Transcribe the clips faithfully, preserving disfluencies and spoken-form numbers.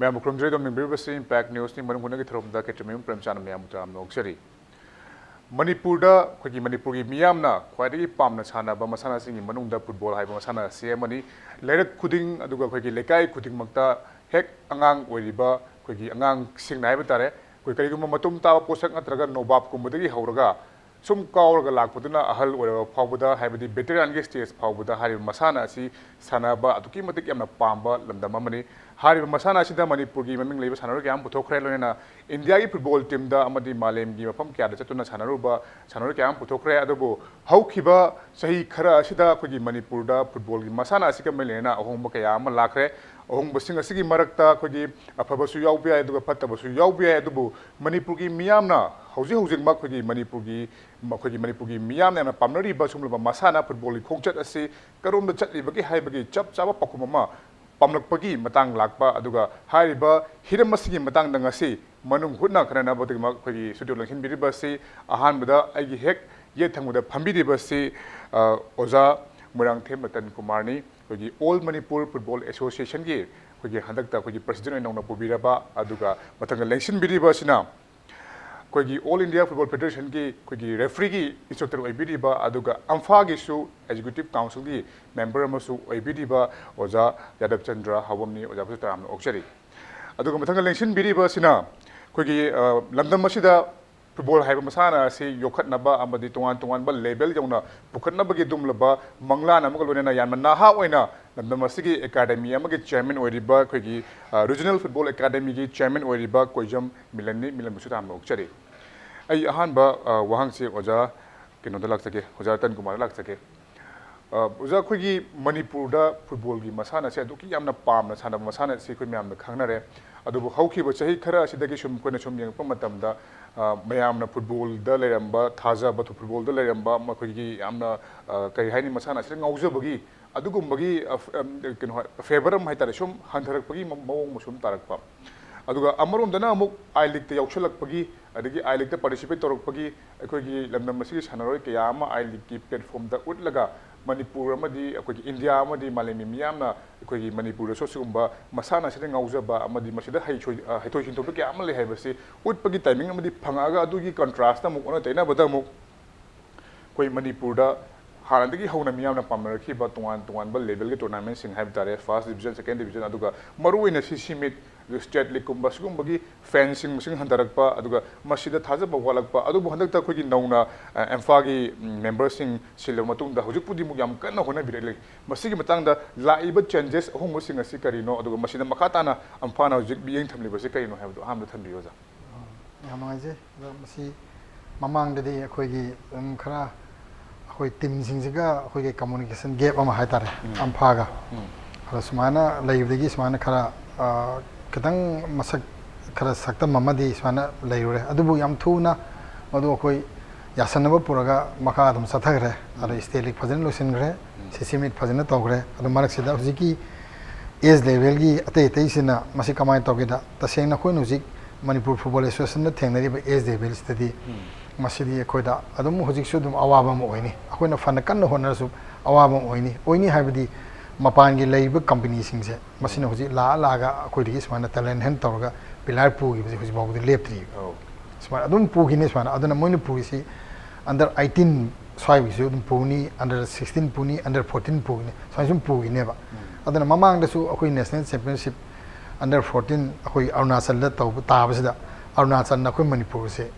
ꯃꯌꯥꯝꯕꯨ ꯈꯨꯔꯨꯝꯖꯔꯤ꯫ ꯑꯗꯨꯝ ꯌꯦꯡꯕꯤꯔꯤꯕꯁꯤ Impact Newsꯅꯤ꯫ ꯃꯅꯨꯡ ꯍꯨꯠꯅꯒꯤ ꯊꯧꯔꯝꯗ ꯀꯦꯇ꯭ꯔꯤꯃꯌꯨꯝ ꯄ꯭ꯔꯦꯝꯆꯥꯟꯅ ꯃꯌꯥꯝꯕꯨ ꯇꯔꯥꯝꯅ ꯑꯣꯛꯆꯔꯤ꯫ ꯃꯅꯤꯄꯨꯔꯗ ꯑꯩꯈꯣꯏꯒꯤ ꯃꯅꯤꯄꯨꯔꯒꯤ ꯃꯤꯌꯥꯝꯅ ꯈ꯭ꯋꯥꯏꯗꯒꯤ ꯄꯥꯝꯅ ꯁꯥꯟꯅꯕ ꯃꯁꯥꯟꯅꯁꯤꯡꯒꯤ ꯃꯅꯨꯡꯗ ꯐꯨꯠꯕꯣꯜ ꯍꯥꯏꯕ ꯃꯁꯥꯟꯅ ꯑꯁꯤ ꯑꯃꯅꯤ꯫ ꯂꯩꯔꯛ ꯈꯨꯗꯤꯡ, ꯑꯗꯨꯒ ꯑꯩꯈꯣꯏꯒꯤ ꯂꯩꯀꯥꯏ ꯈꯨꯗꯤꯡꯃꯛꯇ ꯍꯦꯛ ꯑꯉꯥꯡ ꯑꯣꯏꯔꯤꯕ ꯑꯩꯈꯣꯏꯒꯤ ꯑꯉꯥꯡꯁꯤꯡꯅ ꯍꯥꯏꯕ ꯇꯥꯔꯦ, ꯑꯩꯈꯣꯏ ꯀꯔꯤꯒꯨꯝꯕ ꯃꯇꯨꯝ ꯇꯥꯕ ꯄꯣꯠꯁꯛ ꯅꯠꯇ꯭ꯔꯒ ꯅꯣꯕꯥꯞꯀꯨꯝꯕꯗꯒꯤ ꯍꯧꯔꯒ ꯁꯨꯝ ꯀꯥꯎꯔꯒ ꯂꯥꯛꯄꯗꯨꯅ ꯑꯍꯜ ꯑꯣꯏꯔꯕ ꯐꯥꯎꯕꯗ, ꯍꯥꯏꯕꯗꯤ ꯕꯦꯇꯔꯤꯌꯥꯟꯒꯤ ꯁ꯭ꯇꯦꯖ ꯐꯥꯎꯕꯗ ꯍꯥꯏꯔꯤꯕ ꯃꯁꯥꯟꯅ ꯑꯁꯤ ꯁꯥꯟꯅꯕ ꯑꯗꯨꯛꯀꯤ ꯃꯇꯤꯛ ꯌꯥꯝꯅ ꯄꯥꯝꯕ ꯂꯝꯗꯝ ꯑꯃꯅꯤ꯫ ꯍꯥꯏꯔꯤꯕ ꯃꯁꯥꯟꯅ ꯑꯁꯤꯗ ꯃꯅꯤꯄꯨꯔꯒꯤ ꯃꯃꯤꯡ ꯂꯩꯕ ꯁꯥꯟꯅꯔꯣꯏ ꯀꯌꯥ ꯑꯃ ꯄꯨꯊꯣꯛꯈ꯭ꯔꯦ, ꯂꯣꯏꯅꯅ ꯏꯟꯗꯤꯌꯥꯒꯤ ꯐꯨꯠꯕꯣꯜ ꯇꯤꯝꯗ ꯑꯃꯗꯤ ꯃꯥꯂꯦꯝꯒꯤ ꯃꯐꯝ ꯀꯌꯥꯗ ꯆꯠꯇꯨꯅ ꯁꯥꯟꯅꯔꯨꯕ ꯁꯥꯟꯅꯔꯣꯏ ꯀꯌꯥ ꯑꯃ ꯄꯨꯊꯣꯛꯈ꯭ꯔꯦ꯫ ꯑꯗꯨꯕꯨ ꯍꯧꯈꯤꯕ ꯆꯍꯤ ꯈꯔ ꯑꯁꯤꯗ ꯑꯩꯈꯣꯏꯒꯤ ꯃꯅꯤꯄꯨꯔꯗ ꯐꯨꯠꯕꯣꯜꯒꯤ ꯃꯁꯥꯟꯅ ꯑꯁꯤꯒ ꯃꯔꯤ ꯂꯩꯅꯅ ꯑꯍꯣꯡꯕ ꯀꯌꯥ ꯑꯃ ꯂꯥꯛꯈ꯭ꯔꯦ꯫ ꯑꯍꯣꯡꯕꯁꯤꯡ ꯑꯁꯤꯒꯤ ꯃꯔꯛꯇ ꯑꯩꯈꯣꯏꯒꯤ ꯑꯐꯕꯁꯨ ꯌꯥꯎꯕ ꯌꯥꯏ, ꯑꯗꯨꯒ ꯐꯠꯇꯕꯁꯨ ꯌꯥꯎꯕ ꯌꯥꯏ꯫ ꯑꯗꯨꯕꯨ ꯃꯅꯤꯄꯨꯔꯒꯤ ꯃꯤꯌꯥꯝꯅ ꯍꯧꯖꯤꯛ ꯍꯧꯖꯤꯛꯃꯛ ꯑꯩꯈꯣꯏꯒꯤ ꯃꯅꯤꯄꯨꯔꯒꯤ, ꯑꯩꯈꯣꯏꯒꯤ ꯃꯅꯤꯄꯨꯔꯒꯤ ꯃꯤꯌꯥꯝꯅ ꯌꯥꯝꯅ ꯄꯥꯝꯅꯔꯤꯕ ꯁꯤꯒꯨꯝꯂꯕ ꯃꯁꯥꯟꯅ ꯐꯨꯠꯕꯣꯜꯒꯤ ꯈꯣꯡꯆꯠ ꯑꯁꯤ ꯀꯔꯣꯝꯗ ꯆꯠꯂꯤꯕꯒꯦ ꯍꯥꯏꯕꯒꯤ ꯆꯞ ꯆꯥꯕ ꯄꯥꯎꯈꯨꯝ ꯑꯃ ꯄꯥꯝꯂꯛꯄꯒꯤ ꯃꯇꯥꯡ ꯂꯥꯛꯄ, ꯑꯗꯨꯒ ꯍꯥꯏꯔꯤꯕ ꯍꯤꯔꯝ ꯑꯁꯤꯒꯤ ꯃꯇꯥꯡꯗ ꯉꯁꯤ ꯃꯅꯨꯡ ꯍꯨꯠꯅ ꯈꯟꯅꯅꯕꯒꯤꯗꯃꯛ ꯑꯩꯈꯣꯏꯒꯤ ꯁ꯭ꯇꯨꯗꯤꯑꯣ ꯂꯦꯡꯁꯤꯟꯕꯤꯔꯤꯕ ꯑꯁꯤ, ꯑꯍꯥꯟꯕꯗ ꯑꯩꯒꯤ ꯍꯦꯛ ꯌꯦꯠ ꯊꯪꯕꯗ ꯐꯝꯕꯤꯔꯤꯕ ꯑꯁꯤ, ꯑ, ꯑꯣꯖꯥ ꯃꯣꯏꯔꯥꯡꯊꯦꯝ ꯔꯇꯟ ꯀꯨꯃꯥꯔꯅꯤ, ꯑꯩꯈꯣꯏꯒꯤ All Manipur Football Associationꯒꯤ ꯑꯩꯈꯣꯏꯒꯤ ꯍꯟꯗꯛꯇ ꯑꯩꯈꯣꯏꯒꯤ president ꯑꯣꯏꯅ ꯅꯧꯅ ꯄꯨꯕꯤꯔꯕ, ꯑꯗꯨꯒ ꯃꯊꯪꯗ ꯂꯦꯡꯁꯤꯟꯕꯤꯔꯤꯕ ꯑꯁꯤꯅ ꯑꯩꯈꯣꯏꯒꯤ All India Football Federationꯒꯤ ꯑꯩꯈꯣꯏꯒꯤ refereeꯒꯤ instructor ꯑꯣꯏꯕꯤꯔꯤꯕ, ꯑꯗꯨꯒ ꯑꯝꯐꯥꯒꯤꯁꯨ executive councilꯒꯤ member ꯑꯃꯁꯨ ꯑꯣꯏꯕꯤꯔꯤꯕ ꯑꯣꯖꯥ ꯌꯥꯗꯕ ꯆꯟꯗ꯭ꯔ ꯍꯥꯎꯕꯝꯅꯤ꯫ ꯑꯣꯖꯥꯕꯨꯁꯨ ꯇꯔꯥꯝꯅ ꯑꯣꯛꯆꯔꯤ꯫ ꯑꯗꯨꯒ ꯃꯊꯪꯗ ꯂꯦꯡꯁꯤꯟꯕꯤꯔꯤꯕ ꯑꯁꯤꯅ ꯑꯩꯈꯣꯏꯒꯤ, ꯑ, ꯂꯝꯗꯝ ꯑꯁꯤꯗ ꯐꯨꯠꯕꯣꯜ ꯍꯥꯏꯕ ꯃꯁꯥꯟꯅ ꯑꯁꯤ ꯌꯣꯛꯈꯠꯅꯕ ꯑꯃꯗꯤ ꯇꯣꯉꯥꯟ ꯇꯣꯉꯥꯟꯕ level ꯌꯧꯅ ꯄꯨꯈꯠꯅꯕꯒꯤ ꯑꯗꯨꯒꯨꯝꯂꯕ ꯃꯪꯂꯥꯟ ꯑꯃꯒ ꯂꯣꯏꯅꯅ ꯌꯥꯝꯅ ꯅꯍꯥ ꯑꯣꯏꯅ ꯂꯝꯗꯝ ꯑꯁꯤꯒꯤ academy ꯑꯃꯒꯤ chairman ꯑꯣꯏꯔꯤꯕ ꯑꯩꯈꯣꯏꯒꯤ, ꯑ, Regional Football Academyꯒꯤ chairman ꯑꯣꯏꯔꯤꯕ ꯀꯣꯏꯖꯝ ꯃꯤꯂꯟꯅꯤ꯫ ꯃꯤꯂꯟꯕꯨꯁꯨ ꯇꯔꯥꯝꯅ ꯑꯣꯛꯆꯔꯤ꯫ ꯑꯩ ꯑꯍꯥꯟꯕ, ꯑ, ꯋꯥꯍꯪꯁꯤ ꯑꯣꯖꯥ ꯀꯩꯅꯣꯗ ꯂꯥꯛꯆꯒꯦ, ꯑꯣꯖꯥ ꯔꯇꯟ ꯀꯨꯃꯥꯔꯗ ꯂꯥꯛꯆꯒꯦ꯫ ꯑ, ꯑꯣꯖꯥ, ꯑꯩꯈꯣꯏꯒꯤ ꯃꯅꯤꯄꯨꯔꯗ ꯐꯨꯠꯕꯣꯜꯒꯤ ꯃꯁꯥꯟꯅꯁꯦ ꯑꯗꯨꯛꯀꯤ ꯌꯥꯝꯅ ꯄꯥꯝꯅ ꯁꯥꯟꯅꯕ ꯃꯁꯥꯟꯅ ꯑꯁꯤ ꯑꯩꯈꯣꯏ ꯃꯌꯥꯝꯅ ꯈꯪꯅꯔꯦ꯫ ꯑꯗꯨꯕꯨ ꯍꯧꯈꯤꯕ ꯆꯍꯤ ꯈꯔ ꯑꯁꯤꯗꯒꯤ ꯁꯨꯝ ꯑꯩꯈꯣꯏꯅ ꯁꯨꯝ ꯌꯦꯡꯉꯛꯄ ꯃꯇꯝꯗ, ꯑ, ꯃꯌꯥꯝꯅ ꯐꯨꯠꯕꯣꯜꯗ ꯂꯩꯔꯝꯕ ꯊꯥꯖꯕ, ꯐꯨꯠꯕꯣꯜꯗ ꯂꯩꯔꯝꯕ ꯃꯈꯣꯏꯒꯤ ꯌꯥꯝꯅ, ꯑ, ꯀꯔꯤ ꯍꯥꯏꯅꯤ, ꯃꯁꯥꯟꯅ ꯑꯁꯤꯗ ꯉꯥꯎꯖꯕꯒꯤ ꯑꯗꯨꯒꯨꯝꯕꯒꯤ, ꯑ, ꯐ-, ꯑꯝ, ꯀꯩꯅꯣ ꯍꯥꯏ, favour ꯑꯃ ꯍꯥꯏꯇꯥꯔꯦ, ꯁꯨꯝ ꯍꯟꯊꯔꯛꯄꯒꯤ ꯃ-, ꯃꯑꯣꯡ ꯑꯃ ꯁꯨꯝ ꯇꯥꯔꯛꯄ꯫ ꯑꯗꯨꯒ ꯑꯃꯔꯣꯝꯗꯅ ꯑꯃꯨꯛ I Leagueꯇ ꯌꯥꯎꯁꯜꯂꯛꯄꯒꯤ, ꯑꯗꯒꯤ I Leagueꯇ participate ꯇꯧꯔꯛꯄꯒꯤ ꯑꯩꯈꯣꯏꯒꯤ ꯂꯝꯗꯝ ꯑꯁꯤꯒꯤ ꯁꯥꯟꯅꯔꯣꯏ ꯀꯌꯥ ꯑꯃ I Leagueꯀꯤ platformꯗ ꯎꯠꯂꯒ ꯃꯅꯤꯄꯨꯔ ꯑꯃꯗꯤ ꯑꯩꯈꯣꯏꯒꯤ ꯏꯟꯗꯤꯌꯥ ꯑꯃꯗꯤ ꯃꯥꯂꯦꯝꯒꯤ ꯃꯤꯌꯥꯝꯅ ꯑꯩꯈꯣꯏꯒꯤ ꯃꯅꯤꯄꯨꯔꯗꯁꯨ ꯑꯁꯤꯒꯨꯝꯕ ꯃꯁꯥꯟꯅ ꯑꯁꯤꯗ ꯉꯥꯎꯖꯕ ꯑꯃꯗꯤ ꯃꯁꯤꯗ ꯍꯩꯊꯣꯏ-, ꯑ, ꯍꯩꯊꯣꯏ ꯁꯤꯡꯊꯣꯏꯕ ꯀꯌꯥ ꯑꯃ ꯂꯩ ꯍꯥꯏꯕꯁꯤ ꯎꯠꯄꯒꯤ ꯇꯥꯏꯃꯤꯡ ꯑꯃꯗꯤ ꯐꯪꯉꯛꯑꯒ, ꯑꯗꯨꯒꯤ ꯀꯟꯇ꯭ꯔꯥꯁꯇ ꯑꯃꯨꯛ, ꯑꯣꯟꯅ ꯇꯩꯅꯕꯗ ꯑꯃꯨꯛ ꯑꯩꯈꯣꯏ ꯃꯅꯤꯄꯨꯔꯗ ꯍꯥꯟꯅꯗꯒꯤ ꯍꯧꯅ ꯃꯤꯌꯥꯝꯅ ꯄꯥꯝꯅꯔꯛꯈꯤꯕ ꯇꯣꯉꯥꯟ ꯇꯣꯉꯥꯟꯕ ꯂꯦꯚꯦꯜꯒꯤ ꯇꯣꯔꯅꯥꯃꯦꯟꯁꯤꯡ ꯍꯥꯏꯕ ꯇꯥꯔꯦ, ꯐꯥꯔꯁ ꯗꯤꯕꯤꯖꯟ, ꯁꯦꯀꯦꯟ ꯗꯤꯕꯤꯖꯟ, ꯑꯗꯨꯒ ꯃꯔꯨꯑꯣꯏꯅ ꯁꯤ ꯁꯤꯃꯤꯠ, ꯑꯗꯨꯒ ꯁ꯭ꯇꯦꯠ ꯂꯤꯒꯀꯨꯝꯕ ꯁꯤꯒꯨꯝꯕꯒꯤ ꯐꯦꯟꯁꯤꯡ ꯃꯁꯤꯡ ꯍꯟꯊꯔꯛꯄ, ꯑꯗꯨꯒ ꯃꯁꯤꯗ ꯊꯥꯖꯕ ꯋꯥꯠꯂꯛꯄ, ꯑꯗꯨꯕꯨ ꯍꯟꯗꯛꯇ ꯑꯩꯈꯣꯏꯒꯤ ꯅꯧꯅ, ꯑ, ꯑꯦꯝꯐꯥꯒꯤ ꯃꯦꯝꯕꯔꯁꯤꯡ ꯁꯤꯜꯂꯕ ꯃꯇꯨꯡꯗ ꯍꯧꯖꯤꯛꯄꯨꯗꯤ ꯑꯃꯨꯛ ꯌꯥꯝ ꯀꯟꯅ ꯍꯣꯠꯅꯕꯤꯔꯛꯂꯤ꯫ ꯃꯁꯤꯒꯤ ꯃꯇꯥꯡꯗ ꯂꯥꯛꯏꯕ ꯆꯦꯟꯖꯦꯁ ꯑꯍꯣꯡꯕꯁꯤꯡ ꯑꯁꯤ ꯀꯔꯤꯅꯣ, ꯑꯗꯨꯒ ꯃꯁꯤꯗ ꯃꯈꯥ ꯇꯥꯅ ꯑꯝꯐꯥꯅ ꯍꯧꯖꯤꯛ ꯃꯤꯠꯌꯦꯡ ꯊꯝꯂꯤꯕꯁꯤ ꯀꯔꯤꯅꯣ ꯍꯥꯏꯕꯗꯨ ꯑꯍꯥꯟꯕꯗ ꯊꯝꯕꯤꯌꯨ, ꯑꯣꯖꯥ꯫ ꯌꯥꯝ ꯅꯨꯡꯉꯥꯏꯖꯩ꯫ ꯑꯗꯣ ꯃꯁꯤ ꯃꯃꯥꯡꯗꯗꯤ ꯑꯩꯈꯣꯏꯒꯤ ꯑꯗꯨꯝ ꯈꯔ ꯑꯩꯈꯣꯏ ꯇꯤꯝꯁꯤꯡꯁꯤꯒ ꯑꯩꯈꯣꯏꯒꯤ ꯀꯝꯃꯨꯅꯤꯀꯦꯁꯟ ꯒꯦꯞ ꯑꯃ ꯍꯥꯏꯇꯥꯔꯦ, ꯎꯝ꯫ ꯑꯝꯐꯥꯒ꯫ ꯎꯝ꯫ ꯑꯗꯣ ꯁꯨꯃꯥꯏꯅ ꯂꯩꯕꯗꯒꯤ ꯁꯨꯃꯥꯏꯅ ꯈꯔ, ꯑ, ꯈꯤꯇꯪ ꯃꯁꯛ ꯈꯔ ꯁꯛꯇꯝ ꯑꯃꯗꯤ ꯁꯨꯃꯥꯏꯅ ꯂꯩꯔꯨꯔꯦ꯫ ꯑꯗꯨꯕꯨ ꯌꯥꯝ ꯊꯨꯅ ꯃꯗꯨ ꯑꯩꯈꯣꯏ ꯌꯥꯁꯟꯅꯕ ꯄꯨꯔꯒ ꯃꯈꯥ ꯑꯗꯨꯝ ꯆꯠꯊꯈ꯭ꯔꯦ꯫ ꯑꯗꯣ ꯎꯝ꯫ ꯁ꯭ꯇꯦꯠ ꯂꯤꯒ ꯐꯖꯅ ꯂꯣꯏꯁꯤꯟꯈ꯭ꯔꯦ, ꯎꯝ꯫ ꯁꯤ ꯁꯤꯃꯤꯠ ꯐꯖꯅ ꯇꯧꯈ꯭ꯔꯦ꯫ ꯑꯗꯣ ꯃꯔꯛꯁꯤꯗ ꯍꯧꯖꯤꯛꯀꯤ ꯑꯦꯖ ꯂꯦꯚꯦꯜꯒꯤ ꯑꯇꯩ ꯑꯇꯩꯁꯤꯅ ꯃꯁꯤ ꯀꯃꯥꯏꯅ ꯇꯧꯒꯦꯗ, ꯇꯁꯦꯡꯅ ꯑꯩꯈꯣꯏꯅ ꯍꯧꯖꯤꯛ ꯃꯅꯤꯄꯨꯔ ꯐꯨꯠꯕꯣꯜ ꯑꯦꯁꯣꯁꯤꯌꯦꯁꯟꯗ ꯊꯦꯡꯅꯔꯤꯕ ꯑꯦꯖ ꯂꯦꯚꯦꯜꯁꯤꯗꯗꯤ ꯎꯝ꯫ ꯃꯁꯤꯗꯤ ꯑꯩꯈꯣꯏꯗ ꯑꯗꯨꯝ ꯍꯧꯖꯤꯛꯁꯨ ꯑꯗꯨꯝ ꯑꯋꯥꯕ ꯑꯃ ꯑꯣꯏꯅꯤ꯫ ꯑꯩꯈꯣꯏꯅ ꯐꯅ ꯀꯟꯅ ꯍꯣꯠꯅꯔꯁꯨ ꯑꯋꯥꯕ ꯑꯃ ꯑꯣꯏꯅꯤ꯫ ꯑꯣꯏꯅꯤ ꯍꯥꯏꯕꯗꯤ ꯃꯄꯥꯟꯒꯤ ꯂꯩꯔꯤꯕ ꯀꯝꯄꯅꯤꯁꯤꯡꯁꯦ ꯃꯁꯤꯅ ꯍꯧꯖꯤꯛ ꯂꯥꯛꯑ ꯂꯥꯛꯑꯒ ꯑꯩꯈꯣꯏꯗꯒꯤ ꯁꯨꯃꯥꯏꯅ ꯇꯦꯂꯦꯟ ꯍꯟ ꯇꯧꯔꯒ ꯄ꯭ꯂꯦꯌꯔ ꯄꯨꯈꯤꯕꯁꯦ ꯍꯧꯖꯤꯛ ꯐꯥꯎꯕꯗ ꯂꯦꯞꯇ꯭ꯔꯤꯕ꯫ ꯑꯧ꯫ ꯁꯨꯃꯥꯏꯅ ꯑꯗꯨꯝ ꯄꯨꯈꯤꯅꯤ꯫ ꯁꯨꯃꯥꯏꯅ ꯑꯗꯨꯅ ꯃꯣꯏꯅ ꯄꯨꯔꯤꯁꯤ ꯑꯟꯗꯔ ꯑꯩꯠꯇꯤꯟ ꯁ꯭ꯋꯥꯏꯒꯤꯁꯨ ꯑꯗꯨꯝ ꯄꯨꯅꯤ, ꯑꯟꯗꯔ ꯁꯤꯛꯁꯇꯤꯟ ꯄꯨꯅꯤ, ꯑꯟꯗꯔ ꯐꯣꯔꯇꯤꯟ ꯄꯨꯒꯅꯤ, ꯁꯨꯃꯥꯏꯅ ꯁꯨꯝ ꯄꯨꯈꯤꯅꯦꯕ꯫ ꯎꯝ꯫ ꯑꯗꯨꯅ ꯃꯃꯥꯡꯗꯁꯨ ꯑꯩꯈꯣꯏ ꯅꯦꯁꯅꯦꯜ ꯆꯦꯝꯄꯤꯌꯟꯁꯤꯞ ꯑꯟꯗꯔ ꯐꯣꯔꯇꯤꯟ ꯑꯩꯈꯣꯏ ꯑꯔꯨꯅꯥꯆꯜꯗ ꯇꯧꯕ ꯇꯥꯕꯁꯤꯗ ꯑꯔꯨꯅꯥꯆꯜꯅ ꯑꯩꯈꯣꯏ ꯃꯅꯤꯄꯨꯔꯁꯦ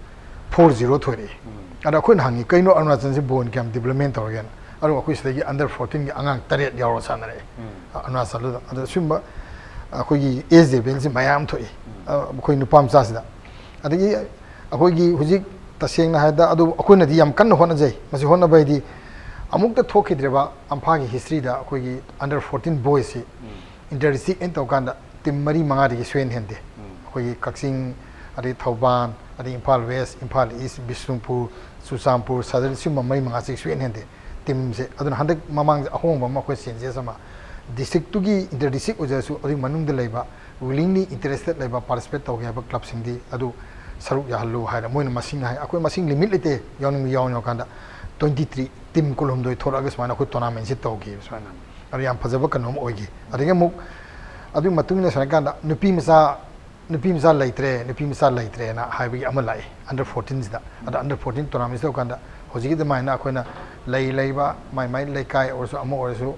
ꯐꯣꯔ ꯖꯤꯔꯣ ꯊꯣꯏꯔꯛꯏ꯫ ꯎꯝ꯫ ꯑꯗ ꯑꯩꯈꯣꯏꯅ ꯍꯪꯉꯤ, "ꯀꯩꯅꯣ ꯑꯔꯨꯅꯥꯆꯜꯁꯤ ꯕꯣꯜ ꯀꯌꯥꯝ ꯗꯤꯕ꯭ꯂꯞꯃꯦꯟ ꯇꯧꯔꯒꯦꯅ?" ꯑꯗꯨꯒ ꯑꯩꯈꯣꯏ ꯁꯤꯗꯒꯤ ꯑꯟꯗꯔ ꯐꯣꯔꯇꯤꯟꯒꯤ ꯑꯉꯥꯡ ꯇꯔꯦꯠ ꯌꯥꯎꯔ ꯁꯥꯟꯅꯔꯛꯑꯦ, ꯎꯝ꯫ ꯑꯔꯨꯅꯥꯆꯜꯗꯨꯗ꯫ ꯑꯗ ꯁꯤꯒꯨꯝꯕ ꯑꯩꯈꯣꯏꯒꯤ ꯑꯦꯖ ꯂꯦꯚꯦꯜꯁꯤ ꯃꯌꯥꯝ ꯊꯣꯛꯏ, ꯎꯝ꯫ ꯑ, ꯑꯩꯈꯣꯏ ꯅꯨꯄꯥ ꯃꯆꯥꯁꯤꯗ꯫ ꯑꯗꯒꯤ ꯑꯩꯈꯣꯏꯒꯤ ꯍꯧꯖꯤꯛ ꯇꯁꯦꯡꯅ ꯍꯥꯏꯔꯗ ꯑꯗꯨ ꯑꯩꯈꯣꯏꯅꯗꯤ ꯌꯥꯝ ꯀꯟꯅ ꯍꯣꯠꯅꯖꯩ꯫ ꯃꯁꯤ ꯍꯣꯠꯅꯕ ꯍꯥꯏꯗꯤ ꯑꯃꯨꯛꯇ ꯊꯣꯛꯈꯤꯗ꯭ꯔꯤꯕ ꯑꯝꯐꯥꯒꯤ ꯍꯤꯁꯇ꯭ꯔꯤꯗ ꯑꯩꯈꯣꯏꯒꯤ ꯑꯟꯗꯔ ꯐꯣꯔꯇꯤꯟ ꯕꯣꯏꯁꯁꯤ ꯎꯝ꯫ ꯏꯟꯇꯔ ꯗꯤꯁꯇ꯭ꯔꯤꯛ ꯑꯩꯅ ꯇꯧꯀꯥꯟꯗ ꯇꯤꯝ ꯃꯔꯤ ꯃꯉꯥꯗꯒꯤ ꯁꯣꯏꯍꯟ ꯍꯦꯟꯗꯦ꯫ ꯎꯝ꯫ ꯑꯩꯈꯣꯏꯒꯤ ꯀꯛꯆꯤꯡ, ꯑꯗꯩ ꯊꯧꯕꯥꯜ, ꯑꯗꯩ ꯏꯝꯐꯥꯜ ꯋꯦꯁ, ꯏꯝꯐꯥꯜ ꯏꯁ, ꯕꯤꯁꯅꯨꯄꯨꯔ, ꯆꯨꯔꯆꯥꯟꯄꯨꯔ, ꯁꯗꯔ, ꯁꯤꯒꯨꯝꯕ ꯃꯔꯤ ꯃꯉꯥꯁꯤ ꯁꯣꯏꯍꯟ ꯍꯦꯟꯗꯦ ꯇꯤꯝꯁꯦ꯫ ꯑꯗꯨꯅ ꯍꯟꯗꯛ ꯃꯃꯥꯡꯗ ꯑꯍꯣꯡꯕ ꯑꯃ ꯑꯩꯈꯣꯏ ꯆꯦꯟꯖꯦꯁ ꯑꯃ ꯗꯤꯁꯇ꯭ꯔꯤꯛꯇꯨꯒꯤ ꯏꯟꯇꯔ ꯗꯤꯁꯇ꯭ꯔꯤꯛ ꯑꯣꯏꯖꯔꯁꯨ ꯑꯗꯨꯒꯤ ꯃꯅꯨꯡꯗ ꯂꯩꯕ ꯋꯤꯂꯤꯡꯂꯤ ꯏꯟꯇꯔꯦꯁꯇꯦꯠ ꯂꯩꯕ ꯄꯥꯔꯇꯤꯁꯤꯄꯦꯠ ꯇꯧꯒꯦ ꯍꯥꯏꯕ ꯀ꯭ꯂꯕꯁꯤꯡꯗꯤ ꯑꯗꯨ ꯁꯔꯨꯛ ꯌꯥꯍꯜꯂꯨ ꯍꯥꯏꯔ ꯃꯣꯏꯅ ꯃꯁꯤꯡ ꯍꯥꯏ꯫ ꯑꯩꯈꯣꯏ ꯃꯁꯤꯡ ꯂꯤꯃꯤꯠ ꯂꯩꯇꯦ, ꯌꯥꯎꯅꯤꯡꯕ ꯌꯥꯎꯅꯤ ꯍꯥꯏꯔꯀꯥꯟꯗ ꯇ꯭ꯋꯦꯟꯇꯤ ꯊ꯭ꯔꯤ ꯇꯤꯝ ꯀꯨꯟꯍꯨꯝꯗꯣꯏ ꯊꯣꯛꯂꯛꯑꯒ ꯁꯨꯃꯥꯏꯅ ꯑꯩꯈꯣꯏ ꯇꯣꯔꯅꯥꯃꯦꯟꯁꯤ ꯇꯧꯈꯤꯕ ꯁꯨꯃꯥꯏꯅ꯫ ꯑꯗꯨ ꯌꯥꯝ ꯐꯖꯕ ꯀꯩꯅꯣꯝ ꯑꯣꯏꯈꯤ꯫ ꯑꯗꯒꯤ ꯑꯃꯨꯛ ꯑꯗꯨꯒꯤ ꯃꯇꯨꯡ ꯏꯟꯅ ꯁꯨꯃꯥꯏꯅ ꯀꯥꯟꯗ ꯅꯨꯄꯤ ꯃꯆꯥ ꯅꯨꯄꯤ ꯃꯆꯥ ꯂꯩꯇ꯭ꯔꯦ, ꯅꯨꯄꯤ ꯃꯆꯥ ꯂꯩꯇ꯭ꯔꯦꯅ ꯍꯥꯏꯕꯒꯤ ꯑꯃ ꯂꯥꯛꯏ ꯑꯟꯗꯔ ꯐꯣꯔꯇꯤꯟꯁꯤꯗ꯫ ꯑꯗꯣ ꯑꯟꯗꯔ ꯐꯣꯔꯇꯤꯟ ꯇꯣꯔꯅꯥꯃꯦꯟꯁꯤ ꯇꯧꯀꯥꯟꯗ ꯍꯧꯖꯤꯛꯀꯤ ꯑꯗꯨꯃꯥꯏꯅ ꯑꯩꯈꯣꯏꯅ ꯂꯩ ꯂꯩꯕ ꯃꯥꯏ ꯃꯥꯏ ꯂꯩꯀꯥꯏ ꯑꯣꯏꯔꯁꯨ ꯑꯃ ꯑꯣꯏꯔꯁꯨ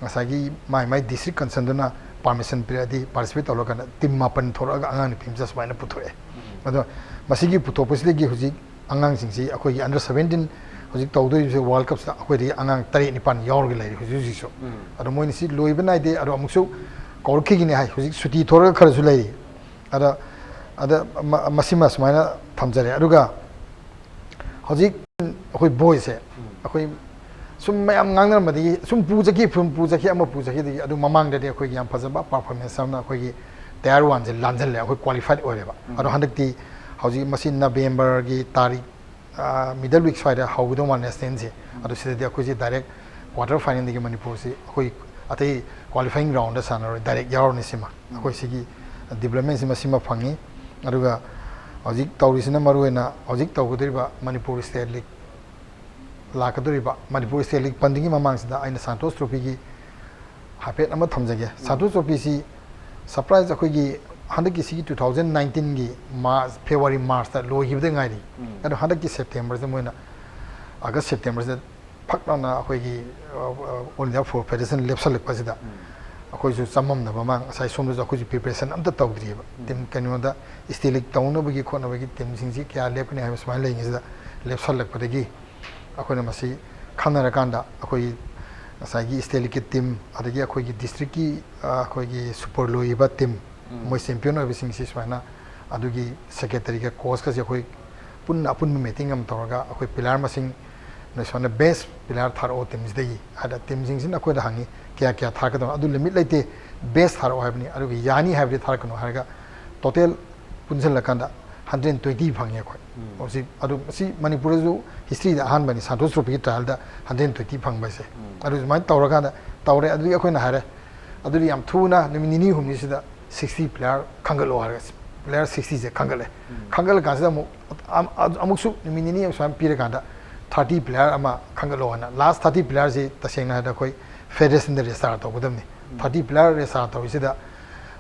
ꯉꯁꯥꯏꯒꯤ ꯃꯥꯏ ꯃꯥꯏ ꯗꯤꯁꯇ꯭ꯔꯤꯛ ꯀꯟꯁꯔꯟꯗꯨꯅ ꯄꯥꯔꯃꯤꯁꯟ ꯄꯤꯔꯛꯑꯗꯤ ꯄꯥꯔꯇꯤꯁꯤꯄꯦꯠ ꯇꯧꯔꯀꯥꯟꯗ ꯇꯤꯝ ꯃꯥꯄꯟ ꯊꯣꯔꯛꯑꯒ ꯑꯉꯥꯡ ꯅꯨꯄꯤ ꯃꯆꯥ ꯁꯨꯃꯥꯏꯅ ꯄꯨꯊꯣꯛꯑꯦ꯫ ꯑꯗꯣ ꯃꯁꯤꯒꯤ ꯄꯨꯊꯣꯛꯄꯁꯤꯗꯒꯤ ꯍꯧꯖꯤꯛ ꯑꯉꯥꯡꯁꯤꯡꯁꯤ ꯑꯩꯈꯣꯏꯒꯤ ꯑꯟꯗꯔ ꯁꯕꯦꯟꯇꯤꯟ ꯍꯧꯖꯤꯛ ꯇꯧꯗꯣꯏꯁꯦ ꯋꯥꯔꯜ ꯀꯞꯁꯤꯗ ꯑꯩꯈꯣꯏꯗꯒꯤ ꯑꯉꯥꯡ ꯇꯔꯦꯠ ꯅꯤꯄꯥꯟ ꯌꯥꯎꯔꯒ ꯂꯩꯔꯤ ꯍꯧꯖꯤꯛ ꯍꯧꯖꯤꯛꯁꯨ꯫ ꯑꯗꯣ ꯃꯣꯏꯅ ꯁꯤ ꯂꯣꯏꯕ ꯅꯥꯏꯗꯦ꯫ ꯑꯗꯣ ꯑꯃꯨꯛꯁꯨ ꯀꯧꯔꯛꯈꯤꯒꯅꯤ ꯍꯥꯏ꯫ ꯍꯧꯖꯤꯛ ꯁꯨꯇꯤ ꯊꯣꯔꯒ ꯈꯔꯁꯨ ꯂꯩꯔꯤ꯫ ꯑꯗ ꯑꯗ ꯃ- ꯃꯁꯤꯃ ꯁꯨꯃꯥꯏꯅ ꯊꯝꯖꯔꯦ꯫ ꯑꯗꯨꯒ ꯍꯧꯖꯤꯛ ꯑꯩꯈꯣꯏ ꯕꯣꯏꯁꯦ ꯑꯩꯈꯣꯏ ꯁꯨꯝ ꯃꯌꯥꯝ ꯉꯥꯡꯅꯔꯝꯕꯗꯒꯤ ꯁꯨꯝ ꯄꯨ ꯆꯠꯈꯤ, ꯐꯨꯝ ꯄꯨ ꯆꯠꯈꯤ, ꯑꯃ ꯄꯨ ꯆꯠꯈꯤꯗꯒꯤ꯫ ꯑꯗꯨ ꯃꯃꯥꯡꯗꯗꯤ ꯑꯩꯈꯣꯏꯒꯤ ꯌꯥꯝ ꯐꯖꯕ ꯄꯔꯐꯣꯔꯃꯦꯟꯁ ꯑꯃꯅ ꯑꯩꯈꯣꯏꯒꯤ ꯇꯌꯥꯔ ꯋꯥꯟꯁꯦ ꯂꯥꯟꯁꯤꯜꯂꯦ, ꯑꯩꯈꯣꯏ ꯀ꯭ꯋꯥꯂꯤꯐꯥꯏꯠ ꯑꯣꯏꯔꯦꯕ꯫ ꯑꯗꯣ ꯍꯟꯗꯛꯇꯤ ꯍꯧꯖꯤꯛ ꯃꯁꯤ ꯅꯕꯦꯝꯕꯔꯒꯤ ꯇꯥꯔꯤꯛ ꯃꯤꯗꯜ ꯋꯤꯛ ꯁ꯭ꯋꯥꯏꯗ ꯍꯧꯒꯗꯧ ꯃꯥꯜꯂꯦ ꯅꯦꯁꯅꯦꯜꯁꯦ꯫ ꯑꯗꯣ ꯁꯤꯗꯗꯤ ꯑꯩꯈꯣꯏꯁꯦ ꯗꯥꯏꯔꯦꯛ ꯀ꯭ꯋꯥꯇꯔ ꯐꯥꯏꯅꯦꯜꯗꯒꯤ ꯃꯅꯤꯄꯨꯔꯁꯤ ꯑꯩꯈꯣꯏ ꯑꯇꯩ ꯀ꯭ꯋꯥꯂꯤꯐꯥꯏꯌꯤꯡ ꯔꯥꯎꯟꯗ ꯁꯥꯟꯅꯔꯣꯏ, ꯗꯥꯏꯔꯦꯛ ꯌꯥꯎꯔꯅꯤ꯫ ꯁꯤꯃ ꯑꯩꯈꯣꯏ ꯁꯤꯒꯤ ꯗꯤꯕ꯭ꯂꯞꯃꯦꯟꯁꯤꯃ ꯁꯤꯃ ꯐꯪꯉꯤ꯫ ꯑꯗꯨꯒ ꯍꯧꯖꯤꯛ ꯇꯧꯔꯤꯁꯤꯅ ꯃꯔꯨꯑꯣꯏꯅ ꯍꯧꯖꯤꯛ ꯇꯧꯒꯗꯧꯔꯤꯕ ꯃꯅꯤꯄꯨꯔ ꯁ꯭ꯇꯦꯠ ꯂꯤꯛ ꯂꯥꯛꯀꯗꯧꯔꯤꯕ ꯃꯅꯤꯄꯨꯔ ꯁ꯭ꯇꯦꯠ ꯂꯤꯛ ꯄꯟꯗ꯭ꯔꯤꯉꯩ ꯃꯃꯥꯡꯁꯤꯗ ꯑꯩꯅ ꯁꯥꯟꯇꯣꯁ ꯇ꯭ꯔꯣꯐꯤꯒꯤ ꯍꯥꯏꯐꯦꯠ ꯑꯃ ꯊꯝꯖꯒꯦ꯫ ꯁꯥꯟꯇꯣꯁ ꯇ꯭ꯔꯣꯐꯤꯁꯤ ꯁꯔꯄ꯭ꯔꯥꯏꯖ ꯑꯩꯈꯣꯏꯒꯤ ꯍꯟꯗꯛꯀꯤ ꯁꯤꯒꯤ ꯇꯨ ꯊꯥꯎꯖꯟ ꯅꯥꯏꯟꯇꯤꯟꯒꯤ ꯃꯥꯔꯆ, ꯐꯦꯕ꯭ꯔꯨꯋꯥꯔꯤ, ꯃꯥꯔꯆꯇ ꯂꯣꯏꯈꯤꯕꯗ ꯉꯥꯏꯔꯤ꯫ ꯑꯗꯣ ꯍꯟꯗꯛꯀꯤ ꯁꯦꯞꯇꯦꯝꯕꯔꯁꯤꯗ ꯃꯣꯏꯅ, ꯑꯥꯒꯁ ꯁꯦꯞꯇꯦꯝꯕꯔꯁꯤꯗ ꯐꯛ ꯂꯥꯎꯅ ꯑꯩꯈꯣꯏꯒꯤ ꯑꯣꯜ ꯏꯟꯗꯤꯌꯥ ꯐꯨꯠꯕꯣꯜ ꯐꯦꯗꯔꯦꯁꯟ ꯂꯦꯞꯁꯜꯂꯛꯄꯁꯤꯗ ꯑꯩꯈꯣꯏꯁꯨ ꯆꯃꯝꯅꯕ ꯑꯃ, ꯉꯁꯥꯏ ꯁꯣꯝꯗꯁꯨ ꯑꯩꯈꯣꯏꯁꯨ ꯄ꯭ꯔꯤꯄꯦꯔꯦꯁꯟ ꯑꯝꯇ ꯇꯧꯗ꯭ꯔꯤꯑꯕ꯫ ꯇꯤꯝ ꯀꯩꯅꯣꯗ ꯁ꯭ꯇꯦꯠ ꯂꯤꯛ ꯇꯧꯅꯕꯒꯤ ꯈꯣꯠꯅꯕꯒꯤ ꯇꯤꯝꯁꯤꯡꯁꯤ ꯀꯌꯥ ꯂꯦꯞꯀꯅꯤ ꯍꯥꯏꯕ ꯁꯨꯃꯥꯏꯅ ꯂꯩꯔꯤꯉꯩꯁꯤꯗ ꯂꯦꯞꯁꯜꯂꯛꯄꯗꯒꯤ ꯑꯩꯈꯣꯏꯅ ꯃꯁꯤ ꯈꯟꯅꯔꯀꯥꯟꯗ ꯑꯩꯈꯣꯏꯒꯤ ꯉꯁꯥꯏꯒꯤ ꯁ꯭ꯇꯦꯠ ꯂꯤꯛꯀꯤ ꯇꯤꯝ, ꯑꯗꯒꯤ ꯑꯩꯈꯣꯏꯒꯤ ꯗꯤꯁꯇ꯭ꯔꯤꯛꯀꯤ, ꯑ, ꯑꯩꯈꯣꯏꯒꯤ ꯁꯨꯄꯔ ꯂꯣꯏꯔꯤꯕ ꯇꯤꯝ, ꯃꯣꯏ ꯆꯦꯝꯄꯤꯌꯟ ꯑꯣꯏꯕꯁꯤꯡꯁꯤ ꯁꯨꯃꯥꯏꯅ ꯑꯗꯨꯒꯤ ꯁꯦꯀ꯭ꯔꯦꯇꯔꯤꯒ ꯀꯣꯆꯀꯁꯦ ꯑꯩꯈꯣꯏ ꯄꯨꯟꯅ ꯑꯄꯨꯟꯕ ꯃꯤꯇꯤꯡ ꯑꯃ ꯇꯧꯔꯒ ꯑꯩꯈꯣꯏ ꯄ꯭ꯂꯦꯌꯔ ꯃꯁꯤꯡ ꯅꯣꯏ ꯁꯨꯃꯥꯏꯅ ꯕꯦꯁ ꯄ꯭ꯂꯦꯌꯔ ꯊꯥꯔꯛꯑꯣ ꯇꯤꯝꯁꯤꯗꯒꯤ ꯍꯥꯏꯗ ꯇꯤꯝꯁꯤꯡꯁꯤꯅ ꯑꯩꯈꯣꯏꯗ ꯍꯪꯉꯤ ꯀꯌꯥ ꯀꯌꯥ ꯊꯥꯔꯛꯀꯗꯕꯅꯣ꯫ ꯑꯗꯨ ꯂꯤꯃꯤꯠ ꯂꯩꯇꯦ, ꯕꯦꯁ ꯊꯥꯔꯛꯑꯣ ꯍꯥꯏꯕꯅꯤ꯫ ꯑꯗꯨꯒ ꯌꯥꯅꯤ ꯍꯥꯏꯕꯗꯤ ꯊꯥꯔꯛꯀꯅꯨ ꯍꯥꯏꯔꯒ ꯇꯣꯇꯦꯜ ꯄꯨꯟꯁꯤꯜꯂꯀꯥꯟꯗ ꯍꯟꯗ꯭ꯔꯦꯠ ꯇ꯭ꯋꯦꯟꯇꯤ ꯐꯪꯉꯦ ꯑꯩꯈꯣꯏ꯫ ꯍꯧꯖꯤꯛ ꯑꯗꯨ ꯁꯤ ꯃꯅꯤꯄꯨꯔꯗꯁꯨ ꯍꯤꯁꯇ꯭ꯔꯤꯗ ꯑꯍꯥꯟꯕꯅꯤ ꯁꯥꯟꯇꯣꯁ ꯇ꯭ꯔꯣꯐꯤꯒꯤ ꯇ꯭ꯔꯥꯏꯌꯦꯜꯗ ꯍꯟꯗ꯭ꯔꯦꯠ ꯇ꯭ꯋꯦꯟꯇꯤ ꯐꯪꯕ ꯍꯥꯏꯁꯦ꯫ ꯑꯗꯨ ꯁꯨꯃꯥꯏꯅ ꯇꯧꯔꯀꯥꯟꯗ ꯇꯧꯔꯦ꯫ ꯑꯗꯨꯗꯤ ꯑꯩꯈꯣꯏꯅ ꯍꯥꯏꯔꯦ, ꯑꯗꯨꯗꯤ ꯌꯥꯝ ꯊꯨꯅ ꯅꯨꯃꯤꯠ ꯅꯤꯅꯤ ꯍꯨꯝꯅꯤꯁꯤꯗ ꯁꯤꯛꯁꯇꯤ ꯄ꯭ꯂꯦꯌꯔ ꯈꯟꯒꯠꯂꯣ ꯍꯥꯏꯔꯒ ꯄ꯭ꯂꯦꯌꯔ ꯁꯤꯛꯁꯇꯤꯁꯦ ꯈꯟꯒꯠꯂꯦ꯫ ꯈꯟꯒꯠꯂꯀꯥꯟꯁꯤꯗ ꯑꯃꯨꯛ ꯑꯝ-, ꯑꯝ-, ꯑꯃꯨꯛꯁꯨ ꯅꯨꯃꯤꯠ ꯅꯤꯅꯤ ꯁꯨꯃꯥꯏꯅ ꯄꯤꯔꯀꯥꯟꯗ ꯊꯥꯔꯇꯤ ꯄ꯭ꯂꯦꯌꯔ ꯑꯃ ꯈꯟꯒꯠꯂꯣ ꯍꯥꯏꯅ꯫ ꯂꯥꯁ ꯊꯥꯔꯇꯤ ꯄ꯭ꯂꯦꯌꯔꯁꯤ ꯇꯁꯦꯡꯅ ꯍꯥꯏꯔꯕꯗ ꯑꯩꯈꯣꯏ ꯐꯦꯗꯔꯦꯁꯟꯗ ꯔꯦꯖꯤꯁꯇꯥꯔ ꯇꯧꯒꯗꯕꯅꯤ꯫ ꯊꯥꯔꯇꯤ ꯄ꯭ꯂꯦꯌꯔ ꯔꯦꯖꯤꯁꯇꯥꯔ ꯇꯧꯔꯤꯁꯤꯗ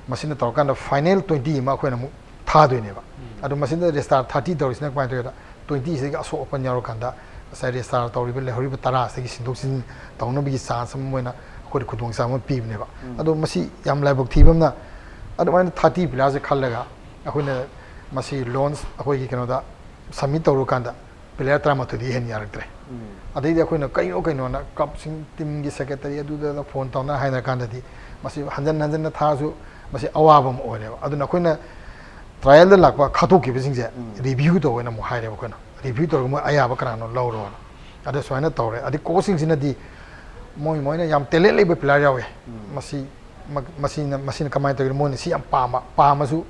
ꯃꯁꯤꯅ ꯇꯧꯔꯀꯥꯟꯗ ꯐꯥꯏꯅꯦꯜ ꯇ꯭ꯋꯦꯟꯇꯤ ꯑꯃ ꯑꯩꯈꯣꯏꯅ ꯑꯃꯨꯛ ꯊꯥꯗꯣꯏꯅꯦꯕ꯫ ꯑꯗꯣ ꯃꯁꯤꯗ ꯔꯦꯖꯤꯁꯇꯥꯔ ꯊꯥꯔꯇꯤ ꯇꯧꯔꯤꯁꯤꯅ ꯀꯃꯥꯏꯅ ꯇꯧꯒꯦꯗ, ꯇ꯭ꯋꯦꯟꯇꯤꯁꯤꯗꯒꯤ ꯑꯁꯣꯛ ꯑꯄꯟ ꯌꯥꯎꯔꯀꯥꯟꯗ ꯉꯁꯥꯏ ꯔꯦꯖꯤꯁꯇꯥꯔ ꯇꯧꯔꯤꯕ ꯂꯩꯍꯧꯔꯤꯕ ꯇꯔꯥꯁꯤꯗꯒꯤ ꯁꯤꯟꯗꯣꯛ ꯁꯤꯟꯖꯤꯟ ꯇꯧꯅꯕꯒꯤ ꯆꯥꯟꯁ ꯑꯃ ꯃꯣꯏꯅ ꯑꯩꯈꯣꯏꯗ ꯈꯨꯗꯣꯡꯆꯥꯕ ꯑꯃ ꯄꯤꯕꯅꯦꯕ꯫ ꯑꯗꯣ ꯃꯁꯤ ꯌꯥꯝ ꯂꯥꯏꯕꯛ ꯊꯤꯕ ꯑꯃꯅ, ꯑꯗꯨꯃꯥꯏꯅ ꯊꯥꯔꯇꯤ ꯄ꯭ꯂꯦꯌꯔꯁꯦ ꯈꯜꯂꯒ ꯑꯩꯈꯣꯏꯅ ꯃꯁꯤ ꯂꯣꯟꯁ ꯑꯩꯈꯣꯏꯒꯤ ꯀꯩꯅꯣꯗ ꯁꯕꯃꯤꯠ ꯇꯧꯔꯀꯥꯟꯗ ꯄ꯭ꯂꯦꯌꯔ ꯇꯔꯥꯃꯥꯊꯣꯏꯗꯒꯤ ꯍꯦꯟꯅ ꯌꯥꯔꯛꯇ꯭ꯔꯦ꯫ ꯑꯗꯩꯗꯤ ꯑꯩꯈꯣꯏꯅ ꯀꯩꯅꯣ ꯀꯩꯅꯣꯅ ꯀ꯭ꯂꯕꯁꯤꯡ, ꯇꯤꯝꯒꯤ ꯁꯦꯀ꯭ꯔꯦꯇꯔꯤ ꯑꯗꯨꯗ ꯐꯣꯟ ꯇꯧꯅ ꯍꯥꯏꯅꯔ ꯀꯥꯟꯗꯗꯤ ꯃꯁꯤ ꯍꯟꯖꯟ ꯍꯟꯖꯟꯅ ꯊꯥꯔꯁꯨ ꯃꯁꯤ ꯑꯋꯥꯕ ꯑꯃ ꯑꯣꯏꯔꯦꯕ꯫ ꯑꯗꯨꯅ ꯑꯩꯈꯣꯏꯅ ꯇ꯭ꯔꯥꯌꯦꯜꯗ ꯂꯥꯛꯄ ꯈꯥꯠꯇꯣꯛꯈꯤꯕꯁꯤꯡꯁꯦ ꯔꯤꯚ꯭ꯌꯨ ꯇꯧꯋꯦꯅ ꯑꯃꯨꯛ ꯍꯥꯏꯔꯦꯕ ꯑꯩꯈꯣꯏꯅ꯫ ꯔꯤꯚ꯭ꯌꯨ ꯇꯧꯔꯒ ꯃꯣꯏ ꯑꯌꯥꯕ ꯀꯅꯥꯅꯣ ꯂꯧꯔꯣꯅ꯫ ꯑꯗ ꯁꯨꯃꯥꯏꯅ ꯇꯧꯔꯦ꯫ ꯑꯗꯩ ꯀꯣꯆꯁꯤꯡꯁꯤꯅꯗꯤ ꯃꯣꯏ ꯃꯣꯏꯅ ꯌꯥꯝ ꯇꯦꯂꯦꯟ ꯂꯩꯕ ꯄ꯭ꯂꯦꯌꯔ ꯌꯥꯎꯋꯦ꯫ ꯃꯁꯤ ꯃ-, ꯃꯁꯤꯅ, ꯃꯁꯤꯅ ꯀꯃꯥꯏꯅ ꯇꯧꯒꯦ? ꯃꯣꯏꯅ ꯁꯤ ꯌꯥꯝ ꯄꯥꯝꯕ, ꯄꯥꯝꯃꯁꯨ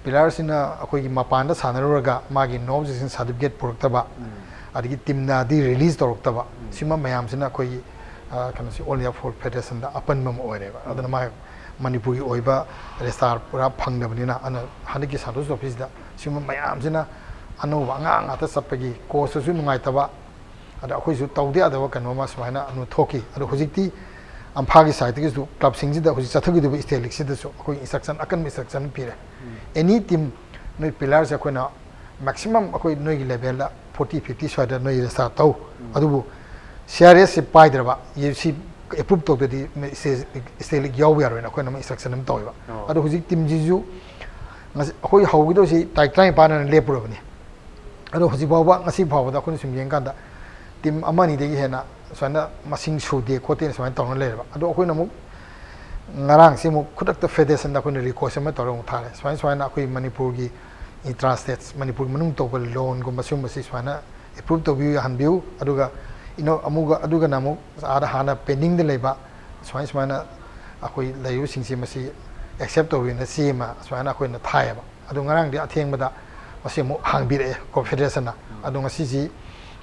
ꯄ꯭ꯂꯦꯌꯔꯁꯤꯅ ꯑꯩꯈꯣꯏꯒꯤ ꯃꯄꯥꯟꯗ ꯁꯥꯟꯅꯔꯨꯔꯒ ꯃꯥꯒꯤ ꯅꯣ ꯑꯣꯕꯖꯦꯛꯁꯟ ꯁꯥꯔꯇꯤꯐꯤꯀꯦꯠ ꯄꯨꯔꯛꯇꯕ, ꯑꯗꯒꯤ ꯇꯤꯝꯅ ꯑꯗꯨ ꯔꯤꯂꯤꯖ ꯇꯧꯔꯛꯇꯕ, ꯁꯤꯃ ꯃꯌꯥꯝꯁꯤꯅ ꯑꯩꯈꯣꯏꯒꯤ, ꯑ, ꯀꯩꯅꯣꯁꯤ, ꯑꯣꯜ ꯏꯟꯗꯤꯌꯥ ꯐꯨꯠꯕꯣꯜ ꯐꯦꯗꯔꯦꯁꯟꯗ ꯑꯄꯟꯕ ꯑꯃ ꯑꯣꯏꯔꯦꯕ꯫ ꯑꯗꯨꯅ ꯃꯥ ꯃꯅꯤꯄꯨꯔꯒꯤ ꯑꯣꯏꯕ ꯔꯦꯖꯤꯁꯇꯥꯔ ꯄꯨꯔꯥ ꯐꯪꯗꯕꯅꯤꯅ, ꯑꯗꯨꯅ ꯍꯟꯗꯛꯀꯤ ꯁꯥꯟꯇꯣꯁ ꯇ꯭ꯔꯣꯐꯤꯁꯤꯗ ꯁꯤꯒꯨꯝꯕ ꯃꯌꯥꯝꯁꯤꯅ ꯑꯅꯧꯕ ꯑꯉꯥꯡ ꯉꯥꯛꯇ ꯆꯠꯄꯒꯤ ꯀꯣꯆꯇꯁꯨ ꯅꯨꯡꯉꯥꯏꯇꯕ, ꯑꯗ ꯑꯩꯈꯣꯏꯁꯨ ꯇꯧꯗ ꯌꯥꯗꯕ ꯀꯩꯅꯣ ꯑꯃ ꯁꯨꯃꯥꯏꯅ ꯑꯃ ꯊꯣꯛꯈꯤ꯫ ꯑꯗꯣ ꯍꯧꯖꯤꯛꯇꯤ ꯑꯝꯐꯥꯒꯤ ꯁꯥꯏꯠꯇꯒꯤꯁꯨ ꯀ꯭ꯂꯕꯁꯤꯡꯁꯤꯗ ꯍꯧꯖꯤꯛ ꯆꯠꯊꯈꯤꯗꯕ ꯏꯁꯇꯦꯠ ꯂꯤꯒꯁꯤꯗꯁꯨ ꯑꯩꯈꯣꯏ ꯏꯟꯁꯇ꯭ꯔꯛꯁꯟ, ꯑꯀꯟꯕ ꯏꯟꯁꯇ꯭ꯔꯛꯁꯟ ꯄꯤꯔꯦ꯫ ꯑꯦꯅꯤ ꯇꯤꯝ, ꯅꯣꯏ ꯄ꯭ꯂꯦꯌꯔꯁꯦ ꯑꯩꯈꯣꯏꯅ ꯃꯦꯛꯁꯤꯃꯝ ꯑꯩꯈꯣꯏ ꯅꯣꯏꯒꯤ ꯂꯦꯚꯦꯜꯗ ꯐꯣꯔꯇꯤ, ꯐꯤꯐꯇꯤ ꯁ꯭ꯋꯥꯏꯗ ꯅꯣꯏ ꯔꯦꯖꯤꯁꯇꯥꯔ ꯇꯧ꯫ ꯑꯗꯨꯕꯨ ꯁꯤ ꯑꯥꯔ ꯑꯦꯁꯁꯦ ꯄꯥꯏꯗ꯭ꯔꯕ, ꯁꯤ ꯑꯦꯄ꯭ꯔꯨꯞ ꯇꯧꯗ꯭ꯔꯗꯤ ꯏꯁꯇꯦꯠ ꯂꯤꯒ ꯌꯥꯎꯕ ꯌꯥꯔꯣꯏꯅ ꯑꯩꯈꯣꯏꯅ ꯑꯃ ꯏꯟꯁꯇ꯭ꯔꯛꯁꯟ ꯑꯃ ꯇꯧꯋꯦꯕ꯫ ꯑꯗꯣ ꯍꯧꯖꯤꯛ ꯇꯤꯝꯁꯤꯁꯨ ꯉꯁꯤ ꯑꯩꯈꯣꯏ ꯍꯧꯒꯗꯧꯁꯤ ꯇꯥꯔꯤꯛ ꯇꯔꯥꯅꯤꯄꯥꯟ ꯑꯅ ꯂꯦꯞꯄꯨꯔꯕꯅꯤ꯫ ꯑꯗꯣ ꯍꯧꯖꯤꯛ ꯐꯥꯎꯕ, ꯉꯁꯤ ꯐꯥꯎꯕꯗ ꯑꯩꯈꯣꯏꯅ ꯁꯨꯝ ꯌꯦꯡꯀꯥꯟꯗ ꯇꯤꯝ ꯑꯃ ꯑꯅꯤꯗꯒꯤ ꯍꯦꯟꯅ ꯁꯨꯃꯥꯏꯅ ꯃꯁꯤꯡ ꯁꯨꯗꯦ ꯈꯣꯠꯇꯦꯅ ꯁꯨꯃꯥꯏꯅ ꯇꯧꯅ ꯂꯩꯔꯦꯕ꯫ ꯑꯗꯣ ꯑꯩꯈꯣꯏꯅ ꯑꯃꯨꯛ ꯉꯔꯥꯡꯁꯤ ꯑꯃꯨꯛ ꯈꯨꯗꯛꯇ ꯐꯦꯗꯔꯦꯁꯟꯗ ꯑꯩꯈꯣꯏꯅ ꯔꯤꯀ꯭ꯋꯦꯁ ꯑꯃ ꯇꯧꯔꯒ ꯑꯃꯨꯛ ꯊꯥꯔꯦ, ꯁꯨꯃꯥꯏꯅ ꯁꯨꯃꯥꯏꯅ ꯑꯩꯈꯣꯏ ꯃꯅꯤꯄꯨꯔꯒꯤ ꯏꯟꯇ꯭ꯔꯥ ꯁ꯭ꯇꯦꯠꯁ, ꯃꯅꯤꯄꯨꯔꯒꯤ ꯃꯅꯨꯡ ꯇꯧꯕ ꯂꯣꯟꯒꯨꯝꯕ ꯁꯤꯒꯨꯝꯕꯁꯤ ꯁꯨꯃꯥꯏꯅ ꯑꯦꯄ꯭ꯔꯨꯞ ꯇꯧꯕꯤꯌꯨ, ꯌꯥꯍꯟꯕꯤꯌꯨ, ꯑꯗꯨꯒ ꯏꯅꯣ-, ꯑꯃꯨꯛ, ꯑꯗꯨꯒꯅ ꯑꯃꯨꯛ ꯑꯥꯗ ꯍꯥꯟꯅ ꯄꯦꯟꯗꯤꯡꯗ ꯂꯩꯕ ꯁꯨꯃꯥꯏ ꯁꯨꯃꯥꯏꯅ ꯑꯩꯈꯣꯏ ꯂꯩꯔꯤꯕꯁꯤꯡꯁꯤ ꯃꯁꯤ ꯑꯦꯛꯁꯦꯞ ꯇꯧꯕꯤꯌꯨꯅ ꯆꯦ ꯑꯃ ꯁꯨꯃꯥꯏꯅ ꯑꯩꯈꯣꯏꯅ ꯊꯥꯏꯌꯦꯕ꯫ ꯑꯗꯣ ꯉꯔꯥꯡꯗꯤ ꯑꯊꯦꯡꯕꯗ ꯃꯁꯤ ꯑꯃꯨꯛ ꯍꯥꯡꯕꯤꯔꯛꯑꯦ ꯀꯣ ꯐꯦꯗꯔꯦꯁꯟꯅ꯫ ꯑꯗꯣ ꯉꯁꯤꯁꯤ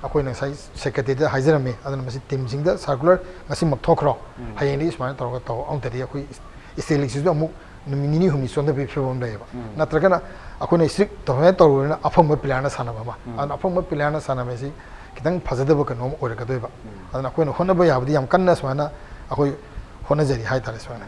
ꯑꯩꯈꯣꯏꯅ ꯉꯁꯥꯏ ꯁꯦꯀ꯭ꯔꯦꯇꯔꯤꯗ ꯍꯥꯏꯖꯔꯝꯃꯤ, ꯑꯗꯨꯅ ꯃꯁꯤ ꯇꯤꯝꯁꯤꯡꯗ ꯁꯥꯔꯀꯨꯂꯔ ꯉꯁꯤꯃꯛ ꯊꯣꯛꯈ꯭ꯔꯣ, ꯍꯌꯦꯡꯗꯒꯤ ꯁꯨꯃꯥꯏꯅ ꯇꯧꯔꯒ ꯇꯧ, ꯑꯃꯨꯛꯇꯗꯤ ꯑꯩꯈꯣꯏ ꯏꯁꯇꯦꯠ ꯂꯤꯒꯁꯤꯁꯨ ꯑꯃꯨꯛ ꯅꯨꯃꯤꯠ ꯅꯤꯅꯤ ꯍꯨꯝꯅꯤ ꯆꯣꯟꯊꯕꯒꯤ ꯐꯤꯕꯝ ꯑꯃ ꯂꯩꯌꯦꯕ꯫ ꯅꯠꯇ꯭ꯔꯒꯅ ꯑꯩꯈꯣꯏꯅ ꯏꯁꯇ꯭ꯔꯤꯛ ꯇꯧꯔꯤꯉꯩ ꯇꯧꯔꯨꯕꯅꯤꯅ ꯑꯐꯪꯕ ꯄ꯭ꯂꯦꯌꯔꯅ ꯁꯥꯟꯅꯕ ꯑꯃ, ꯑꯗꯨꯅ ꯑꯐꯪꯕ ꯄ꯭ꯂꯦꯌꯔꯅ ꯁꯥꯟꯅꯕ ꯍꯥꯏꯁꯤ ꯈꯤꯇꯪ ꯐꯖꯗꯕ ꯀꯩꯅꯣꯝ ꯑꯣꯏꯔꯛꯀꯗꯣꯏꯕ꯫ ꯑꯗꯨꯅ ꯑꯩꯈꯣꯏꯅ ꯍꯣꯠꯅꯕ ꯌꯥꯕꯗꯤ ꯌꯥꯝ ꯀꯟꯅ ꯁꯨꯃꯥꯏꯅ ꯑꯩꯈꯣꯏ ꯍꯣꯠꯅꯖꯔꯤ ꯍꯥꯏꯇꯥꯔꯦ꯫ ꯁꯨꯃꯥꯏꯅ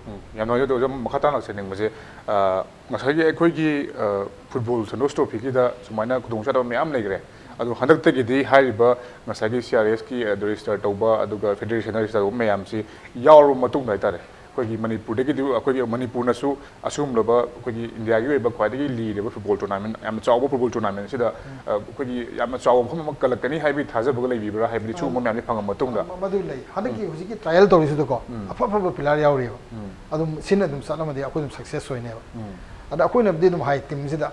ꯎꯝ, ꯌꯥꯝ ꯅꯨꯡꯉꯥꯏꯖꯩ꯫ ꯑꯗꯣ ꯑꯣꯖꯥ, ꯃꯈꯥ ꯇꯥꯅ ꯂꯥꯛꯆꯅꯤꯡꯕꯁꯦ, ꯑ, ꯉꯁꯥꯏꯒꯤ ꯑꯩꯈꯣꯏꯒꯤ, ꯑ, ꯐꯨꯠꯕꯣꯜ ꯁꯟꯇꯣꯁ ꯇ꯭ꯔꯣꯐꯤꯒꯤꯗ ꯁꯨꯃꯥꯏꯅ ꯈꯨꯗꯣꯡꯆꯥꯗꯕ ꯃꯌꯥꯝ ꯂꯩꯈ꯭ꯔꯦ꯫ ꯑꯗꯣ ꯍꯟꯗꯛꯇꯒꯤꯗꯤ ꯍꯥꯏꯔꯤꯕ ꯉꯁꯥꯏꯒꯤ ꯁꯤ ꯑꯥꯔ ꯑꯦꯁꯀꯤ, ꯑ, ꯔꯦꯖꯤꯁꯇꯔ ꯇꯧꯕ, ꯑꯗꯨꯒ ꯐꯦꯗꯔꯦꯁꯟꯅ ꯔꯦꯖꯤꯁꯇꯔ ꯇꯧꯕ ꯃꯌꯥꯝꯁꯤ ꯌꯥꯎꯔꯕ ꯃꯇꯨꯡꯗ ꯍꯥꯏꯇꯥꯔꯦ, ꯑꯩꯈꯣꯏꯒꯤ ꯃꯅꯤꯄꯨꯔꯗꯒꯤꯗꯤ, ꯑꯩꯈꯣꯏꯒꯤ ꯃꯅꯤꯄꯨꯔꯅꯁꯨ ꯑꯁꯤꯒꯨꯝꯂꯕ ꯑꯩꯈꯣꯏꯒꯤ ꯏꯟꯗꯤꯌꯥꯒꯤ ꯑꯣꯏꯕ ꯈ꯭ꯋꯥꯏꯗꯒꯤ ꯂꯤꯔꯕ ꯐꯨꯠꯕꯣꯜ ꯇꯣꯔꯅꯥꯃꯦꯟ, ꯌꯥꯝꯅ ꯆꯥꯎꯕ ꯐꯨꯠꯕꯣꯜ ꯇꯣꯔꯅꯥꯃꯦꯟ ꯑꯁꯤꯗ, ꯑ, ꯑꯩꯈꯣꯏꯒꯤ ꯌꯥꯝꯅ ꯆꯥꯎꯕ ꯃꯐꯝ ꯑꯃ ꯀꯜꯂꯛꯀꯅꯤ ꯍꯥꯏꯕꯒꯤ ꯊꯥꯖꯕꯒ ꯂꯩꯕꯤꯕ꯭ꯔꯥ? ꯍꯥꯏꯕꯗꯤ ꯁꯤꯒꯨꯝꯕ ꯃꯌꯥꯝꯁꯤ ꯐꯪꯉ ꯃꯇꯨꯡꯗ꯫ ꯃ-, ꯃꯗꯨ ꯂꯩ꯫ ꯍꯟꯗꯛꯀꯤ ꯍꯧꯖꯤꯛꯀꯤ ꯇ꯭ꯔꯥꯏꯌꯦꯜ ꯇꯧꯔꯤꯁꯤꯗꯀꯣ, ꯑꯐ ꯑꯐꯕ ꯄ꯭ꯂꯦꯌꯥꯔ ꯌꯥꯎꯔꯤꯑꯕ꯫ ꯑꯗꯨꯝ ꯁꯤꯅ ꯑꯗꯨꯝ ꯆꯠꯂꯝꯃꯗꯤ ꯑꯩꯈꯣꯏ ꯑꯗꯨꯝ ꯁꯛꯁꯦꯁ ꯑꯣꯏꯅꯦꯕ꯫ ꯑꯗ ꯑꯩꯈꯣꯏꯅꯕꯨꯗꯤ ꯑꯗꯨꯝ ꯍꯥꯏ, ꯇꯤꯝꯁꯤꯗ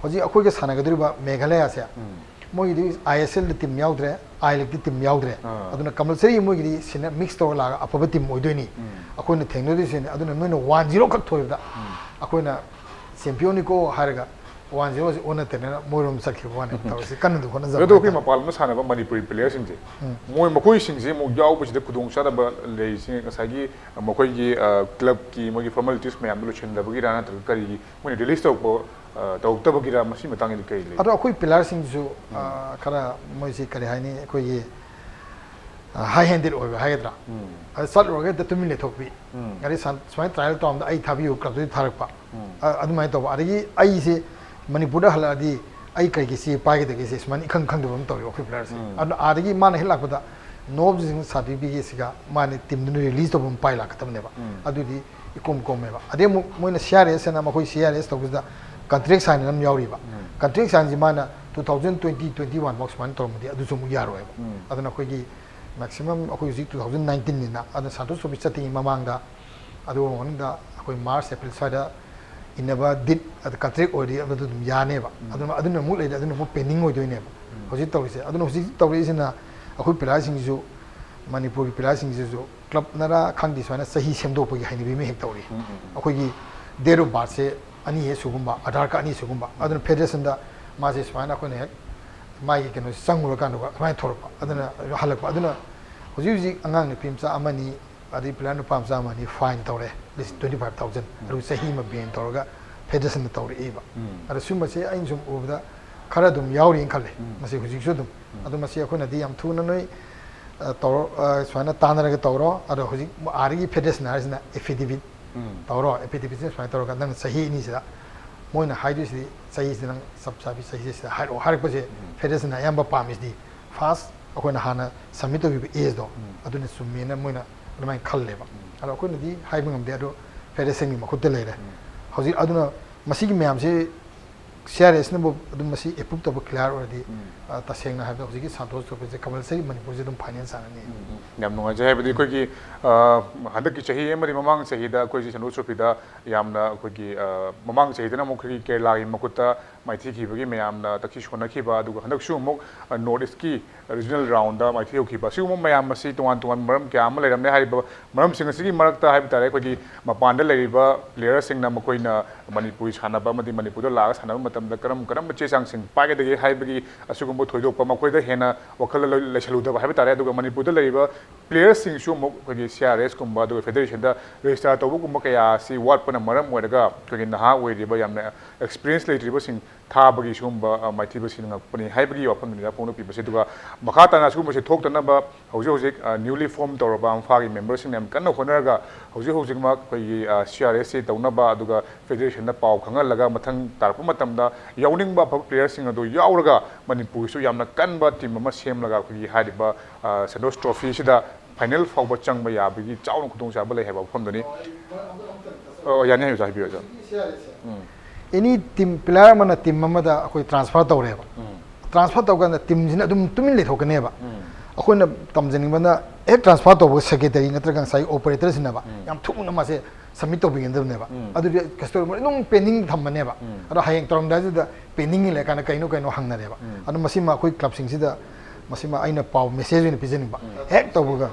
ꯍꯧꯖꯤꯛ ꯑꯩꯈꯣꯏꯒ ꯁꯥꯟꯅꯒꯗꯧꯔꯤꯕ ꯃꯦꯘꯥꯂꯌꯥꯁꯦ, ꯃꯣꯏꯒꯤꯗꯤ ꯑꯥꯏ ꯑꯦꯁ ꯑꯦꯜꯗ ꯇꯤꯝ ꯌꯥꯎꯗ꯭ꯔꯦ, ꯑꯥꯏ ꯂꯤꯛꯇ ꯇꯤꯝ ꯌꯥꯎꯗ꯭ꯔꯦ꯫ ꯑꯥ꯫ ꯑꯗꯨꯅ ꯀꯝꯄꯜꯁꯔꯤ ꯃꯣꯏꯒꯤꯗꯤ ꯁꯤꯅ ꯃꯤꯛꯁ ꯇꯧꯔ ꯂꯥꯛꯑꯒ ꯑꯐꯕ ꯇꯤꯝ ꯑꯣꯏꯗꯣꯏꯅꯤ꯫ ꯑꯩꯈꯣꯏꯅ ꯊꯦꯡꯅꯗꯣꯏꯁꯤꯅꯤ꯫ ꯑꯗꯨꯅ ꯅꯣꯏꯅ ꯋꯥꯟ ꯖꯤꯔꯣ ꯈꯛ ꯊꯣꯏꯕꯗ ꯑꯩꯈꯣꯏꯅ ꯆꯦꯝꯄꯤꯌꯟꯅꯤꯀꯣ ꯍꯥꯏꯔꯒ ꯋꯥꯟ ꯖꯤꯔꯣꯁꯤ ꯑꯣꯟꯅ ꯇꯩꯅꯅ ꯃꯣꯏꯔꯣꯝ ꯆꯠꯈꯤꯕ ꯋꯥꯅꯤ꯫ ꯇꯧꯔꯤꯁꯤ ꯀꯟꯅꯗꯤ ꯍꯣꯠꯅꯖꯕ ꯑꯗꯣ ꯑꯩꯈꯣꯏ ꯍꯥꯏꯇꯥꯔꯦ꯫ ꯃꯄꯥꯟ ꯂꯝꯗ ꯁꯥꯟꯅꯕ ꯃꯅꯤꯄꯨꯔꯤ ꯄ꯭ꯂꯦꯌꯔꯁꯤꯡꯁꯦ, ꯃꯣꯏ, ꯃꯈꯣꯏꯁꯤꯡꯁꯦ ꯑꯃꯨꯛ ꯌꯥꯎꯕꯁꯤꯗ ꯈꯨꯗꯣꯡꯆꯥꯗꯕ ꯂꯩꯔꯤꯁꯦ ꯉꯁꯥꯏꯒꯤ ꯃꯈꯣꯏꯒꯤ, ꯑ, ꯀ꯭ꯂꯕꯀꯤ ꯃꯣꯏꯒꯤ ꯐꯣꯔꯃꯦꯂꯤꯇꯤꯁ ꯃꯌꯥꯝꯗꯨ ꯂꯣꯏꯁꯤꯟꯗꯕꯒꯤꯔꯥ, ꯅꯠꯇ꯭ꯔꯒ ꯀꯔꯤꯒꯤ ꯃꯣꯏꯅ ꯔꯤꯂꯤꯁ ꯇꯧꯔꯛꯄ, ꯑ, ꯇꯧꯔꯛꯇꯕꯒꯤꯔꯥ, ꯃꯁꯤ ꯃꯇꯥꯡꯗꯗꯤ ꯀꯔꯤ ꯂꯩ? ꯑꯗꯣ ꯑꯩꯈꯣꯏ ꯄ꯭ꯂꯦꯌꯔꯁꯤꯡꯁꯨ, ꯑ, ꯈꯔ ꯃꯣꯏꯁꯤ ꯀꯔꯤ ꯍꯥꯏꯅꯤ, ꯑꯩꯈꯣꯏꯒꯤ, ꯑ, ꯍꯥꯏ ꯍꯦꯟꯗꯦꯗ ꯑꯣꯏꯕ ꯍꯥꯏꯒꯗ꯭ꯔꯥ? ꯑꯗ ꯆꯠꯂꯨꯔꯒ ꯍꯦꯛꯇ ꯇꯨꯃꯤꯟ ꯂꯩꯊꯣꯛꯄꯤ꯫ ꯑꯗꯩ ꯁꯥꯟ-, ꯁꯨꯃꯥꯏꯅ ꯇ꯭ꯔꯥꯏꯌꯦꯜ ꯇꯧꯔꯝꯗ ꯑꯩ ꯊꯥꯕꯤꯌꯨ, ꯀ꯭ꯂꯕꯇꯨꯗ ꯊꯥꯔꯛꯄ꯫ ꯑ-, ꯑꯗꯨꯃꯥꯏꯅ ꯇꯧꯕ꯫ ꯑꯗꯒꯤ ꯑꯩꯁꯦ ꯃꯅꯤꯄꯨꯔꯗ ꯍꯜꯂꯛꯑꯗꯤ ꯑꯩ ꯀꯔꯤꯒꯤ ꯁꯤ ꯄꯥꯏꯒꯗꯒꯦ ꯁꯤ ꯁꯨꯃꯥꯏꯅ ꯏꯈꯪ ꯈꯪꯗꯕ ꯑꯃ ꯇꯧꯋꯦ ꯑꯩꯈꯣꯏ ꯄ꯭ꯂꯦꯌꯔꯁꯦ꯫ ꯑꯗꯨꯅ ꯑꯥꯗꯒꯤ ꯃꯥꯅ ꯍꯦꯛ ꯂꯥꯛꯄꯗ ꯅꯣꯞꯁꯤꯡ ꯁꯥꯔꯇꯤꯐꯤꯀꯦꯠꯁꯤꯒ ꯃꯥꯅ ꯇꯤꯝꯗꯨꯅ ꯔꯤꯂꯤꯁ ꯇꯧꯕ ꯑꯃ ꯄꯥꯏ ꯂꯥꯛꯀꯗꯕꯅꯦꯕ꯫ ꯑꯗꯨꯗꯤ ꯏꯀꯣꯝ ꯀꯣꯝꯃꯦꯕ꯫ ꯑꯗꯩ ꯑꯃꯨꯛ ꯃꯣꯏꯅ ꯁꯤ ꯑꯥꯔ ꯑꯦꯁ ꯍꯥꯏꯅ ꯃꯈꯣꯏ ꯁꯤ ꯑꯥꯔ ꯑꯦꯁ ꯇꯧꯕꯁꯤꯗ ꯀꯟꯇ꯭ꯔꯦꯛ ꯁꯥꯏꯟ ꯑꯃ ꯌꯥꯎꯔꯤꯕ꯫ ꯀꯟꯇ꯭ꯔꯦꯛ ꯁꯥꯏꯟꯁꯤ ꯃꯥꯅ two thousand twenty, twenty one ꯐꯥꯎ ꯁꯨꯃꯥꯏꯅ ꯇꯧꯔꯝꯃꯗꯤ ꯑꯗꯨꯁꯨ ꯑꯃꯨꯛ ꯌꯥꯔꯣꯏꯕ꯫ ꯑꯗꯨꯅ ꯑꯩꯈꯣꯏꯒꯤ ꯃꯦꯛꯁꯤꯃꯝ ꯑꯩꯈꯣꯏ ꯍꯧꯖꯤꯛ ꯇꯨ ꯊꯥꯎꯖꯟ ꯅꯥꯏꯟꯇꯤꯟꯅꯤꯅ, ꯑꯗꯨꯅ ꯁꯥꯟꯇꯣꯁ ꯇ꯭ꯔꯣꯐꯤ ꯆꯠꯇ꯭ꯔꯤꯉꯩ ꯃꯃꯥꯡꯗ, ꯑꯗꯨꯒ ꯃꯅꯨꯡꯗ ꯑꯩꯈꯣꯏ ꯃꯥꯔꯆ, ꯑꯦꯄ꯭ꯔꯤꯜ ꯁ꯭ꯋꯥꯏꯗ ꯏꯟꯅꯕ ꯗꯤꯠ, ꯑꯗ ꯀꯟꯇ꯭ꯔꯦꯛ ꯑꯣꯏꯔꯗꯤ ꯑꯗꯨ ꯑꯗꯨꯝ ꯌꯥꯅꯦꯕ꯫ ꯑꯗꯨꯅ, ꯑꯗꯨꯅ ꯑꯃꯨꯛ ꯂꯩꯔꯦ, ꯑꯗꯨꯅ ꯑꯃꯨꯛ ꯄꯦꯟꯗꯤꯡ ꯑꯣꯏꯗꯣꯏꯅꯦꯕ ꯍꯧꯖꯤꯛ ꯇꯧꯔꯤꯁꯦ꯫ ꯑꯗꯨꯅ ꯍꯧꯖꯤꯛ ꯇꯧꯔꯛꯏꯁꯤꯅ ꯑꯩꯈꯣꯏ ꯄ꯭ꯂꯦꯌꯔꯁꯤꯡꯁꯤꯁꯨ, ꯃꯅꯤꯄꯨꯔꯒꯤ ꯄ꯭ꯂꯦꯌꯔꯁꯤꯡꯁꯤꯁꯨ ꯀ꯭ꯂꯕꯅꯔ ꯈꯪꯗꯦ, ꯁꯨꯃꯥꯏꯅ ꯆꯍꯤ ꯁꯦꯝꯗꯣꯛꯄꯒꯤ ꯍꯩꯅꯕꯤ ꯑꯃ ꯍꯦꯛ ꯇꯧꯔꯤ꯫ ꯑꯩꯈꯣꯏꯒꯤ date of birthꯁꯦ ꯑꯅꯤ ꯍꯦꯛ ꯁꯨꯒꯨꯝꯕ, ꯑꯙꯥꯔ ꯀꯥꯔꯗ ꯑꯅꯤ ꯁꯨꯒꯨꯝꯕ꯫ ꯑꯗꯨꯅ ꯐꯦꯗꯔꯦꯁꯟꯗ ꯃꯥꯁꯦ ꯁꯨꯃꯥꯏꯅ ꯑꯩꯈꯣꯏꯅ ꯍꯦꯛ ꯃꯥꯒꯤ ꯀꯩꯅꯣꯁꯦ ꯆꯪꯉꯨꯔꯀꯥꯟꯗꯀꯣ ꯑꯗꯨꯃꯥꯏꯅ ꯊꯣꯛꯂꯛꯄ, ꯑꯗꯨꯅ ꯍꯜꯂꯛꯄ꯫ ꯑꯗꯨꯅ ꯍꯧꯖꯤꯛ ꯍꯧꯖꯤꯛ ꯑꯉꯥꯡ ꯅꯨꯄꯤ ꯃꯆꯥ ꯑꯃꯅꯤ, ꯑꯗꯩ ꯄ꯭ꯂꯦꯌꯔ ꯅꯨꯄꯥ ꯃꯆꯥ ꯑꯃꯅꯤ ꯐꯥꯏꯟ ꯇꯧꯔꯦ, ꯂꯤꯁꯤꯡ twenty five thousand, ꯑꯗꯨꯒ ꯆꯍꯤ ꯑꯃ ꯕꯦꯟ ꯇꯧꯔꯒ ꯐꯦꯗꯔꯦꯁꯟꯗ ꯇꯧꯔꯛꯏꯕ꯫ ꯑꯗꯣ ꯁꯤꯒꯨꯝꯕꯁꯦ ꯑꯩꯅ ꯁꯨꯝ ꯎꯕꯗ ꯈꯔ ꯑꯗꯨꯝ ꯌꯥꯎꯔꯤꯅ ꯈꯜꯂꯦ꯫ ꯃꯁꯤ ꯍꯧꯖꯤꯛꯁꯨ ꯑꯗꯨꯝ, ꯑꯗꯣ ꯃꯁꯤ ꯑꯩꯈꯣꯏꯅꯗꯤ ꯌꯥꯝ ꯊꯨꯅ ꯅꯣꯏ, ꯑ, ꯇꯧꯔꯣ, ꯑ, ꯁꯨꯃꯥꯏꯅ ꯇꯥꯟꯅꯔꯒ ꯇꯧꯔꯣ꯫ ꯑꯗꯣ ꯍꯧꯖꯤꯛ ꯑꯥꯗꯒꯤ ꯐꯦꯗꯔꯦꯁꯟ ꯍꯥꯏꯔꯤꯁꯤꯅ affidavit ꯇꯧꯔꯣ, affidavitꯁꯤꯅ ꯁꯨꯃꯥꯏꯅ ꯇꯧꯔꯒ ꯅꯪ ꯆꯍꯤ ꯑꯅꯤꯁꯤꯗ, ꯃꯣꯏꯅ ꯍꯥꯏꯗꯣꯏꯁꯤꯗꯤ ꯆꯍꯤꯁꯤꯗ ꯅꯪ ꯆꯞ ꯆꯥꯕꯤ ꯆꯍꯤꯁꯤꯗ ꯍꯥꯏꯔꯛꯑꯣ ꯍꯥꯏꯔꯛꯄꯁꯦ꯫ ꯐꯦꯗꯔꯦꯁꯟꯅ ꯑꯌꯥꯝꯕ ꯄꯥꯝꯃꯤꯁꯤꯗꯤ ꯐꯥꯔꯁ ꯑꯩꯈꯣꯏꯅ ꯍꯥꯟꯅ ꯁꯕꯃꯤꯠ ꯇꯧꯈꯤꯕ ꯑꯦꯖꯇꯣ ꯑꯗꯨꯅ ꯆꯨꯝꯃꯦꯅ ꯃꯣꯏꯅ ꯑꯗꯨꯃꯥꯏꯅ ꯈꯜꯂꯦꯕ꯫ ꯑꯗꯣ ꯑꯩꯈꯣꯏꯅꯗꯤ ꯍꯥꯏꯕ ꯉꯝꯗꯦ, ꯑꯗꯣ ꯐꯦꯗꯔꯦꯁꯟꯒꯤ ꯃꯈꯨꯠꯇ ꯂꯩꯔꯦ ꯍꯧꯖꯤꯛ꯫ ꯑꯗꯨꯅ ꯃꯁꯤꯒꯤ ꯃꯌꯥꯝꯁꯦ ꯁꯤ ꯑꯥꯔ ꯑꯦꯁꯅꯕꯨ ꯑꯗꯨꯝ ꯃꯁꯤ ꯑꯦꯄ꯭ꯔꯨꯞ ꯇꯧꯕ ꯀ꯭ꯂꯤꯌꯥꯔ ꯑꯣꯏꯔꯗꯤ, ꯎꯝ꯫ ꯑ, ꯇꯁꯦꯡꯅ ꯍꯥꯏꯕꯗ ꯍꯧꯖꯤꯛꯀꯤ ꯁꯟꯇꯣꯁ ꯇ꯭ꯔꯣꯐꯤꯁꯦ ꯀꯝꯄꯜꯁꯔꯤ ꯃꯅꯤꯄꯨꯔꯁꯦ ꯑꯗꯨꯝ ꯐꯥꯏꯅꯦꯜ ꯁꯥꯟꯅꯅꯤ꯫ ꯎꯝ, ꯎꯝ꯫ ꯌꯥꯝ ꯅꯨꯡꯉꯥꯏꯖꯩ꯫ ꯍꯥꯏꯕꯗꯤ ꯑꯩꯈꯣꯏꯒꯤ, ꯑ, ꯍꯟꯗꯛꯀꯤ ꯆꯍꯤ ꯑꯃꯗꯤ ꯃꯃꯥꯡ ꯆꯍꯤꯗ ꯑꯩꯈꯣꯏꯁꯤ ꯁꯟꯇꯣꯁ ꯇ꯭ꯔꯣꯐꯤꯗ ꯌꯥꯝꯅ ꯑꯩꯈꯣꯏꯒꯤ, ꯑ, ꯃꯃꯥꯡ ꯆꯍꯤꯗꯅ ꯑꯃꯨꯛ ꯑꯩꯈꯣꯏꯒꯤ ꯀꯦꯔꯂꯥꯒꯤ ꯃꯈꯨꯠꯇ ꯃꯥꯏꯊꯤꯈꯤꯕꯒꯤ ꯃꯌꯥꯝꯅ ꯇꯛꯁꯤ ꯁꯣꯟꯅꯈꯤꯕ, ꯑꯗꯨꯒ ꯍꯟꯗꯛꯁꯨ ꯑꯃꯨꯛ, ꯑ, ꯅꯣꯔꯠ ꯏꯁꯀꯤ ꯔꯤꯖꯅꯦꯜ ꯔꯥꯎꯟꯗ ꯃꯥꯏꯊꯤꯍꯧꯈꯤꯕ, ꯁꯤꯒꯨꯝꯕ ꯃꯌꯥꯝ ꯑꯁꯤ ꯇꯣꯉꯥꯟ ꯇꯣꯉꯥꯟꯕ ꯃꯔꯝ ꯀꯌꯥ ꯑꯃ ꯂꯩꯔꯝꯂꯦ꯫ ꯍꯥꯏꯔꯤꯕ ꯃꯔꯝꯁꯤꯡ ꯑꯁꯤꯒꯤ ꯃꯔꯛꯇ ꯍꯥꯏꯕ ꯇꯥꯔꯦ, ꯑꯩꯈꯣꯏꯒꯤ ꯃꯄꯥꯟꯗ ꯂꯩꯔꯤꯕ ꯄ꯭ꯂꯦꯌꯔꯁꯤꯡꯅ ꯃꯈꯣꯏꯅ ꯃꯅꯤꯄꯨꯔꯤ ꯁꯥꯟꯅꯕ ꯑꯃꯗꯤ ꯃꯅꯤꯄꯨꯔꯗ ꯂꯥꯛꯑꯒ ꯁꯥꯟꯅꯕ ꯃꯇꯝꯗ ꯀꯔꯝ ꯀꯔꯝꯕ ꯆꯦ ꯆꯥꯡꯁꯤꯡ ꯄꯥꯏꯒꯗꯒꯦ ꯍꯥꯏꯕꯒꯤ ꯑꯁꯤꯒꯨꯝꯕ ꯊꯣꯏꯗꯣꯛꯄ ꯃꯈꯣꯏꯗ ꯍꯦꯟꯅ ꯋꯥꯈꯜꯗ ꯂꯩ-, ꯂꯩꯁꯜꯂꯨꯗꯕ ꯍꯥꯏꯕ ꯇꯥꯔꯦ꯫ ꯑꯗꯨꯒ ꯃꯅꯤꯄꯨꯔꯗ ꯂꯩꯔꯤꯕ ꯄ꯭ꯂꯦꯌꯔꯁꯤꯡꯁꯨ ꯑꯃꯨꯛ ꯑꯩꯈꯣꯏꯒꯤ ꯁꯤ ꯑꯥꯔ ꯑꯦꯁꯀꯨꯝꯕ ꯑꯗꯨꯒ ꯐꯦꯗꯔꯦꯁꯟꯗ ꯔꯦꯖꯤꯁꯇꯥꯔ ꯇꯧꯕꯒꯨꯝꯕ ꯀꯌꯥ ꯑꯁꯤ ꯋꯥꯠꯄꯅ ꯃꯔꯝ ꯑꯣꯏꯔꯒ ꯑꯩꯈꯣꯏꯒꯤ ꯅꯍꯥ ꯑꯣꯏꯔꯤꯕ ꯌꯥꯝꯅ ꯑꯦꯛꯁꯄꯤꯔꯤꯌꯦꯟꯁ ꯂꯩꯇ꯭ꯔꯤꯕꯁꯤꯡ ꯊꯥꯕꯒꯤ ꯁꯤꯒꯨꯝꯕ, ꯑ, ꯃꯥꯏꯊꯤꯕꯁꯤ ꯉꯛꯄꯅꯤ ꯍꯥꯏꯕꯒꯤ ꯋꯥꯐꯝꯗꯨꯅꯤꯗ ꯐꯣꯡꯗꯣꯛꯄꯤꯕꯁꯦ꯫ ꯑꯗꯨꯒ ꯃꯈꯥ ꯇꯥꯅ ꯑꯁꯤꯒꯨꯝꯕꯁꯦ ꯊꯣꯛꯇꯅꯕ ꯍꯧꯖꯤꯛ ꯍꯧꯖꯤꯛ, ꯑ, newly form ꯇꯧꯔꯕ ꯑꯝꯐꯥꯒꯤ ꯃꯦꯝꯕꯔꯁꯤꯡꯅ ꯌꯥꯝ ꯀꯟꯅ ꯍꯣꯠꯅꯔꯒ ꯍꯧꯖꯤꯛ ꯍꯧꯖꯤꯛꯃꯛ ꯑꯩꯈꯣꯏꯒꯤ, ꯑ, ꯁꯤ ꯑꯥꯔ ꯑꯦꯁꯁꯤ ꯇꯧꯅꯕ ꯑꯗꯨꯒ ꯐꯦꯗꯔꯦꯁꯟꯗ ꯄꯥꯎ ꯈꯪꯍꯜꯂꯒ ꯃꯊꯪ ꯇꯥꯔꯛꯄ ꯃꯇꯝꯗ ꯌꯥꯎꯅꯤꯡꯕ ꯑꯐꯕ ꯄ꯭ꯂꯦꯌꯔꯁꯤꯡ ꯑꯗꯨ ꯌꯥꯎꯔꯒ ꯃꯅꯤꯄꯨꯔꯒꯤꯁꯨ ꯌꯥꯝꯅ ꯀꯟꯕ ꯇꯤꯝ ꯑꯃ ꯁꯦꯝꯂꯒ ꯑꯩꯈꯣꯏꯒꯤ ꯍꯥꯏꯔꯤꯕ, ꯑ, ꯁꯟꯇꯣꯁ ꯇ꯭ꯔꯣꯐꯤꯁꯤꯗ ꯐꯥꯏꯅꯦꯜ ꯐꯥꯎꯕ ꯆꯪꯕ ꯌꯥꯕꯒꯤ ꯆꯥꯎꯅ ꯈꯨꯗꯣꯡꯆꯥꯕ ꯂꯩ ꯍꯥꯏꯕ ꯋꯥꯐꯝꯗꯨꯅꯤ꯫ ꯑꯣ, ꯌꯥꯅꯤ, ꯑꯣꯖꯥ, ꯍꯥꯏꯕꯤꯌꯨ, ꯑꯣꯖꯥ꯫ ꯎꯝ꯫ ꯑꯦꯅꯤ ꯇꯤꯝ, ꯄ꯭ꯂꯦꯌꯔ ꯑꯃꯅ ꯇꯤꯝ ꯑꯃꯗ ꯑꯩꯈꯣꯏ ꯇ꯭ꯔꯥꯟꯁꯐꯔ ꯇꯧꯔꯦꯕ꯫ ꯎꯝ꯫ ꯇ꯭ꯔꯥꯟꯁꯐꯔ ꯇꯧꯀꯥꯟꯗ ꯇꯤꯝꯁꯤꯅ ꯑꯗꯨꯝ ꯇꯨꯃꯤꯟ ꯂꯩꯊꯣꯛꯀꯅꯦꯕ꯫ ꯎꯝ꯫ ꯑꯩꯈꯣꯏꯅ ꯇꯝꯖꯅꯤꯡꯕꯅ ꯍꯦꯛ ꯇ꯭ꯔꯥꯟꯁꯐꯔ ꯇꯧꯕꯒ ꯁꯦꯀ꯭ꯔꯦꯇꯔꯤ ꯅꯠꯇ꯭ꯔꯒ ꯉꯁꯥꯏ ꯑꯣꯄꯔꯦꯇꯔꯁꯤꯅꯕ ꯎꯝ꯫ ꯌꯥꯝ ꯊꯨꯅ ꯃꯥꯁꯦ ꯁꯕꯃꯤꯠ ꯇꯧꯕꯤꯒꯗꯕꯅꯦꯕ꯫ ꯎꯝ꯫ ꯑꯗꯨꯗꯤ ꯀꯁꯇꯃꯔ ꯑꯗꯨꯝ ꯄꯦꯟꯗꯤꯡ ꯊꯝꯕꯅꯦꯕ꯫ ꯎꯝ꯫ ꯑꯗꯣ ꯍꯌꯦꯡ ꯇꯧꯔꯝꯗꯥꯏꯗꯨꯗ ꯄꯦꯟꯗꯤꯡꯒꯤ ꯂꯩꯔꯀꯥꯟꯗ ꯀꯩꯅꯣ ꯀꯩꯅꯣ ꯍꯪꯅꯔꯦꯕ꯫ ꯎꯝ꯫ ꯑꯗꯣ ꯃꯁꯤꯃ ꯑꯩꯈꯣꯏ ꯀ꯭ꯂꯕꯁꯤꯡꯁꯤꯗ ꯃꯁꯤꯃ ꯑꯩꯅ ꯄꯥꯎ ꯃꯦꯁꯦꯖ ꯑꯣꯏꯅ ꯄꯤꯖꯅꯤꯡꯕ꯫ ꯎꯝ꯫ ꯍꯦꯛ ꯇꯧꯕꯒ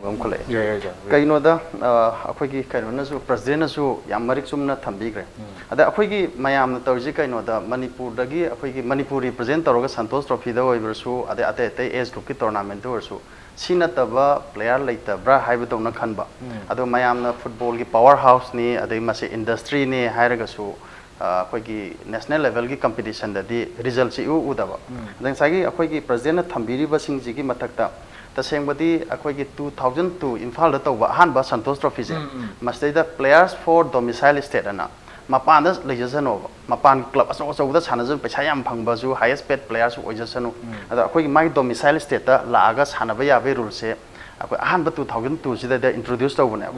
ꯑꯃꯈꯛ ꯂꯩ꯫ ꯌꯥꯏ, ꯌꯥꯏ, ꯌꯥꯏ꯫ ꯀꯩꯅꯣꯗ, ꯑ, ꯑꯩꯈꯣꯏꯒꯤ ꯀꯩꯅꯣꯅꯁꯨ, ꯄ꯭ꯔꯁꯤꯗꯦꯟꯅꯁꯨ ꯌꯥꯝ ꯃꯔꯤꯛ ꯆꯨꯝꯅ ꯊꯝꯕꯤꯈ꯭ꯔꯦ꯫ ꯎꯝ꯫ ꯑꯗ ꯑꯩꯈꯣꯏꯒꯤ ꯃꯌꯥꯝꯅ ꯇꯧꯔꯤꯁꯤ ꯀꯩꯅꯣꯗ, ꯃꯅꯤꯄꯨꯔꯗꯒꯤ ꯑꯩꯈꯣꯏꯒꯤ ꯃꯅꯤꯄꯨꯔ ꯔꯤꯄ꯭ꯔꯖꯦꯟ ꯇꯧꯔꯒ ꯁꯟꯇꯣꯁ ꯇ꯭ꯔꯣꯐꯤꯗ ꯑꯣꯏꯕꯔꯁꯨ, ꯑꯗꯩ ꯑꯇꯩ ꯑꯇꯩ ꯑꯦꯖ ꯒ꯭ꯔꯨꯞꯀꯤ ꯇꯣꯔꯅꯥꯃꯦꯟꯇ ꯑꯣꯏꯔꯁꯨ, ꯁꯤ ꯅꯠꯇꯕ ꯄ꯭ꯂꯦꯌꯥꯔ ꯂꯩꯇꯕ꯭ꯔꯥ ꯍꯥꯏꯕꯗꯧꯅ ꯈꯟꯕ꯫ ꯎꯝ꯫ ꯑꯗꯣ ꯃꯌꯥꯝꯅ ꯐꯨꯠꯕꯣꯜꯒꯤ ꯄꯋꯥꯔ ꯍꯥꯎꯁꯅꯤ, ꯑꯗꯩ ꯃꯁꯤ ꯏꯟꯗꯁꯇ꯭ꯔꯤꯅꯤ ꯍꯥꯏꯔꯒꯁꯨ, ꯑꯩꯈꯣꯏꯒꯤ ꯅꯦꯁꯅꯦꯜ ꯂꯦꯚꯦꯜꯒꯤ ꯀꯝꯄꯤꯇꯤꯁꯟꯗꯗꯤ ꯔꯤꯖꯜꯁꯤ ꯏꯎ ꯎꯗꯕ꯫ ꯑꯗ ꯉꯁꯥꯏꯒꯤ ꯑꯩꯈꯣꯏꯒꯤ ꯄ꯭ꯔꯁꯤꯗꯦꯟꯅ ꯊꯝꯕꯤꯔꯤꯕꯁꯤꯡꯁꯤꯒꯤ ꯃꯊꯛꯇ ꯇꯁꯦꯡꯕꯗꯤ ꯑꯩꯈꯣꯏꯒꯤ two thousand two ꯏꯝꯐꯥꯜꯗ ꯇꯧꯕ ꯑꯍꯥꯟꯕ Santosh ꯇ꯭ꯔꯣꯐꯤꯁꯦ, ꯃꯁꯤꯗꯩꯗ Players for Domicile State ꯑꯅ ꯃꯄꯥꯟꯗ ꯂꯩꯖꯁꯅꯣꯕ, ꯃꯄꯥꯟꯒꯤ ꯀ꯭ꯂꯕ ꯑꯆꯧ ꯑꯆꯧꯕꯗ ꯁꯥꯟꯅꯖꯕ, ꯄꯩꯁꯥ ꯌꯥꯝ ꯐꯪꯕꯁꯨ, highest paid playerꯁꯨ ꯑꯣꯏꯖꯁꯅꯨ, ꯑꯗ ꯑꯩꯈꯣꯏꯒꯤ ꯃꯥꯒꯤ domicile stateꯇ ꯂꯥꯛꯑꯒ ꯁꯥꯟꯅꯕ ꯌꯥꯕꯒꯤ ꯔꯨꯜꯁꯦ ꯑꯩꯈꯣꯏ ꯑꯍꯥꯟꯕ two thousand two ꯁꯤꯗꯩꯗ introduce ꯇꯧꯕꯅꯦꯕ꯫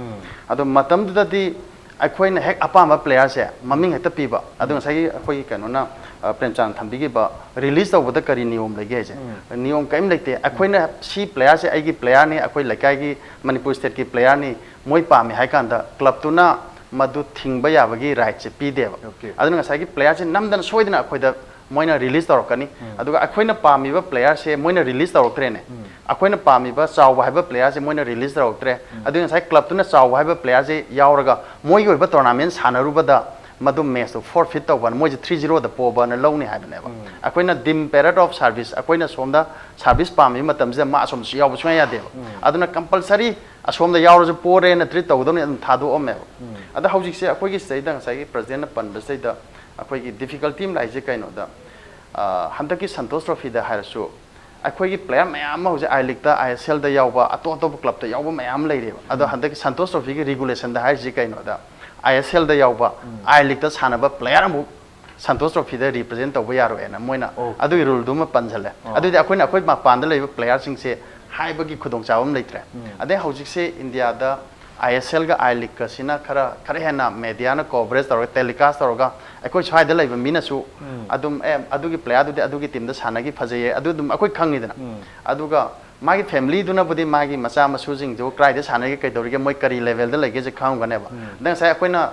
ꯑꯗꯣ ꯃꯇꯝꯗꯨꯗꯗꯤ ꯑꯩꯈꯣꯏꯅ ꯍꯦꯛ ꯑꯄꯥꯝꯕ playerꯁꯦ ꯃꯃꯤꯡ ꯍꯦꯛꯇ ꯄꯤꯕ꯫ ꯑꯗꯣ ꯉꯁꯥꯏꯒꯤ ꯑꯩꯈꯣꯏꯒꯤ ꯀꯩꯅꯣꯅ, ꯑ, ꯄ꯭ꯔꯦꯝꯆꯥꯟ ꯊꯝꯕꯤꯈꯤꯕ, release ꯇꯧꯕꯗ ꯀꯔꯤ ꯅꯤꯌꯣꯝ ꯂꯩꯒꯦ ꯍꯥꯏꯁꯦ? ꯅꯤꯌꯣꯝ ꯀꯔꯤꯝ ꯂꯩꯇꯦ꯫ ꯑꯩꯈꯣꯏꯅ ꯁꯤ playerꯁꯦ ꯑꯩꯒꯤ playerꯅꯤ, ꯑꯩꯈꯣꯏ ꯂꯩꯀꯥꯏꯒꯤ ꯃꯅꯤꯄꯨꯔ stateꯀꯤ playerꯅꯤ, ꯃꯣꯏ ꯄꯥꯝꯃꯦ ꯍꯥꯏ ꯀꯥꯟꯗ ꯀ꯭ꯂꯕꯇꯨꯅ ꯃꯗꯨ ꯊꯤꯡꯕ ꯌꯥꯕꯒꯤ rightꯁꯦ ꯄꯤꯗꯦꯕ꯫ ꯑꯗꯨꯅ ꯉꯁꯥꯏꯒꯤ playerꯁꯦ ꯅꯝꯗꯅ ꯁꯣꯏꯗꯅ ꯑꯩꯈꯣꯏꯗ ꯃꯣꯏꯅ release ꯇꯧꯔꯛꯀꯅꯤ꯫ ꯑꯗꯨꯒ ꯑꯩꯈꯣꯏꯅ ꯄꯥꯝꯃꯤꯕ playerꯁꯦ ꯃꯣꯏꯅ release ꯇꯧꯔꯛꯇ꯭ꯔꯦꯅꯦ꯫ ꯑꯩꯈꯣꯏꯅ ꯄꯥꯝꯃꯤꯕ ꯆꯥꯎꯕ ꯍꯥꯏꯕ playerꯁꯦ ꯃꯣꯏꯅ release ꯇꯧꯔꯛꯇ꯭ꯔꯦ꯫ ꯑꯗꯨꯒꯤ ꯉꯁꯥꯏ ꯀ꯭ꯂꯕꯇꯨꯅ ꯆꯥꯎꯕ ꯍꯥꯏꯕ playerꯁꯦ ꯌꯥꯎꯔꯒ ꯃꯣꯏꯒꯤ ꯑꯣꯏꯕ tournament ꯁꯥꯟꯅꯔꯨꯕꯗ ꯃꯗꯨ matchꯇꯨ forfeit ꯇꯧꯕꯅ, ꯃꯣꯏꯁꯦ three zeroꯗ ꯄꯣꯕꯅ ꯂꯧꯅꯤ ꯍꯥꯏꯕꯅꯦꯕ꯫ ꯑꯩꯈꯣꯏꯅ deemed period of service, ꯑꯩꯈꯣꯏꯅ ꯁꯣꯝꯗ service ꯄꯥꯝꯃꯤꯕ ꯃꯇꯝꯁꯤꯗ ꯃꯥ ꯑꯁꯣꯝꯗꯁꯨ ꯌꯥꯎꯕ ꯁꯨꯡꯌꯥ ꯌꯥꯗꯦꯕ꯫ ꯑꯗꯨꯅ compulsory ꯑꯁꯣꯝꯗ ꯌꯥꯎꯔꯁꯨ ꯄꯣꯔꯦꯅ treat ꯇꯧꯒꯗꯕꯅꯤ, ꯑꯗꯨꯝ ꯊꯥꯗꯣꯛꯑꯝꯃꯦꯕ꯫ ꯑꯗ ꯍꯧꯖꯤꯛꯁꯦ ꯑꯩꯈꯣꯏꯒꯤ ꯁꯤꯗꯩꯗ ꯉꯁꯥꯏꯒꯤ ꯄ꯭ꯔꯁꯤꯗꯦꯟꯅ ꯄꯟꯕꯁꯤꯗꯩꯗ ꯑꯩꯈꯣꯏꯒꯤ difficulty ꯑꯃ ꯂꯥꯛꯏꯁꯦ ꯀꯩꯅꯣꯗ, ꯑ, ꯍꯟꯗꯛꯀꯤ ꯁꯟꯇꯣꯁ ꯇ꯭ꯔꯣꯐꯤꯗ ꯍꯥꯏꯔꯁꯨ ꯑꯩꯈꯣꯏꯒꯤ player ꯃꯌꯥꯝ ꯑꯃ ꯍꯧꯖꯤꯛ I Leagueꯇ, I S Lꯗ ꯌꯥꯎꯕ, ꯑꯇꯣꯞ ꯑꯇꯣꯞꯄ clubꯇ ꯌꯥꯎꯕ ꯃꯌꯥꯝ ꯂꯩꯔꯦꯕ꯫ ꯑꯗꯣ ꯍꯟꯗꯛꯀꯤ ꯁꯟꯇꯣꯁ ꯇ꯭ꯔꯣꯐꯤꯒꯤ regulationꯗ ꯍꯥꯏꯔꯤꯁꯤ ꯀꯩꯅꯣꯗ, I S Lꯗ ꯌꯥꯎꯕ, I Leagueꯇ ꯁꯥꯟꯅꯕ player ꯑꯃꯐꯥꯎ ꯁꯟꯇꯣꯁ ꯇ꯭ꯔꯣꯐꯤꯗ represent ꯇꯧꯕ ꯌꯥꯔꯣꯏꯅ ꯃꯣꯏꯅ ꯑꯗꯨꯒꯤ ruleꯗꯨꯃ ꯄꯟꯁꯤꯜꯂꯦ꯫ ꯑꯗꯨꯗꯤ ꯑꯩꯈꯣꯏꯅ ꯑꯩꯈꯣꯏ ꯃꯄꯥꯟꯗ ꯂꯩꯕ playerꯁꯤꯡꯁꯦ ꯍꯥꯏꯕꯒꯤ ꯈꯨꯗꯣꯡꯆꯥꯕ ꯑꯃ ꯂꯩꯇ꯭ꯔꯦ꯫ ꯑꯗꯩ ꯍꯧꯖꯤꯛꯁꯦ ꯏꯟꯗꯤꯌꯥꯗ I S Lꯒ I Leagueꯀꯁꯤꯅ ꯈꯔ, ꯈꯔ ꯍꯦꯟꯅ mediaꯅ coverage ꯇꯧꯔꯒ, telecast ꯇꯧꯔꯒ, ꯑꯩꯈꯣꯏ ꯁ꯭ꯋꯥꯏꯗ ꯂꯩꯕ ꯃꯤꯅꯁꯨ ꯑꯗꯨꯝ, "ꯑꯦ, ꯑꯗꯨꯒꯤ playerꯗꯨꯗꯤ ꯑꯗꯨꯒꯤ teamꯗ ꯁꯥꯟꯅꯈꯤ, ꯐꯖꯩꯌꯦ", ꯑꯗꯨ ꯑꯗꯨꯝ ꯑꯩꯈꯣꯏ ꯈꯪꯉꯤꯗꯅ꯫ ꯑꯗꯨꯒ ꯃꯥꯒꯤ familyꯗꯨꯅꯕꯨꯗꯤ ꯃꯥꯒꯤ ꯃꯆꯥ ꯃꯁꯨꯁꯤꯡꯗꯨ ꯀꯗꯥꯏꯗ ꯁꯥꯟꯅꯒꯦ, ꯀꯩꯗꯧꯔꯤꯒꯦ, ꯃꯣꯏ ꯀꯔꯤ levelꯗ ꯂꯩꯒꯦꯁꯦ ꯈꯪꯉꯝꯒꯅꯦꯕ꯫ ꯑꯗ ꯉꯁꯥꯏ ꯑꯩꯈꯣꯏꯅ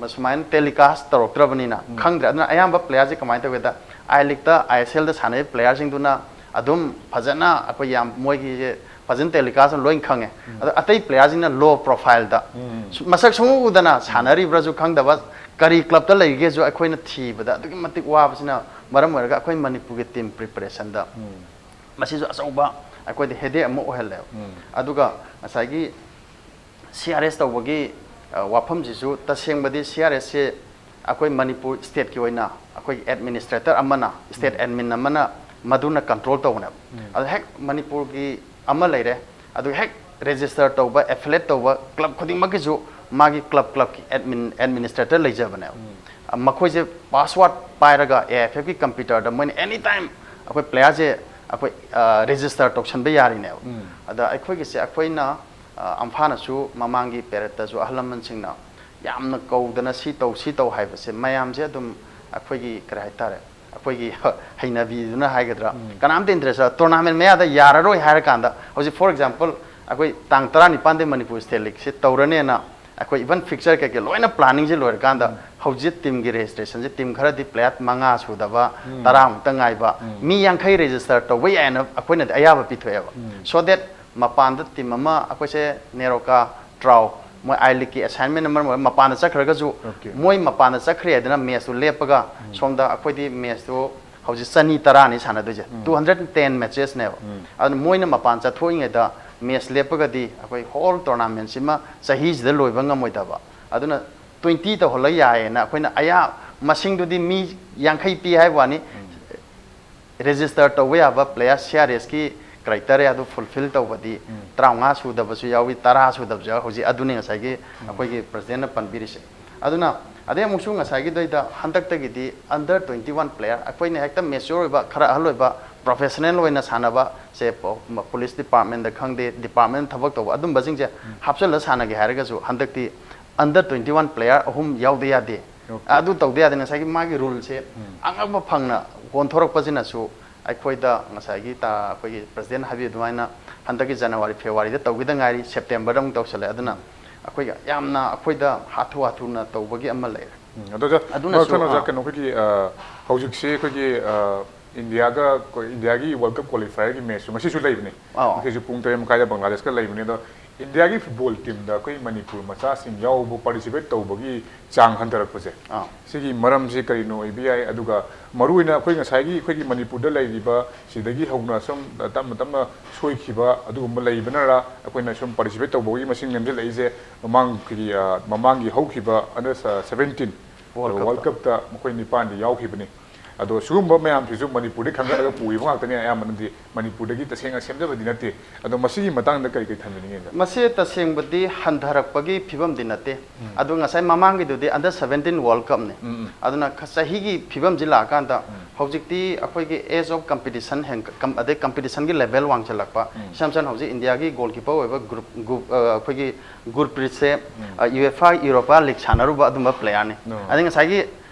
ꯁꯨꯃꯥꯏꯅ telecast ꯇꯧꯔꯛꯇ꯭ꯔꯕꯅꯤꯅ ꯈꯪꯗ꯭ꯔꯦ꯫ ꯑꯗꯨꯅ ꯑꯌꯥꯝꯕ playerꯁꯦ ꯀꯃꯥꯏꯅ ꯇꯧꯒꯦꯗ, I Leagueꯇ, I S Lꯗ ꯁꯥꯟꯅꯔꯤꯕ playerꯁꯤꯡꯗꯨꯅ ꯑꯗꯨꯝ ꯐꯖꯅ ꯑꯩꯈꯣꯏ ꯌꯥꯝ ꯃꯣꯏꯒꯤꯁꯦ ꯐꯖꯅ telecastꯅ ꯂꯣꯏ ꯈꯪꯉꯦ꯫ ꯑꯗꯣ ꯑꯇꯩ playerꯁꯤꯡꯅ low profileꯗ ꯁꯨ-, ꯃꯁꯛ ꯁꯨꯡꯎ ꯎꯗꯅ ꯁꯥꯟꯅꯔꯤꯕ꯭ꯔꯥꯁꯨ ꯈꯪꯗꯕ, ꯀꯔꯤ clubꯇ ꯂꯩꯒꯦꯁꯨ ꯑꯩꯈꯣꯏꯅ ꯊꯤꯕꯗ ꯑꯗꯨꯛꯀꯤ ꯃꯇꯤꯛ ꯋꯥꯕꯁꯤꯅ ꯃꯔꯝ ꯑꯣꯏꯔꯒ ꯑꯩꯈꯣꯏ ꯃꯅꯤꯄꯨꯔꯒꯤ team preparationꯗ ꯃꯁꯤꯁꯨ ꯑꯆꯧꯕ ꯑꯩꯈꯣꯏꯗ headache ꯑꯃ ꯑꯣꯏꯍꯜꯂꯦꯕ꯫ ꯑꯗꯨꯒ ꯉꯁꯥꯏꯒꯤ C R S ꯇꯧꯕꯒꯤ, ꯑ, ꯋꯥꯐꯝꯁꯤꯁꯨ ꯇꯁꯦꯡꯕꯗꯤ C R Sꯁꯦ ꯑꯩꯈꯣꯏ ꯃꯅꯤꯄꯨꯔ ꯁ꯭ꯇꯦꯠꯀꯤ ꯑꯣꯏꯅ ꯑꯩꯈꯣꯏꯒꯤ ꯑꯦꯗꯃꯤꯅꯤꯁꯇ꯭ꯔꯦꯇꯔ ꯑꯃꯅ, ꯁ꯭ꯇꯦꯠ ꯑꯦꯗꯃꯤꯟ ꯑꯃꯅ ꯃꯗꯨꯅ ꯀꯟꯇ꯭ꯔꯣꯜ ꯇꯧꯕꯅꯦꯕ꯫ ꯑꯗꯣ ꯍꯦꯛ ꯃꯅꯤꯄꯨꯔꯒꯤ ꯑꯃ ꯂꯩꯔꯦ, ꯑꯗꯨ ꯍꯦꯛ ꯔꯦꯖꯤꯁꯇꯔ ꯇꯧꯕ, ꯑꯦꯐꯤꯂꯦꯠ ꯇꯧꯕ ꯀ꯭ꯂꯕ ꯈꯨꯗꯤꯡꯃꯛꯀꯤꯁꯨ ꯃꯥꯒꯤ ꯀ꯭ꯂꯕ ꯀ꯭ꯂꯕꯀꯤ ꯑꯦꯗꯃꯤꯟ, ꯑꯦꯗꯃꯤꯅꯤꯁꯇ꯭ꯔꯦꯇꯔ ꯂꯩꯖꯕꯅꯦꯕ꯫ ꯃꯈꯣꯏꯁꯦ ꯄꯥꯁꯋꯥꯔꯗ ꯄꯥꯏꯔꯒ ꯑꯦ ꯑꯦꯐ ꯑꯦꯐꯀꯤ ꯀꯝꯄ꯭ꯌꯨꯇꯔꯗ ꯃꯣꯏꯅ ꯑꯦꯅꯤ ꯇꯥꯏꯝ ꯑꯩꯈꯣꯏ ꯄ꯭ꯂꯦꯌꯔꯁꯦ ꯑꯩꯈꯣꯏ ꯔꯦꯖꯤꯁꯇꯔ ꯇꯧꯁꯟꯕ ꯌꯥꯔꯤꯅꯦꯕ꯫ ꯑꯗ ꯑꯩꯈꯣꯏꯒꯤꯁꯦ ꯑꯩꯈꯣꯏꯅ, ꯑ, ꯑꯝꯐꯥꯅꯁꯨ ꯃꯃꯥꯡꯒꯤ ꯄꯦꯔꯦꯠꯇꯁꯨ ꯑꯍꯜ ꯂꯃꯟꯁꯤꯡꯅ ꯌꯥꯝꯅ ꯀꯧꯗꯅ ꯁꯤ ꯇꯧ, ꯁꯤ ꯇꯧ ꯍꯥꯏꯕꯁꯦ ꯃꯌꯥꯝꯁꯦ ꯑꯗꯨꯝ ꯑꯩꯈꯣꯏꯒꯤ ꯀꯔꯤ ꯍꯥꯏꯇꯥꯔꯦ, ꯑꯩꯈꯣꯏꯒꯤ ꯍꯩꯅꯕꯤꯗꯨꯅ ꯍꯥꯏꯒꯗ꯭ꯔꯥ, ꯀꯅꯥꯝꯇ ꯏꯟꯇꯔꯦꯁ, ꯇꯣꯔꯅꯥꯃꯦꯟ ꯃꯌꯥꯗ ꯌꯥꯔꯔꯣꯏ ꯍꯥꯏꯔꯀꯥꯟꯗ, ꯍꯧꯖꯤꯛ ꯐꯣꯔ ꯑꯦꯛꯖꯥꯝꯄꯜ ꯑꯩꯈꯣꯏ ꯇꯥꯡ ꯇꯔꯥꯅꯤꯄꯥꯟꯗꯩ ꯃꯅꯤꯄꯨꯔ ꯁ꯭ꯇꯦꯠ ꯂꯤꯒꯁꯤ ꯇꯧꯔꯅꯦꯅ ꯑꯩꯈꯣꯏ ꯏꯚꯟ ꯐꯤꯛꯆꯔ ꯀꯩꯀꯩ ꯂꯣꯏꯅ ꯄ꯭ꯂꯥꯅꯤꯡꯁꯦ ꯂꯣꯏꯔꯀꯥꯟꯗ, ꯍꯧꯖꯤꯛ ꯇꯤꯝꯒꯤ ꯔꯦꯖꯤꯁꯇ꯭ꯔꯦꯁꯟꯁꯦ ꯇꯤꯝ ꯈꯔꯗꯤ ꯄ꯭ꯂꯦꯌꯔ ꯃꯉꯥ ꯁꯨꯗꯕ, ꯇꯔꯥꯃꯨꯛꯇ ꯉꯥꯏꯕ, ꯃꯤ ꯌꯥꯡꯈꯩ ꯔꯦꯖꯤꯁꯇꯔ ꯇꯧꯕ ꯌꯥꯏꯅ ꯑꯩꯈꯣꯏꯅꯗꯤ ꯑꯌꯥꯕ ꯄꯤꯊꯣꯛꯑꯦꯕ꯫ So that ꯃꯄꯥꯟꯗ ꯇꯤꯝ ꯑꯃ, ꯑꯩꯈꯣꯏꯁꯦ ꯅꯦꯔꯣꯀꯥ, ꯇ꯭ꯔꯥꯎ, ꯃꯣꯏ ꯑꯥꯏ ꯂꯤꯒꯀꯤ ꯑꯦꯁꯥꯏꯟꯃꯦꯟ ꯑꯃ ꯑꯣꯏꯔ ꯃꯄꯥꯟꯗ ꯆꯠꯈ꯭ꯔꯒꯁꯨ, Okay. ꯃꯣꯏ ꯃꯄꯥꯟꯗ ꯆꯠꯈ꯭ꯔꯦ ꯍꯥꯏꯗꯅ ꯃꯦꯠꯁꯇꯨ ꯂꯦꯞꯄꯒ, ꯁꯣꯝꯗ ꯑꯩꯈꯣꯏꯗꯤ ꯃꯦꯠꯁꯇꯨ ꯍꯧꯖꯤꯛ ꯆꯅꯤ ꯇꯔꯥꯅꯤ ꯁꯥꯟꯅꯗꯣꯏꯁꯦ, ꯇꯨ ꯍꯟꯗ꯭ꯔꯦꯠ ꯇꯦꯟ ꯃꯦꯠꯆꯦꯁꯅꯦꯕ꯫ ꯑꯗꯨꯅ ꯃꯣꯏꯅ ꯃꯄꯥꯟ ꯆꯠꯊꯣꯛꯏꯉꯩꯗ ꯃꯦꯠꯁ ꯂꯦꯞꯄꯒꯗꯤ ꯑꯩꯈꯣꯏ ꯍꯣꯜ ꯇꯣꯔꯅꯥꯃꯦꯟꯁꯤꯃ ꯆꯍꯤꯁꯤꯗ ꯂꯣꯏꯕ ꯉꯝꯃꯣꯏꯗꯕ꯫ ꯑꯗꯨꯅ ꯇ꯭ꯋꯦꯟꯇꯤ ꯇꯧꯍꯜꯂ ꯌꯥꯏꯌꯦꯅ ꯑꯩꯈꯣꯏꯅ ꯑꯌꯥ-, ꯃꯁꯤꯡꯗꯨꯗꯤ ꯃꯤ ꯌꯥꯡꯈꯩ ꯄꯤ ꯍꯥꯏꯕ ꯋꯥꯅꯤ꯫ ꯔꯦꯖꯤꯁꯇꯔ ꯇꯧꯕ ꯌꯥꯕ ꯄ꯭ꯂꯦꯌꯔ ꯁꯤ ꯑꯥꯔ ꯑꯦꯁꯀꯤ ꯀ꯭ꯔꯥꯏꯇꯦꯔꯤꯌꯥꯗꯨ ꯐꯨꯜꯐꯤꯜ ꯇꯧꯕꯗꯤ ꯇꯔꯥꯃꯉꯥ ꯁꯨꯗꯕꯁꯨ ꯌꯥꯎꯏ, ꯇꯔꯥ ꯁꯨꯗꯕꯁꯨ ꯌꯥꯎꯏ꯫ ꯍꯧꯖꯤꯛ ꯑꯗꯨꯅꯤ ꯉꯁꯥꯏꯒꯤ ꯑꯩꯈꯣꯏꯒꯤ ꯄ꯭ꯔꯁꯤꯗꯦꯟꯅ ꯄꯟꯕꯤꯔꯤꯁꯦ꯫ ꯑꯗꯨꯅ ꯑꯗꯩ ꯑꯃꯨꯛꯁꯨ ꯉꯁꯥꯏꯒꯤꯗꯩꯗ ꯍꯟꯗꯛꯇꯒꯤꯗꯤ ꯑꯟꯗꯔ ꯇ꯭ꯋꯦꯟꯇꯤ ꯋꯥꯟ ꯄ꯭ꯂꯦꯌꯔ, ꯑꯩꯈꯣꯏꯅ ꯍꯦꯛꯇ ꯃꯦꯆ꯭ꯌꯣꯔ ꯑꯣꯏꯕ, ꯈꯔ ꯑꯍꯜ ꯑꯣꯏꯕ, ꯄ꯭ꯔꯣꯐꯦꯁꯅꯦꯜ ꯑꯣꯏꯅ ꯁꯥꯟꯅꯕ, ꯁꯦ ꯄꯣ-, ꯃ-, ꯄꯨꯂꯤꯁ ꯗꯤꯄꯥꯔꯠꯃꯦꯟꯗ ꯈꯪꯗꯦ, ꯗꯤꯄꯥꯔꯠꯃꯦꯟ ꯊꯕꯛ ꯇꯧꯕ, ꯑꯗꯨꯝꯕꯁꯤꯡꯁꯦ ꯍꯥꯞꯆꯤꯜꯂ ꯁꯥꯟꯅꯒꯦ ꯍꯥꯏꯔꯒꯁꯨ ꯍꯟꯗꯛꯇꯤ ꯑꯟꯗꯔ ꯇ꯭ꯋꯦꯟꯇꯤ ꯋꯥꯟ ꯄ꯭ꯂꯦꯌꯔ ꯑꯍꯨꯝ ꯌꯥꯎꯗ ꯌꯥꯗꯦ꯫ Okay. ꯑꯗꯨ ꯇꯧꯗ ꯌꯥꯗꯦ꯫ ꯉꯁꯥꯏꯒꯤ ꯃꯥꯒꯤ ꯔꯨꯜꯁꯦ ꯑꯉꯛꯄ ꯐꯪꯅ ꯑꯣꯟꯊꯣꯔꯛꯄꯁꯤꯅꯁꯨ ꯑꯩꯈꯣꯏꯗ ꯉꯁꯥꯏꯒꯤ ꯇ-, ꯑꯩꯈꯣꯏꯒꯤ ꯄ꯭ꯔꯁꯤꯗꯦꯟ ꯍꯥꯏꯕꯤꯌꯨ ꯑꯗꯨꯃꯥꯏꯅ ꯍꯟꯗꯛꯀꯤ ꯖꯅꯋꯥꯔꯤ, ꯐꯦꯕꯋꯥꯔꯤꯗ ꯇꯧꯈꯤꯗ ꯉꯥꯏꯔꯤ, ꯁꯦꯞꯇꯦꯝꯕꯔꯗ ꯑꯃꯨꯛ ꯇꯧꯁꯜꯂꯦ꯫ ꯑꯗꯨꯅ ꯑꯩꯈꯣꯏꯒ ꯌꯥꯝꯅ ꯑꯩꯈꯣꯏꯗ ꯍꯥꯊꯨ ꯍꯥꯊꯨꯅ ꯇꯧꯕꯒꯤ ꯑꯃ ꯂꯩꯔꯦ꯫ ꯎꯝ, ꯑꯗꯣ ꯑꯣꯖꯥ, ꯑꯗꯨꯅꯁꯨ, ꯃꯔꯛ ꯊꯠꯅ ꯑꯣꯖꯥ, ꯑꯥ꯫ ꯀꯩꯅꯣ, ꯑꯩꯈꯣꯏꯒꯤ, ꯑ, ꯍꯧꯖꯤꯛꯁꯦ ꯑꯩꯈꯣꯏꯒꯤ, ꯑ, ꯏꯟꯗꯤꯌꯥꯒ, ꯑꯩꯈꯣꯏ ꯏꯟꯗꯤꯌꯥꯒꯤ ꯋꯥꯔꯜ ꯀꯞ ꯀ꯭ꯋꯥꯂꯤꯐꯥꯏꯌꯔꯒꯤ ꯃꯦꯠꯁꯁꯨ ꯉꯁꯤꯁꯨ ꯂꯩꯕꯅꯤ꯫ ꯑꯥꯎ꯫ ꯉꯁꯤꯁꯨ ꯄꯨꯡ ꯇꯔꯦꯠ ꯃꯈꯥꯏꯗ ꯕꯪꯒ꯭ꯂꯥꯗꯦꯁꯀ ꯂꯩꯕꯅꯤ꯫ ꯑꯗꯣ ꯏꯟꯗꯤꯌꯥꯒꯤ ꯐꯨꯠꯕꯣꯜ ꯇꯤꯝꯗ ꯑꯩꯈꯣꯏ ꯃꯅꯤꯄꯨꯔ ꯃꯆꯥꯁꯤꯡ ꯌꯥꯎꯕ, ꯄꯥꯔꯇꯤꯁꯤꯄꯦꯠ ꯇꯧꯕꯒꯤ ꯆꯥꯡ ꯍꯟꯊꯔꯛꯄꯁꯦ, ꯑꯥ꯫ ꯁꯤꯒꯤ ꯃꯔꯝꯁꯤ ꯀꯔꯤꯅꯣ ꯑꯣꯏꯕ ꯌꯥꯏ? ꯑꯗꯨꯒ ꯃꯔꯨꯑꯣꯏꯅ ꯑꯩꯈꯣꯏ ꯉꯁꯥꯏꯒꯤ ꯑꯩꯈꯣꯏꯒꯤ ꯃꯅꯤꯄꯨꯔꯗ ꯂꯩꯔꯤꯕ ꯁꯤꯗꯒꯤ ꯍꯧꯅ ꯁꯨꯝ ꯇꯞꯅ ꯇꯞꯅ ꯁꯣꯏꯈꯤꯕ ꯑꯗꯨꯒꯨꯝꯕ ꯂꯩꯕꯅꯔ ꯑꯩꯈꯣꯏꯅ ꯁꯨꯝ ꯄꯥꯔꯇꯤꯁꯤꯄꯦꯠ ꯇꯧꯕꯒꯤ ꯃꯁꯤꯡ ꯅꯦꯝꯁꯤꯜꯂꯛꯏꯁꯦ? ꯃꯃꯥꯡꯒꯤ, ꯑ, ꯃꯃꯥꯡꯒꯤ ꯍꯧꯈꯤꯕ ꯑꯟꯗꯔ ꯁ-, ꯁꯚꯦꯟꯇꯤꯟ World Cupꯇ ꯃꯈꯣꯏ ꯅꯤꯄꯥꯟꯗꯤ ꯌꯥꯎꯈꯤꯕꯅꯤ꯫ ꯑꯗꯣ ꯁꯤꯒꯨꯝꯕ ꯃꯌꯥꯝꯁꯤꯁꯨ ꯃꯅꯤꯄꯨꯔꯗꯒꯤ ꯈꯟꯒꯠꯂꯒ ꯄꯨꯈꯤꯕ ꯉꯥꯛꯇꯅꯤ, ꯑꯌꯥꯝꯕꯅꯗꯤ ꯃꯅꯤꯄꯨꯔꯗꯒꯤ ꯇꯁꯦꯡꯅ ꯁꯦꯝꯖꯕꯗꯤ ꯅꯠꯇꯦ꯫ ꯑꯗꯣ ꯃꯁꯤꯒꯤ ꯃꯇꯥꯡꯗ ꯀꯔꯤ ꯀꯔꯤ ꯊꯝꯕꯤꯅꯤꯡꯉꯦ? ꯃꯁꯤ ꯇꯁꯦꯡꯕꯗꯤ ꯍꯟꯊꯔꯛꯄꯒꯤ ꯐꯤꯕꯝꯗꯤ ꯅꯠꯇꯦ꯫ ꯑꯗꯣ ꯉꯁꯥꯏ ꯃꯃꯥꯡꯒꯤꯗꯨꯗꯤ under seventeen World Cupꯅꯤ꯫ ꯑꯗꯨꯅ ꯆꯍꯤꯒꯤ ꯐꯤꯕꯝꯁꯤ ꯂꯥꯛꯑꯀꯥꯟꯗ ꯍꯧꯖꯤꯛꯇꯤ ꯑꯩꯈꯣꯏꯒꯤ age of competition ꯍꯦꯟ-, ꯀꯝ-, ꯑꯗꯩ competitionꯒꯤ level ꯋꯥꯡꯁꯤꯜꯂꯛꯄ꯫ ꯏꯁꯝ ꯁꯝꯅ ꯍꯧꯖꯤꯛ ꯏꯟꯗꯤꯌꯥꯒꯤ goalkeeper ꯑꯣꯏꯕ ꯒ꯭ꯔꯨꯞ, ꯒ꯭ꯔꯨꯞ, ꯑ, ꯑꯩꯈꯣꯏꯒꯤ ꯒꯨꯔꯄ꯭ꯔꯤꯠꯁꯦ, ꯎꯝ꯫ ꯑ, UEFA Europa League ꯁꯥꯟꯅꯔꯨꯕ ꯑꯗꯨꯝꯕ playerꯅꯤ꯫ ꯎꯝ꯫ ꯑꯗꯩ ꯉꯁꯥꯏꯒꯤ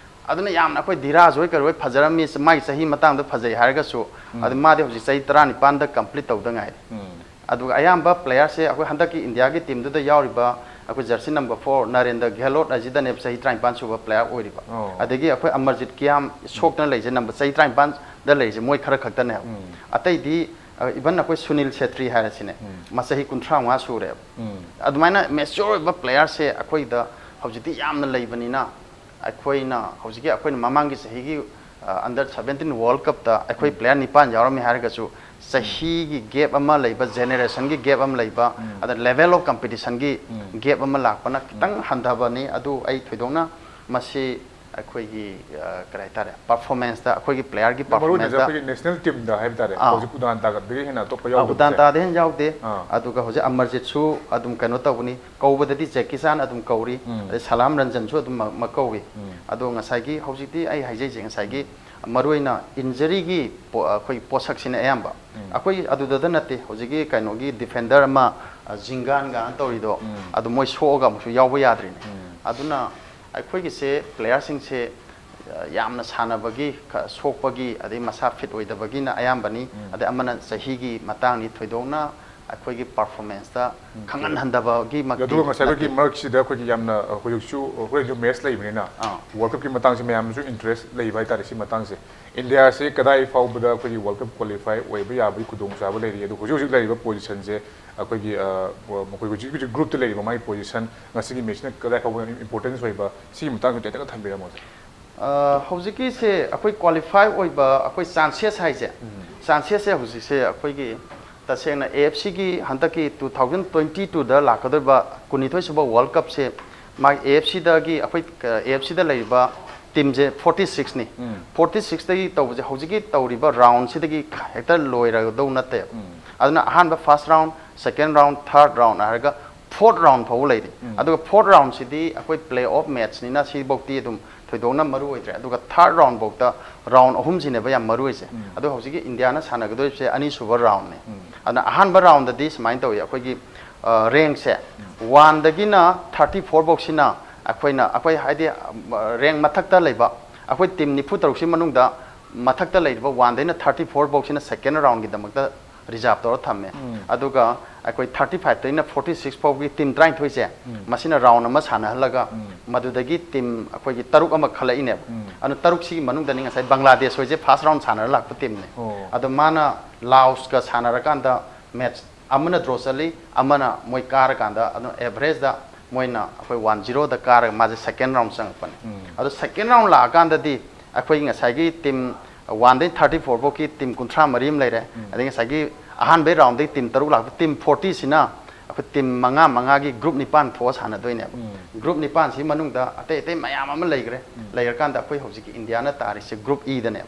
ꯑꯗꯨꯅ ꯌꯥꯝꯅ ꯑꯩꯈꯣꯏ ꯙꯤꯔꯥꯖ ꯍꯣꯏ ꯀꯔꯤ ꯍꯣꯏ ꯐꯖꯔꯝꯃꯤ, ꯃꯥꯒꯤ ꯆꯍꯤ ꯃꯇꯥꯡꯗ ꯐꯖꯩ ꯍꯥꯏꯔꯒꯁꯨ, ꯎꯝ꯫ ꯑꯗꯨ ꯃꯥꯗꯤ ꯍꯧꯖꯤꯛ ꯆꯍꯤ ꯇꯔꯥꯅꯤꯄꯥꯟꯗ complete ꯇꯧꯗ ꯉꯥꯏꯔꯤ꯫ ꯎꯝ꯫ ꯑꯗꯨꯒ ꯑꯌꯥꯝꯕ playerꯁꯦ ꯑꯩꯈꯣꯏ ꯍꯟꯗꯛꯀꯤ ꯏꯟꯗꯤꯌꯥꯒꯤ teamꯗꯨꯗ ꯌꯥꯎꯔꯤꯕ ꯑꯩꯈꯣꯏ jersey number four ꯅꯔꯦꯟꯗ꯭ꯔ ꯒꯦꯍꯂꯣꯠ ꯑꯁꯤꯗꯅꯦꯕ ꯆꯍꯤ ꯇꯔꯥꯅꯤꯄꯥꯟ ꯁꯨꯕ player ꯑꯣꯏꯔꯤꯕ꯫ ꯑꯣ꯫ ꯑꯗꯒꯤ ꯑꯩꯈꯣꯏ ꯑꯃꯔꯖꯤꯠ ꯀꯤꯌꯥꯝ ꯁꯣꯛꯇꯅ ꯂꯩꯖꯩ, number ꯆꯍꯤ ꯇꯔꯥꯅꯤꯄꯥꯟꯗ ꯂꯩꯔꯤꯁꯦ ꯃꯣꯏ ꯈꯔ ꯈꯛꯇꯅꯦꯕ꯫ ꯎꯝ꯫ ꯑꯇꯩꯗꯤ, ꯑ, even ꯑꯩꯈꯣꯏ ꯁꯨꯅꯤꯜ ꯁꯦꯇ꯭ꯔꯤ ꯍꯥꯏꯔꯁꯤꯅꯦ, ꯎꯝ꯫ ꯃꯥ ꯆꯍꯤ ꯀꯨꯟꯊ꯭ꯔꯥ ꯃꯉꯥ ꯁꯨꯔꯦꯕ꯫ ꯎꯝ꯫ ꯑꯗꯨꯃꯥꯏꯅ mature ꯑꯣꯏꯕ playerꯁꯦ ꯑꯩꯈꯣꯏꯗ ꯍꯧꯖꯤꯛꯇꯤ ꯌꯥꯝꯅ ꯂꯩꯕꯅꯤꯅ, ꯑꯩꯈꯣꯏꯅ ꯍꯧꯖꯤꯛꯀꯤ ꯑꯩꯈꯣꯏꯅ ꯃꯃꯥꯡꯒꯤ ꯆꯍꯤꯒꯤ, ꯑ, under seventeen World Cupꯇ ꯑꯩꯈꯣꯏ ꯎꯝ꯫ Player ꯅꯤꯄꯥꯟ ꯌꯥꯎꯔꯝꯃꯤ ꯍꯥꯏꯔꯒꯁꯨ, ꯆꯍꯤꯒꯤ gap ꯑꯃ ꯂꯩꯕ, generationꯒꯤ gap ꯑꯃ ꯂꯩꯕ, ꯎꯝ꯫ ꯑꯗ level of competitionꯒꯤ ꯎꯝ꯫ Gap ꯑꯃ ꯂꯥꯛꯄꯅ ꯈꯤꯇꯪ ꯎꯝ꯫ ꯍꯟꯊꯕꯅꯤ꯫ ꯑꯗꯨ ꯑꯩ ꯊꯣꯏꯗꯣꯛꯅ ꯃꯁꯤ ꯑꯩꯈꯣꯏꯒꯤ, ꯑ, ꯀꯔꯤ ꯍꯥꯏꯇꯥꯔꯦ, performanceꯇ, ꯑꯩꯈꯣꯏꯒꯤ playerꯒꯤ ꯃꯔꯨ ꯑꯣꯏꯅ performanceꯇ ꯑꯩꯈꯣꯏꯒꯤ national teamꯗ ꯍꯥꯏꯕ ꯇꯥꯔꯦ, ꯑꯥ꯫ ꯍꯧꯖꯤꯛ ꯎꯗꯥꯟ ꯇꯥꯒꯠꯄꯗꯒꯤ ꯍꯦꯟꯅ ꯑꯇꯣꯞꯄ ꯑꯥ, ꯌꯥꯎꯗꯕꯁꯦ꯫ ꯎꯗꯥꯟ ꯇꯥꯗ ꯍꯦꯟꯅ ꯌꯥꯎꯗꯦ꯫ ꯑꯥ꯫ ꯑꯗꯨꯒ ꯍꯧꯖꯤꯛ ꯑꯃꯔꯖꯤꯠꯁꯨ ꯑꯗꯨꯝ ꯀꯩꯅꯣ ꯇꯧꯕꯅꯤ, ꯀꯧꯕꯗꯗꯤ ꯖꯦꯀꯤ ꯆꯥꯟ ꯑꯗꯨꯝ ꯀꯧꯔꯤ, ꯎꯝ꯫ ꯑꯗꯩ ꯁꯂꯥꯝ ꯔꯟꯖꯟꯁꯨ ꯑꯗꯨꯝ ꯃ-, ꯃ-, ꯀꯧꯏ꯫ ꯎꯝ꯫ ꯑꯗꯣ ꯉꯁꯥꯏꯒꯤ ꯍꯧꯖꯤꯛꯇꯤ ꯑꯩ ꯍꯥꯏꯖꯩꯁꯦ ꯉꯁꯥꯏꯒꯤ ꯎꯝ꯫ ꯃꯔꯨꯑꯣꯏꯅ injuryꯒꯤ ꯄꯣ-, ꯑꯩꯈꯣꯏꯒꯤ ꯄꯣꯠꯁꯛꯁꯤꯅ ꯑꯌꯥꯝꯕ꯫ ꯎꯝ꯫ ꯑꯩꯈꯣꯏ ꯑꯗꯨꯗꯗ ꯅꯠꯇꯦ, ꯍꯧꯖꯤꯛꯀꯤ ꯀꯩꯅꯣꯒꯤ defender ꯑꯃ, ꯑ, ꯖꯤꯡꯒꯥꯟꯒꯥꯅ ꯇꯧꯔꯤꯗꯣ, ꯎꯝ꯫ ꯑꯗꯨ ꯃꯣꯏ ꯁꯣꯛꯑꯒ ꯑꯃꯨꯛꯁꯨ ꯌꯥꯎꯕ ꯌꯥꯗ꯭ꯔꯤꯅꯦ꯫ ꯎꯝ꯫ ꯑꯗꯨꯅ ꯑꯩꯈꯣꯏꯒꯤꯁꯦ playerꯁꯤꯡꯁꯦ, ꯑ, ꯌꯥꯝꯅ ꯁꯥꯟꯅꯕꯒꯤ, ꯈ-, ꯁꯣꯛꯄꯒꯤ, ꯑꯗꯩ ꯃꯁꯥ fit ꯑꯣꯏꯗꯕꯒꯤꯅ ꯑꯌꯥꯝꯕꯅꯤ, ꯎꯝ꯫ ꯑꯗꯩ ꯑꯃꯅ ꯆꯍꯤꯒꯤ ꯃꯇꯥꯡꯅꯤ, ꯊꯣꯏꯗꯣꯛꯅ ꯑꯩꯈꯣꯏꯒꯤ performanceꯇ ꯎꯝ꯫ ꯈꯪꯍꯟ ꯍꯟꯊꯕꯒꯤ ꯃꯛꯇꯤ ꯑꯗꯨꯒ ꯉꯁꯥꯏ ꯑꯩꯈꯣꯏꯒꯤ ꯅꯠꯇꯦ꯫ ꯃꯔꯛꯁꯤꯗ ꯑꯩꯈꯣꯏꯒꯤ ꯌꯥꯝꯅ, ꯑ, ꯍꯧꯖꯤꯛꯁꯨ, ꯑ, ꯍꯣꯔꯦꯟꯁꯨ match ꯂꯩꯕꯅꯤꯅ, ꯑꯥ꯫ World Cupꯀꯤ ꯃꯇꯥꯡꯁꯦ ꯃꯌꯥꯝꯅꯁꯨ interest ꯂꯩꯕ ꯍꯥꯏꯇꯥꯔꯦ꯫ ꯁꯤ ꯃꯇꯥꯡꯁꯦ ꯏꯟꯗꯤꯌꯥꯁꯤ ꯀꯗꯥꯏ ꯐꯥꯎꯕꯗ ꯑꯩꯈꯣꯏꯒꯤ World Cup qualify ꯑꯣꯏꯕ ꯌꯥꯕꯒꯤ ꯈꯨꯗꯣꯡꯆꯥꯕ ꯂꯩꯔꯤ? ꯑꯗꯣ ꯍꯧꯖꯤꯛ ꯍꯧꯖꯤꯛ ꯂꯩꯔꯤꯕ positionꯁꯦ ꯑꯩꯈꯣꯏꯒꯤ, ꯑ, ꯃꯈꯣꯏ ꯍꯧꯖꯤꯛ ꯍꯧꯖꯤꯛ groupꯇ ꯂꯩꯔꯤꯕ ꯃꯥꯒꯤ position, ꯉꯁꯤꯒꯤ matchꯅ ꯀꯗꯥꯏ ꯐꯥꯎꯕ importance ꯑꯣꯏꯕ, ꯁꯤꯒꯤ ꯃꯇꯥꯡꯁꯨ ꯇꯦꯟꯇꯛꯅ ꯊꯝꯕꯤꯔꯝꯃꯣ꯫ ꯑ, ꯍꯧꯖꯤꯛꯀꯤꯁꯦ ꯑꯩꯈꯣꯏ qualify ꯑꯣꯏꯕ ꯑꯩꯈꯣꯏ chances ꯍꯥꯏꯁꯦ, ꯎꯝ꯫ Chancesꯁꯦ ꯍꯧꯖꯤꯛꯁꯦ ꯑꯩꯈꯣꯏꯒꯤ ꯇꯁꯦꯡꯅ AFCꯒꯤ ꯍꯟꯗꯛꯀꯤ two thousand twenty twoꯗ ꯂꯥꯛꯀꯗꯧꯔꯤꯕ ꯀꯨꯟꯅꯤꯊꯣꯏ ꯁꯨꯕ World Cupꯁꯦ ꯃꯥꯒꯤ ꯑꯦ ꯑꯦꯐ ꯁꯤꯗꯒꯤ ꯑꯩꯈꯣꯏ ꯑꯦ ꯑꯦꯐ ꯁꯤꯗ ꯂꯩꯔꯤꯕ ꯇꯤꯝꯁꯦ ꯐꯣꯔꯇꯤ ꯁꯤꯛꯁꯅꯤ꯫ ꯐꯣꯔꯇꯤ ꯁꯤꯛꯁꯇꯒꯤ ꯇꯧꯕꯁꯦ ꯍꯧꯖꯤꯛꯀꯤ ꯇꯧꯔꯤꯕ ꯔꯥꯎꯟꯁꯤꯗꯒꯤ ꯍꯦꯛꯇ ꯂꯣꯏꯔꯗꯧ ꯅꯠꯇꯦꯕ꯫ ꯑꯗꯨꯅ ꯑꯍꯥꯟꯕ first round, second round, third round ꯍꯥꯏꯔꯒ fourth round ꯐꯥꯎꯕ ꯂꯩꯔꯤ꯫ ꯑꯗꯨꯒ fourth roundꯁꯤꯗꯤ ꯑꯩꯈꯣꯏ play off matchꯅꯤꯅ ꯁꯤꯐꯧꯗꯤ ꯑꯗꯨꯝ ꯊꯣꯏꯗꯣꯛꯅ ꯃꯔꯨ ꯑꯣꯏꯗ꯭ꯔꯦ꯫ ꯑꯗꯨꯒ third roundꯐꯥꯎꯗ round ꯑꯍꯨꯝꯁꯤꯅꯦꯕ ꯌꯥꯝ ꯃꯔꯨ ꯑꯣꯏꯁꯦ꯫ ꯑꯗꯣ ꯍꯧꯖꯤꯛꯀꯤ ꯏꯟꯗꯤꯌꯥꯅ ꯁꯥꯟꯅꯒꯗꯣꯏꯁꯦ ꯑꯅꯤꯁꯨꯕ roundꯅꯤ꯫ ꯑꯗꯨꯅ ꯑꯍꯥꯟꯕ roundꯗꯗꯤ ꯁꯨꯃꯥꯏꯅ ꯇꯧꯏ, ꯑꯩꯈꯣꯏꯒꯤ ꯔꯦꯡꯁꯦ ꯋꯥꯟꯗꯒꯤꯅ ꯊꯥꯔꯇꯤ ꯐꯣꯔ ꯐꯥꯎꯁꯤꯅ ꯑꯩꯈꯣꯏꯅ ꯑꯩꯈꯣꯏ ꯍꯥꯏꯗꯤ ꯔꯦꯡ ꯃꯊꯛꯇ ꯂꯩꯕ ꯑꯩꯈꯣꯏ ꯇꯤꯝ ꯅꯤꯐꯨ ꯇꯔꯨꯛꯁꯤ ꯃꯅꯨꯡꯗ ꯃꯊꯛꯇ ꯂꯩꯔꯤꯕ ꯋꯥꯟꯗꯩꯅ ꯊꯥꯔꯇꯤ ꯐꯣꯔ ꯐꯥꯎꯁꯤꯅ second roundꯒꯤꯗꯃꯛꯇ reserve ꯇꯧꯔ ꯊꯝꯃꯦ꯫ ꯑꯗꯨꯒ ꯑꯩꯈꯣꯏ ꯊꯥꯔꯇꯤ ꯐꯥꯏꯚꯇꯩꯅ ꯐꯣꯔꯇꯤ ꯁꯤꯛꯁ ꯐꯥꯎꯒꯤ ꯇꯤꯝ ꯇꯔꯥꯅꯤꯊꯣꯏꯁꯦ ꯃꯁꯤꯅ round ꯑꯃ ꯁꯥꯟꯅꯍꯜꯂꯒ ꯃꯗꯨꯗꯒꯤ ꯇꯤꯝ ꯑꯩꯈꯣꯏꯒꯤ ꯇꯔꯨꯛ ꯑꯃ ꯈꯜꯂꯛꯏꯅꯦꯕ꯫ ꯑꯗꯨ ꯇꯔꯨꯛꯁꯤꯒꯤ ꯃꯅꯨꯡꯗꯅꯤ ꯉꯁꯥꯏ ꯕꯪꯒ꯭ꯂꯥꯗꯦꯁ ꯍꯣꯏꯁꯦ first round ꯁꯥꯟꯅꯔ ꯂꯥꯛꯄ ꯇꯤꯝꯅꯦ꯫ ꯑꯗꯣ ꯃꯥꯅ ꯂꯥꯎꯁꯀ ꯁꯥꯟꯅꯔꯀꯥꯟꯗ ꯃꯦꯠꯆ ꯑꯃꯅ ꯗ꯭ꯔꯣ ꯆꯠꯂꯤ, ꯑꯃꯅ ꯃꯣꯏ ꯀꯥꯔꯀꯥꯟꯗ ꯑꯗꯨꯝ ꯑꯦꯚꯔꯦꯖꯇ ꯃꯣꯏꯅ ꯑꯩꯈꯣꯏ ꯋꯥꯟ ꯖꯤꯔꯣꯗ ꯀꯥꯔꯒ ꯃꯥꯁꯦ second round ꯆꯪꯉꯛꯄꯅꯦ꯫ ꯑꯗꯣ second round ꯂꯥꯛꯑꯀꯥꯟꯗꯗꯤ ꯑꯩꯈꯣꯏꯒꯤ ꯉꯁꯥꯏꯒꯤ ꯇꯤꯝ ꯋꯥꯟꯗꯩ ꯊꯥꯔꯇꯤ ꯐꯣꯔ ꯐꯥꯎꯒꯤ ꯇꯤꯝ ꯀꯨꯟꯊ꯭ꯔꯥ ꯃꯔꯤ ꯑꯃ ꯂꯩꯔꯦ꯫ ꯑꯗꯩ ꯉꯁꯥꯏꯒꯤ ꯑꯍꯥꯟꯕꯒꯤ roundꯗꯒꯤ ꯇꯤꯝ ꯇꯔꯨꯛ ꯂꯥꯛꯄ ꯇꯤꯝ ꯐꯣꯔꯇꯤꯁꯤꯅ ꯑꯩꯈꯣꯏ ꯇꯤꯝ ꯃꯉꯥ ꯃꯉꯥꯒꯤ group ꯅꯤꯄꯥꯟ ꯊꯣꯛꯑ ꯁꯥꯟꯅꯗꯣꯏꯅꯦꯕ꯫ Group ꯅꯤꯄꯥꯟꯁꯤ ꯃꯅꯨꯡꯗ ꯑꯇꯩ ꯑꯇꯩ ꯃꯌꯥꯝ ꯑꯃ ꯂꯩꯈ꯭ꯔꯦ꯫ ꯂꯩꯔꯀꯥꯟꯗ ꯑꯩꯈꯣꯏ ꯍꯧꯖꯤꯛꯀꯤ ꯏꯟꯗꯤꯌꯥꯅ ꯇꯥꯔꯤꯁꯦ group Eꯗꯅꯦꯕ꯫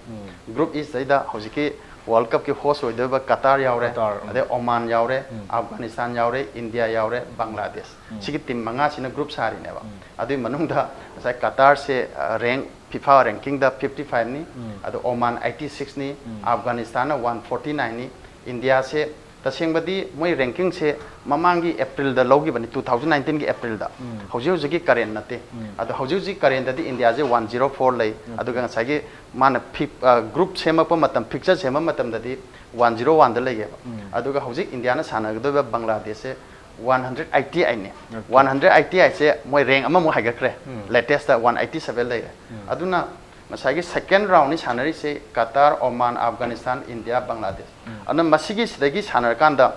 Group Eꯁꯤꯗꯩꯗ ꯍꯧꯖꯤꯛꯀꯤ World Cupꯀꯤ host ꯑꯣꯏꯗꯣꯏꯕ ꯀꯇꯥꯔ ꯌꯥꯎꯔꯦ, ꯀꯇꯥꯔ, ꯎꯝ꯫ ꯑꯗꯩ ꯑꯣꯃꯥꯟ ꯌꯥꯎꯔꯦ, ꯎꯝ꯫ ꯑꯐꯒꯥꯅꯤꯁꯇꯥꯟ ꯌꯥꯎꯔꯦ, ꯏꯟꯗꯤꯌꯥ ꯌꯥꯎꯔꯦ, ꯕꯪꯒ꯭ꯂꯥꯗꯦꯁ꯫ ꯎꯝ꯫ ꯁꯤꯒꯤ ꯇꯤꯝ ꯃꯉꯥꯁꯤꯅ group ꯁꯥꯔꯤꯅꯦꯕ꯫ ꯎꯝ꯫ ꯑꯗꯨꯒꯤ ꯃꯅꯨꯡꯗ ꯉꯁꯥꯏ ꯀꯇꯥꯔꯁꯦ, ꯑ, ꯔꯦꯡ, ꯐꯤꯐꯥ ꯔꯦꯡꯀꯤꯡꯗ ꯐꯤꯐꯇꯤ ꯐꯥꯏꯚꯅꯤ, ꯎꯝ꯫ ꯑꯗꯣ ꯑꯣꯃꯥꯟ ꯑꯩꯠꯇꯤ ꯁꯤꯛꯁꯅꯤ, ꯎꯝ꯫ ꯑꯐꯒꯥꯅꯤꯁꯇꯥꯟꯅ ꯋꯥꯟ ꯐꯣꯔꯇꯤ ꯅꯥꯏꯟꯅꯤ, ꯏꯟꯗꯤꯌꯥꯁꯦ ꯇꯁꯦꯡꯕꯗꯤ ꯃꯣꯏ ꯔꯦꯡꯀꯤꯡꯁꯦ ꯃꯃꯥꯡꯒꯤ ꯑꯦꯄ꯭ꯔꯤꯜꯗ ꯂꯧꯈꯤꯕꯅꯤ, ꯇꯨ ꯊꯥꯎꯖꯟ ꯅꯥꯏꯟꯇꯤꯟꯒꯤ ꯑꯦꯄ꯭ꯔꯤꯜꯗ꯫ ꯎꯝ꯫ ꯍꯧꯖꯤꯛ ꯍꯧꯖꯤꯛꯀꯤ current ꯅꯠꯇꯦ꯫ ꯎꯝ꯫ ꯑꯗꯣ ꯍꯧꯖꯤꯛ ꯍꯧꯖꯤꯛ currentꯗꯗꯤ ꯏꯟꯗꯤꯌꯥꯁꯦ ꯋꯥꯟ ꯖꯤꯔꯣ ꯐꯣꯔ ꯂꯩ꯫ ꯎꯝ꯫ ꯑꯗꯨꯒ ꯉꯁꯥꯏꯒꯤ ꯃꯥꯅ ꯐꯤ-, ꯑ, group ꯁꯦꯝꯃꯛꯄ ꯃꯇꯝ, fixture ꯁꯦꯝꯕ ꯃꯇꯝꯗꯗꯤ ꯋꯥꯟ ꯖꯤꯔꯣ ꯋꯥꯟꯗ ꯂꯩꯌꯦꯕ꯫ ꯎꯝ꯫ ꯑꯗꯨꯒ ꯍꯧꯖꯤꯛ ꯏꯟꯗꯤꯌꯥꯅ ꯁꯥꯟꯅꯒꯗꯧꯔꯤꯕ ꯕꯪꯒ꯭ꯂꯥꯗꯦꯁꯁꯦ ꯋꯥꯟ ꯍꯟꯗ꯭ꯔꯦꯠ ꯑꯩꯠꯇꯤ ꯑꯩꯠꯅꯦ꯫ ꯑꯣꯀꯦ꯫ ꯋꯥꯟ ꯍꯟꯗ꯭ꯔꯦꯠ ꯑꯩꯠꯇꯤ ꯑꯩꯠꯁꯦ ꯃꯣꯏ ꯔꯦꯡ ꯑꯃꯃꯨꯛ ꯍꯥꯏꯒꯠꯈ꯭ꯔꯦ꯫ ꯎꯝ꯫ Latestꯇ ꯋꯥꯟ ꯑꯩꯠꯇꯤ ꯁꯚꯦꯟ ꯂꯩꯔꯦ꯫ ꯎꯝ꯫ ꯑꯗꯨꯅ ꯉꯁꯥꯏꯒꯤ second roundꯅꯤ ꯁꯥꯟꯅꯔꯤꯁꯦ Qatar, Oman, Afghanistan, India, Bangladesh. ꯎꯝ꯫ ꯑꯗꯨꯅ ꯃꯁꯤꯒꯤ ꯁꯤꯗꯒꯤ ꯁꯥꯟꯅꯔꯀꯥꯟꯗ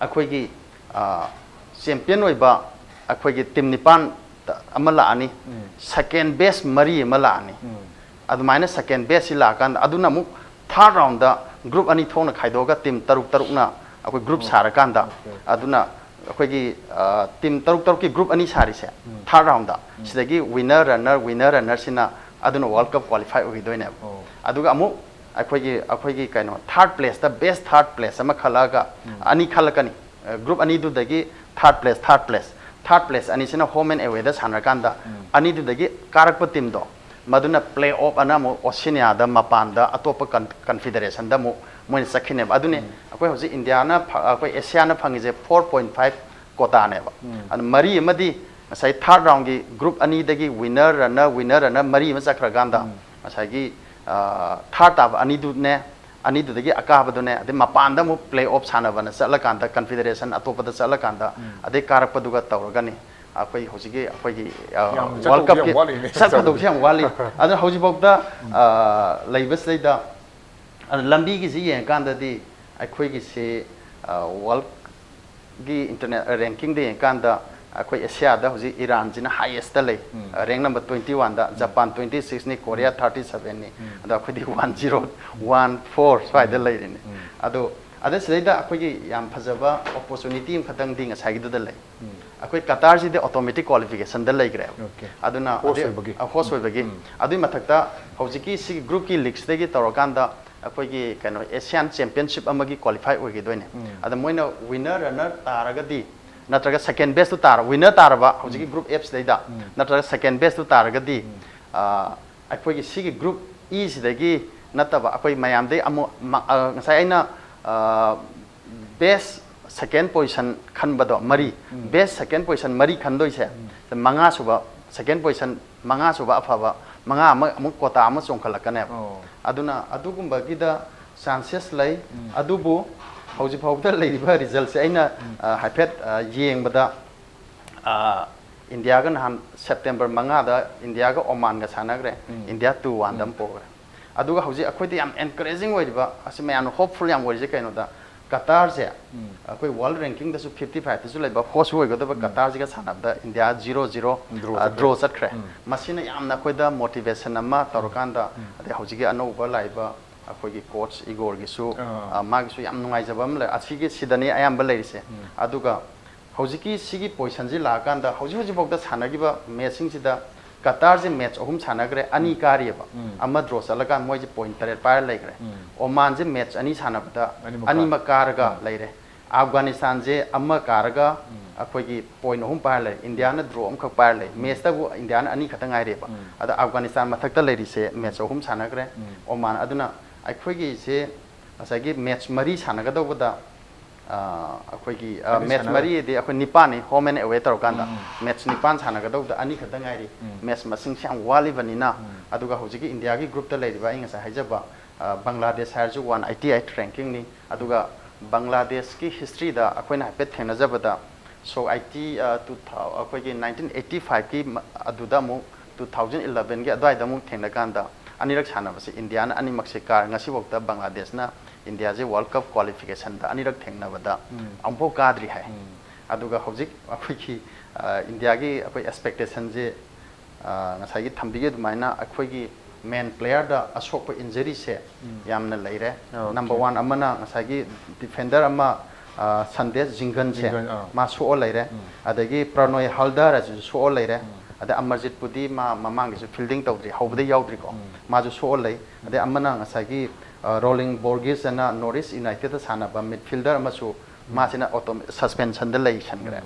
ꯑꯩꯈꯣꯏꯒꯤ, ꯑ, champion ꯑꯣꯏꯕ ꯑꯩꯈꯣꯏꯒꯤ ꯇꯤꯝ ꯅꯤꯄꯥꯟ ꯑꯃ ꯂꯥꯛꯑꯅꯤ, ꯎꯝ꯫ Second best ꯃꯔꯤ ꯑꯃ ꯂꯥꯛꯑꯅꯤ꯫ ꯎꯝ꯫ ꯑꯗꯨꯃꯥꯏꯅ second bestꯁꯤ ꯂꯥꯛꯑꯀꯥꯟꯗ ꯑꯗꯨꯅ ꯑꯃꯨꯛ third roundꯗ group ꯑꯅꯤ ꯊꯣꯛꯅ ꯈꯥꯏꯗꯣꯛꯑꯒ ꯇꯤꯝ ꯇꯔꯨꯛ ꯇꯔꯨꯛꯅ ꯑꯩꯈꯣꯏ group ꯑꯣ꯫ ꯁꯥꯔꯀꯥꯟꯗ ꯑꯣꯀꯦ, ꯑꯣꯀꯦ꯫ ꯑꯗꯨꯅ ꯑꯩꯈꯣꯏꯒꯤ ꯇꯤꯝ ꯇꯔꯨꯛ ꯇꯔꯨꯛꯀꯤ ꯒ꯭ꯔꯨꯞ ꯑꯅꯤ ꯁꯥꯔꯤꯁꯦ, ꯊꯥꯔꯠ ꯔꯥꯎꯟꯗ ꯁꯤꯗꯒꯤ ꯋꯤꯟꯅꯔ, ꯔꯟꯅꯔ, ꯋꯤꯟꯅꯔ, ꯔꯟꯅꯔꯁꯤꯅ ꯑꯗꯨꯅ ꯋꯥꯔꯜ ꯀꯞ ꯀ꯭ꯋꯥꯂꯤꯐꯥꯏ ꯑꯣꯏꯈꯤꯗꯣꯏꯅꯦꯕ꯫ ꯑꯣ꯫ ꯑꯗꯨꯒ ꯑꯃꯨꯛ ꯑꯩꯈꯣꯏꯒꯤ ꯑꯩꯈꯣꯏꯒꯤ ꯀꯩꯅꯣ ꯊꯥꯔꯠ ꯄ꯭ꯂꯦꯁꯇ ꯕꯦꯁ ꯊꯥꯔꯠ ꯄ꯭ꯂꯦꯁ ꯑꯃ ꯈꯜꯂꯛꯑꯒ ꯑꯅꯤ ꯈꯜꯂꯛꯀꯅꯤ꯫ ꯒ꯭ꯔꯨꯞ ꯑꯅꯤꯗꯨꯗꯒꯤ third place, third place, third place ꯑꯅꯤꯁꯤꯅ ꯍꯣꯝ ꯑꯦꯟ ꯑꯦꯋꯦꯗ ꯁꯥꯟꯅꯔꯀꯥꯟꯗ ꯑꯅꯤꯗꯨꯗꯒꯤ ꯀꯥꯔꯛꯄ ꯇꯤꯝꯗꯣ ꯃꯗꯨꯅ ꯄ꯭ꯂꯦ ꯑꯣꯐ ꯑꯅ ꯑꯃꯨꯛ ꯑꯣꯁꯤꯅꯤꯌꯥꯗ ꯃꯄꯥꯟꯗ ꯑꯇꯣꯞꯄ ꯀꯟ ꯀꯟꯐꯤꯗꯔꯦꯁꯟꯗ ꯑꯃꯨꯛ ꯃꯣꯏꯅ ꯆꯠꯈꯤꯅꯦꯕ꯫ ꯑꯗꯨꯅꯤ ꯑꯩꯈꯣꯏ ꯍꯧꯖꯤꯛ ꯏꯟꯗꯤꯌꯥꯅ ꯐ- ꯑꯩꯈꯣꯏ ꯑꯦꯁꯤꯌꯥꯅ ꯐꯪꯉꯤꯁꯦ ꯐꯣꯔ ꯄꯣꯏꯟ ꯐꯥꯏꯚ ꯀꯣꯇꯥꯅꯦꯕ꯫ ꯑꯗꯨ ꯃꯔꯤ ꯑꯃꯗꯤ ꯉꯁꯥꯏ ꯊꯥꯔꯠ ꯔꯥꯎꯟꯒꯤ ꯒ꯭ꯔꯨꯞ ꯑꯅꯤꯗꯒꯤ ꯋꯤꯟꯅꯔ, ꯔꯟꯅꯔ, ꯋꯤꯟꯅꯔ, ꯔꯟꯅꯔ ꯃꯔꯤ ꯑꯃ ꯆꯠꯈ꯭ꯔꯀꯥꯟꯗ ꯉꯁꯥꯏꯒꯤ ꯊꯥꯔꯠ ꯇꯥꯕ ꯑꯅꯤꯗꯨꯅꯦ, ꯑꯅꯤꯗꯨꯗꯒꯤ ꯑꯀꯥꯕꯗꯨꯅꯦ, ꯑꯗꯩ ꯃꯄꯥꯟꯗ ꯑꯃꯨꯛ ꯄ꯭ꯂꯦ ꯑꯣꯐ ꯁꯥꯟꯅꯕꯅ ꯆꯠꯂꯀꯥꯟꯗ ꯀꯟꯐꯤꯗꯔꯦꯁꯟ ꯑꯇꯣꯞꯄꯗ ꯆꯠꯂꯀꯥꯟꯗ ꯑꯗꯩ ꯀꯥꯔꯛꯄꯗꯨꯒ ꯇꯧꯔꯒꯅꯤ ꯑꯩꯈꯣꯏ ꯍꯧꯖꯤꯛꯀꯤ ꯑꯩꯈꯣꯏꯒꯤ ꯌꯥꯝ ꯋꯥꯔꯜ ꯆꯠꯇꯧꯗꯤ ꯀꯞꯀꯤ ꯌꯥꯝ ꯋꯥꯠꯂꯤꯅꯦ꯫ ꯆꯠꯀꯗꯧꯁꯦ ꯌꯥꯝ ꯋꯥꯠꯂꯤ꯫ ꯑꯗꯨꯅ ꯍꯧꯖꯤꯛꯐꯥꯎꯗ ꯑ, ꯂꯩꯕꯁꯤꯗꯩꯗ ꯑꯗꯨ ꯂꯝꯕꯤꯒꯤꯁꯤ ꯌꯦꯡꯉꯀꯥꯟꯗꯗꯤ ꯑꯩꯈꯣꯏꯒꯤꯁꯤ ꯒꯤ ꯏꯟꯇꯔꯅꯦ ꯔꯦꯡꯀꯤꯡꯗ ꯌꯦꯡꯉꯀꯥꯟꯗ ꯑꯩꯈꯣꯏ ꯑꯦꯁꯤꯌꯥꯗ ꯍꯧꯖꯤꯛ ꯏꯔꯥꯟꯁꯤꯅ ꯍꯥꯏꯌꯦꯁꯇ ꯂꯩ꯫ ꯔꯦꯡ ꯅꯝꯕꯔ ꯇ꯭ꯋꯦꯟꯇꯤ ꯋꯥꯟꯗ, ꯖꯄꯥꯟ ꯇ꯭ꯋꯦꯟꯇꯤ ꯁꯤꯛꯁꯅꯤ, ꯀꯣꯔꯤꯌꯥ ꯊꯥꯔꯇꯤ ꯁꯕꯦꯟꯅꯤ꯫ ꯑꯗꯣ ꯑꯩꯈꯣꯏꯗꯤ ꯋꯥꯟ ꯖꯤꯔꯣ, ꯋꯥꯟ ꯐꯣꯔ ꯁ꯭ꯋꯥꯏꯗ ꯂꯩꯔꯤꯅꯤ꯫ ꯑꯗꯣ ꯑꯗ ꯁꯤꯗꯩꯗ ꯑꯩꯈꯣꯏꯒꯤ ꯌꯥꯝ ꯐꯖꯕ ꯑꯣꯄꯣꯔꯆꯨꯅꯤꯇꯤ ꯑꯃꯈꯛꯇꯪꯗꯤ ꯉꯁꯥꯏꯒꯤꯗꯨꯗ ꯂꯩ꯫ ꯑꯩꯈꯣꯏ ꯀꯇꯥꯔꯁꯤꯗꯤ ꯑꯣꯇꯣꯃꯦꯇꯤꯛ ꯀ꯭ꯋꯥꯂꯤꯐꯤꯀꯦꯁꯟꯗ ꯂꯩꯈ꯭ꯔꯦꯕ꯫ Okay. ꯑꯗꯨꯅ Host ꯑꯗꯨ- ꯑꯣꯏꯕꯒꯤ꯫ ꯑ, host ꯑꯣꯏꯕꯒꯤ꯫ ꯑꯗꯨꯒꯤ ꯃꯊꯛꯇ ꯍꯧꯖꯤꯛꯀꯤ ꯁꯤꯒꯤ ꯒ꯭ꯔꯨꯞꯀꯤ ꯂꯤꯛꯁꯇꯒꯤ ꯇꯧꯔꯀꯥꯟꯗ ꯑꯩꯈꯣꯏꯒꯤ ꯀꯩꯅꯣ ꯑꯦꯁꯤꯌꯥꯟ ꯆꯦꯝꯄꯤꯌꯟꯁꯤꯞ ꯑꯃꯒꯤ ꯀ꯭ꯋꯥꯂꯤꯐꯥꯏ ꯑꯣꯏꯈꯤꯗꯣꯏꯅꯦ꯫ ꯑꯗ ꯃꯣꯏꯅ ꯋꯤꯟꯅꯔ ꯔꯟꯅꯔ ꯇꯥꯔꯒꯗꯤ ꯅꯠꯇ꯭ꯔꯒ ꯁꯦꯀꯦꯟ ꯕꯦꯁꯇꯨ ꯇꯥꯔ ꯋꯤꯟꯅꯔ ꯇꯥꯔꯕ ꯍꯧꯖꯤꯛꯀꯤ ꯒ꯭ꯔꯨꯞ ꯑꯦꯐꯁꯤꯗꯩꯗ ꯅꯠꯇ꯭ꯔꯒ ꯁꯦꯀꯦꯟ ꯕꯦꯁꯇꯨ ꯇꯥꯔꯒꯗꯤ ꯑ, ꯑꯩꯈꯣꯏꯒꯤ ꯁꯤꯒꯤ ꯒ꯭ꯔꯨꯞ ꯏꯁꯤꯗꯒꯤ ꯅꯠꯇꯕ ꯑꯩꯈꯣꯏ ꯃꯌꯥꯝꯗꯩ ꯑꯃꯨꯛ ꯃ- ꯑ, ꯉꯁꯥꯏ ꯑꯩꯅ ꯕꯦꯁ ꯁꯦꯀꯦꯟ ꯄꯣꯖꯤꯁꯟ ꯈꯟꯕꯗꯣ ꯃꯔꯤ, ꯕꯦꯁ ꯁꯦꯀꯦꯟ ꯄꯣꯖꯤꯁꯟ ꯃꯔꯤ ꯈꯟꯗꯣꯏꯁꯦ ꯃꯉꯥ ꯁꯨꯕ, ꯁꯦꯀꯦꯟ ꯄꯣꯖꯤꯁꯟ ꯃꯉꯥ ꯁꯨꯕ ꯑꯐꯕ ꯃꯉꯥ ꯑꯃ ꯑꯃꯨꯛ ꯀꯣꯇꯥ ꯑꯃ ꯆꯣꯡꯈꯠꯂꯛꯀꯅꯦꯕ꯫ ꯑꯣ꯫ ꯑꯗꯨꯅ ꯑꯗꯨꯒꯨꯝꯕꯒꯤꯗ ꯆꯥꯟꯁꯦꯁ ꯂꯩ꯫ ꯑꯗꯨꯕꯨ ꯍꯧꯖꯤꯛ ꯐꯥꯎꯕꯗ ꯂꯩꯔꯤꯕ ꯔꯤꯖꯜꯁꯦ ꯑꯩꯅ ꯑ, ꯍꯥꯏꯐꯦꯠ ꯑ, ꯌꯦꯡꯕꯗ ꯑ, ꯏꯟꯗꯤꯌꯥꯒ ꯅꯍꯥꯟ ꯁꯦꯞꯇꯦꯝꯕꯔ ꯃꯉꯥꯗ ꯏꯟꯗꯤꯌꯥꯒ ꯑꯣꯃꯥꯟꯒ ꯁꯥꯟꯅꯈ꯭ꯔꯦ꯫ ꯏꯟꯗꯤꯌꯥ ꯇꯨ ꯋꯥꯟꯗ ꯑꯃ ꯄꯣꯈ꯭ꯔꯦ꯫ ꯑꯗꯨꯒ ꯍꯧꯖꯤꯛ ꯑꯩꯈꯣꯏꯗ ꯌꯥꯝ ꯑꯦꯟꯀꯔꯦꯖꯤꯡ ꯑꯣꯏꯔꯤꯕ, ꯑꯁꯤ ꯃꯌꯥꯝꯅ ꯍꯣꯞꯐꯨꯜ ꯌꯥꯝ ꯑꯣꯏꯔꯤꯁꯦ ꯀꯩꯅꯣꯗ, ꯀꯇꯥꯔꯁꯦ ꯑꯩꯈꯣꯏ ꯋꯥꯔꯜ ꯔꯦꯡꯀꯤꯡꯗꯁꯨ ꯐꯤꯐꯇꯤ ꯐꯥꯏꯚꯇꯁꯨ ꯂꯩꯕ ꯍꯣꯁ ꯑꯣꯏꯒꯗꯕ ꯀꯇꯥꯔꯁꯤꯒ ꯁꯥꯟꯅꯕꯗ ꯏꯟꯗꯤꯌꯥ ꯖꯤꯔꯣ ꯖꯤꯔꯣ Draw ꯑ, ꯆꯠꯈ꯭ꯔꯦ꯫ ꯗ꯭ꯔꯣ ꯆꯠꯈ꯭ꯔꯦ꯫ ꯃꯁꯤꯅ ꯌꯥꯝꯅ ꯑꯩꯈꯣꯏꯗ ꯃꯣꯇꯤꯚꯦꯁꯟ ꯑꯃ ꯇꯧꯔꯀꯥꯟꯗ, ꯑꯗꯩ ꯍꯧꯖꯤꯛꯀꯤ ꯑꯅꯧꯕ ꯂꯥꯛꯏꯕ ꯑꯩꯈꯣꯏꯒꯤ ꯀꯣꯆ ꯏꯒꯣꯔꯒꯤꯁꯨ ꯑꯥ꯫ ꯑ, ꯃꯥꯒꯤꯁꯨ ꯌꯥꯝ ꯅꯨꯡꯉꯥꯏꯖꯕ ꯑꯃ ꯂꯩ꯫ ꯑꯁꯤꯒꯤ ꯁꯤꯗꯅꯤ ꯑꯌꯥꯝꯕ ꯂꯩꯔꯤꯁꯦ꯫ ꯑꯗꯨꯒ ꯍꯧꯖꯤꯛꯀꯤ ꯁꯤꯒꯤ ꯄꯣꯖꯤꯁꯟꯁꯤ ꯂꯥꯛꯑꯀꯥꯟꯗ ꯍꯧꯖꯤꯛ ꯍꯧꯖꯤꯛꯐꯥꯎꯗ ꯁꯥꯟꯅꯈꯤꯕ ꯃꯦꯠꯁꯁꯤꯡꯁꯤꯗ ꯀꯇꯥꯔꯁꯦ ꯃꯦꯠꯁ ꯑꯍꯨꯝ ꯁꯥꯟꯅꯈ꯭ꯔꯦ, ꯑꯅꯤ ꯀꯥꯔꯤꯑꯕ, ꯑꯃ ꯗ꯭ꯔꯣ ꯆꯠꯂꯀꯥꯟꯗ ꯃꯣꯏꯁꯦ ꯄꯣꯏꯟ ꯇꯔꯦꯠ ꯄꯥꯏꯔ ꯂꯩꯈ꯭ꯔꯦ꯫ ꯑꯣꯃꯥꯟꯁꯦ ꯃꯦꯠꯁ ꯑꯅꯤ ꯁꯥꯟꯅꯕꯗ ꯑꯅꯤꯃꯛ ꯀꯥꯔꯒ ꯂꯩꯔꯦ꯫ ꯑꯐꯒꯥꯅꯤꯁꯇꯥꯟꯁꯦ ꯑꯃ ꯀꯥꯔꯒ ꯑꯩꯈꯣꯏꯒꯤ ꯄꯣꯏꯟ ꯑꯍꯨꯝ ꯄꯥꯏꯔ ꯂꯩꯔꯦ꯫ ꯏꯟꯗꯤꯌꯥꯅ ꯗ꯭ꯔꯣ ꯑꯃꯈꯛ ꯄꯥꯏꯔ ꯂꯩ꯫ ꯃꯦꯠꯁꯇꯕꯨ ꯏꯟꯗꯤꯌꯥꯅ ꯑꯅꯤ ꯈꯛꯇ ꯉꯥꯏꯔꯦꯕ꯫ ꯑꯗ ꯑꯐꯒꯥꯅꯤꯁꯇꯥꯟ ꯃꯊꯛꯇ ꯂꯩꯔꯤꯁꯦ ꯃꯦꯠꯁ ꯑꯍꯨꯝ ꯁꯥꯟꯅꯈ꯭ꯔꯦ꯫ ꯑꯣꯃꯥꯟ ꯑꯗꯨꯅ ꯑꯩꯈꯣꯏꯒꯤꯁꯦ ꯉꯁꯥꯏꯒꯤ ꯃꯦꯠꯁ ꯃꯔꯤ ꯁꯥꯟꯅꯒꯗꯧꯕꯗ ꯑ, ꯑꯩꯈꯣꯏꯒꯤ ꯑ, ꯃꯦꯠꯁ ꯃꯔꯤꯗꯤ ꯑꯩꯈꯣꯏ ꯅꯤꯄꯥꯟꯅꯤ, ꯍꯣꯝ ꯑꯦꯟ ꯑꯦꯋꯦ ꯇꯧꯔꯀꯥꯟꯗ꯫ ꯃꯦꯠꯁ ꯅꯤꯄꯥꯟ ꯁꯥꯟꯅꯒꯗꯧꯕꯗ ꯑꯅꯤ ꯈꯛꯇ ꯉꯥꯏꯔꯤ꯫ ꯃꯦꯠꯁ ꯃꯁꯤꯡꯁꯦ ꯌꯥꯝ ꯋꯥꯠꯂꯤꯕꯅꯤꯅ꯫ ꯑꯗꯨꯒ ꯍꯧꯖꯤꯛꯀꯤ ꯏꯟꯗꯤꯌꯥꯒꯤ ꯒ꯭ꯔꯨꯞꯇ ꯂꯩꯔꯤꯕ ꯑꯩ ꯉꯁꯥꯏ ꯍꯥꯏꯖꯕ, ꯑ, ꯕꯪꯒ꯭ꯂꯥꯗꯦꯁ ꯍꯥꯏꯔꯁꯨ ꯋꯥꯟ ꯑꯩꯠꯇꯤ ꯑꯩꯠ ꯔꯦꯡꯀꯤꯡꯅꯤ꯫ ꯑꯗꯨꯒ ꯕꯪꯒ꯭ꯂꯥꯗꯦꯁꯀꯤ ꯍꯤꯁꯇ꯭ꯔꯤꯗ ꯑꯩꯈꯣꯏꯅ ꯍꯥꯏꯐꯦꯠ ꯊꯦꯡꯅꯖꯕꯗ, ꯁꯣꯛ ꯑꯩꯠꯇꯤ, ꯑ, ꯇꯨ ꯊꯥꯎ-, ꯑꯩꯈꯣꯏꯒꯤ ꯅꯥꯏꯟꯇꯤꯟ ꯑꯩꯠꯇꯤ ꯐꯥꯏꯚꯀꯤ ꯃ-, ꯑꯗꯨꯗ ꯑꯃꯨꯛ ꯇꯨ ꯊꯥꯎꯖꯟ ꯏꯂꯚꯦꯟꯒꯤ ꯑꯗꯨꯋꯥꯏꯗ ꯑꯃꯨꯛ ꯊꯦꯡꯅꯀꯥꯟꯗ ꯑꯅꯤꯔꯛ ꯁꯥꯟꯅꯕꯁꯦ ꯏꯟꯗꯤꯌꯥꯅ ꯑꯅꯤꯃꯛꯁꯦ ꯀꯥꯔꯦ꯫ ꯉꯁꯤꯐꯥꯎꯗ ꯕꯪꯒ꯭ꯂꯥꯗꯦꯁꯅ ꯏꯟꯗꯤꯌꯥꯁꯦ ꯋꯥꯔꯜ ꯀꯞ ꯀ꯭ꯋꯥꯂꯤꯐꯤꯀꯦꯁꯟꯗ ꯑꯅꯤꯔꯛ ꯊꯦꯡꯅꯕꯗ ꯑꯃꯨꯛꯐꯥꯎ ꯀꯥꯗ꯭ꯔꯤ ꯍꯥꯏ꯫ ꯑꯗꯨꯒ ꯍꯧꯖꯤꯛ ꯑꯩꯈꯣꯏꯒꯤ, ꯑ, ꯏꯟꯗꯤꯌꯥꯒꯤ ꯑꯩꯈꯣꯏ ꯑꯦꯛꯁꯄꯦꯛꯇꯦꯁꯟꯁꯦ, ꯑ, ꯉꯁꯥꯏꯒꯤ ꯊꯝꯕꯤꯈꯤꯕ ꯑꯗꯨꯃꯥꯏꯅ ꯑꯩꯈꯣꯏꯒꯤ ꯃꯦꯟ ꯄ꯭ꯂꯦꯌꯔꯗ ꯑꯁꯣꯛꯄ ꯏꯟꯖꯔꯤꯁꯦ ꯌꯥꯝꯅ ꯂꯩꯔꯦ꯫ ꯑꯣꯀꯦ꯫ ꯅꯝꯕꯔ ꯋꯥꯟ ꯑꯃꯅ ꯉꯁꯥꯏꯒꯤ ꯗꯤꯐꯦꯟꯗꯔ ꯑꯃ, ꯑ, ꯁꯟꯗꯦꯁ ꯖꯤꯡꯒꯟꯁꯦ, ꯖꯤꯡꯒꯟ, ꯑꯥ꯫ ꯃꯥ ꯁꯣꯛꯑ ꯂꯩꯔꯦ꯫ ꯑꯗꯒꯤ ꯄ꯭ꯔꯅꯣꯏ ꯍꯜꯗꯔ ꯑꯁꯤꯁꯨ ꯁꯣꯛꯑ ꯂꯩꯔꯦ꯫ ꯑꯗꯩ ꯑꯃꯔꯖꯤꯠꯄꯨꯗꯤ ꯃꯥ ꯃꯃꯥꯡꯒꯤꯁꯨ ꯐꯤꯜꯗꯤꯡ ꯇꯧꯗ꯭ꯔꯤ, ꯍꯧꯕꯗꯩ ꯌꯥꯎꯗ꯭ꯔꯤꯀꯣ꯫ ꯃꯥꯁꯨ ꯁꯣꯛꯑ ꯂꯩ꯫ ꯑꯗꯩ ꯑꯃꯅ ꯉꯁꯥꯏꯒꯤ, ꯑ, ꯔꯣꯂꯤꯡ ꯕꯣꯔꯒꯤꯁ ꯑꯅ ꯅꯣꯔꯠ ꯏꯁ ꯌꯨꯅꯥꯏꯇꯦꯗꯇ ꯁꯥꯟꯅꯕ ꯃꯤꯗꯐꯤꯜꯗꯔ ꯑꯃꯁꯨ, ꯃꯥꯁꯤꯅ ꯑꯣꯇꯣ-, ꯁꯁꯄꯦꯟꯁꯟꯗ ꯂꯩꯁꯟꯈ꯭ꯔꯦ꯫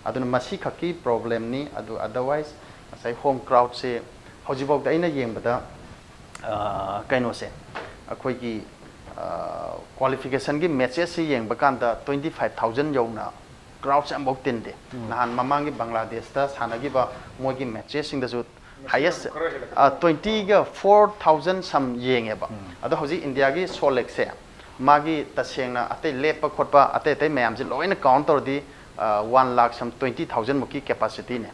ꯑꯗꯨꯅ ꯃꯁꯤꯈꯛꯀꯤ ꯄ꯭ꯔꯣꯕ꯭ꯂꯦꯝꯅꯤ꯫ ꯑꯗꯨ ꯑꯗꯔꯋꯥꯏꯁ ꯉꯁꯥꯏ ꯍꯣꯝ ꯀ꯭ꯔꯥꯎꯗꯁꯦ ꯍꯧꯖꯤꯛꯐꯥꯎꯗ ꯑꯩꯅ ꯌꯦꯡꯕꯗ, ꯑ, ꯀꯩꯅꯣꯁꯦ, ꯑꯩꯈꯣꯏꯒꯤ, ꯑ, ꯀ꯭ꯋꯥꯂꯤꯐꯤꯀꯦꯁꯟꯒꯤ ꯃꯦꯠꯆꯦꯁꯁꯤ ꯌꯦꯡꯕ ꯀꯥꯟꯗ ꯇ꯭ꯋꯦꯟꯇꯤ ꯐꯥꯏꯚ ꯊꯥꯎꯖꯟ ꯌꯧꯅ ꯀ꯭ꯔꯥꯎꯗꯁꯦ ꯑꯃꯐꯥꯎ ꯇꯤꯟꯗꯦ꯫ ꯅꯍꯥꯟ ꯃꯃꯥꯡꯒꯤ ꯕꯪꯒ꯭ꯂꯥꯗꯦꯁꯇ ꯁꯥꯟꯅꯈꯤꯕ ꯃꯣꯏꯒꯤ ꯃꯦꯠꯆꯦꯁꯁꯤꯡꯗꯁꯨ ꯍꯥꯏꯌꯦꯁ, ꯑ, ꯇ꯭ꯋꯦꯟꯇꯤꯒ ꯐꯣꯔ ꯊꯥꯎꯖꯟ ꯁꯝ ꯌꯦꯡꯉꯦꯕ꯫ ꯑꯗꯣ ꯍꯧꯖꯤꯛ ꯏꯟꯗꯤꯌꯥꯒꯤ ꯁꯣꯜ ꯂꯦꯛꯁꯦ, ꯃꯥꯒꯤ ꯇꯁꯦꯡꯅ ꯑꯇꯩ ꯂꯦꯞꯄ ꯈꯣꯠꯄ ꯑꯇꯩ ꯑꯇꯩ ꯃꯌꯥꯝꯁꯦ ꯂꯣꯏꯅ ꯀꯥꯎꯟ ꯇꯧꯔꯗꯤ, ꯑ, ꯋꯥꯟ ꯂꯥꯛ ꯁꯝ ꯇ꯭ꯋꯦꯟꯇꯤ ꯊꯥꯎꯖꯟ ꯃꯨꯛꯀꯤ ꯀꯦꯄꯥꯁꯤꯇꯤꯅꯦ꯫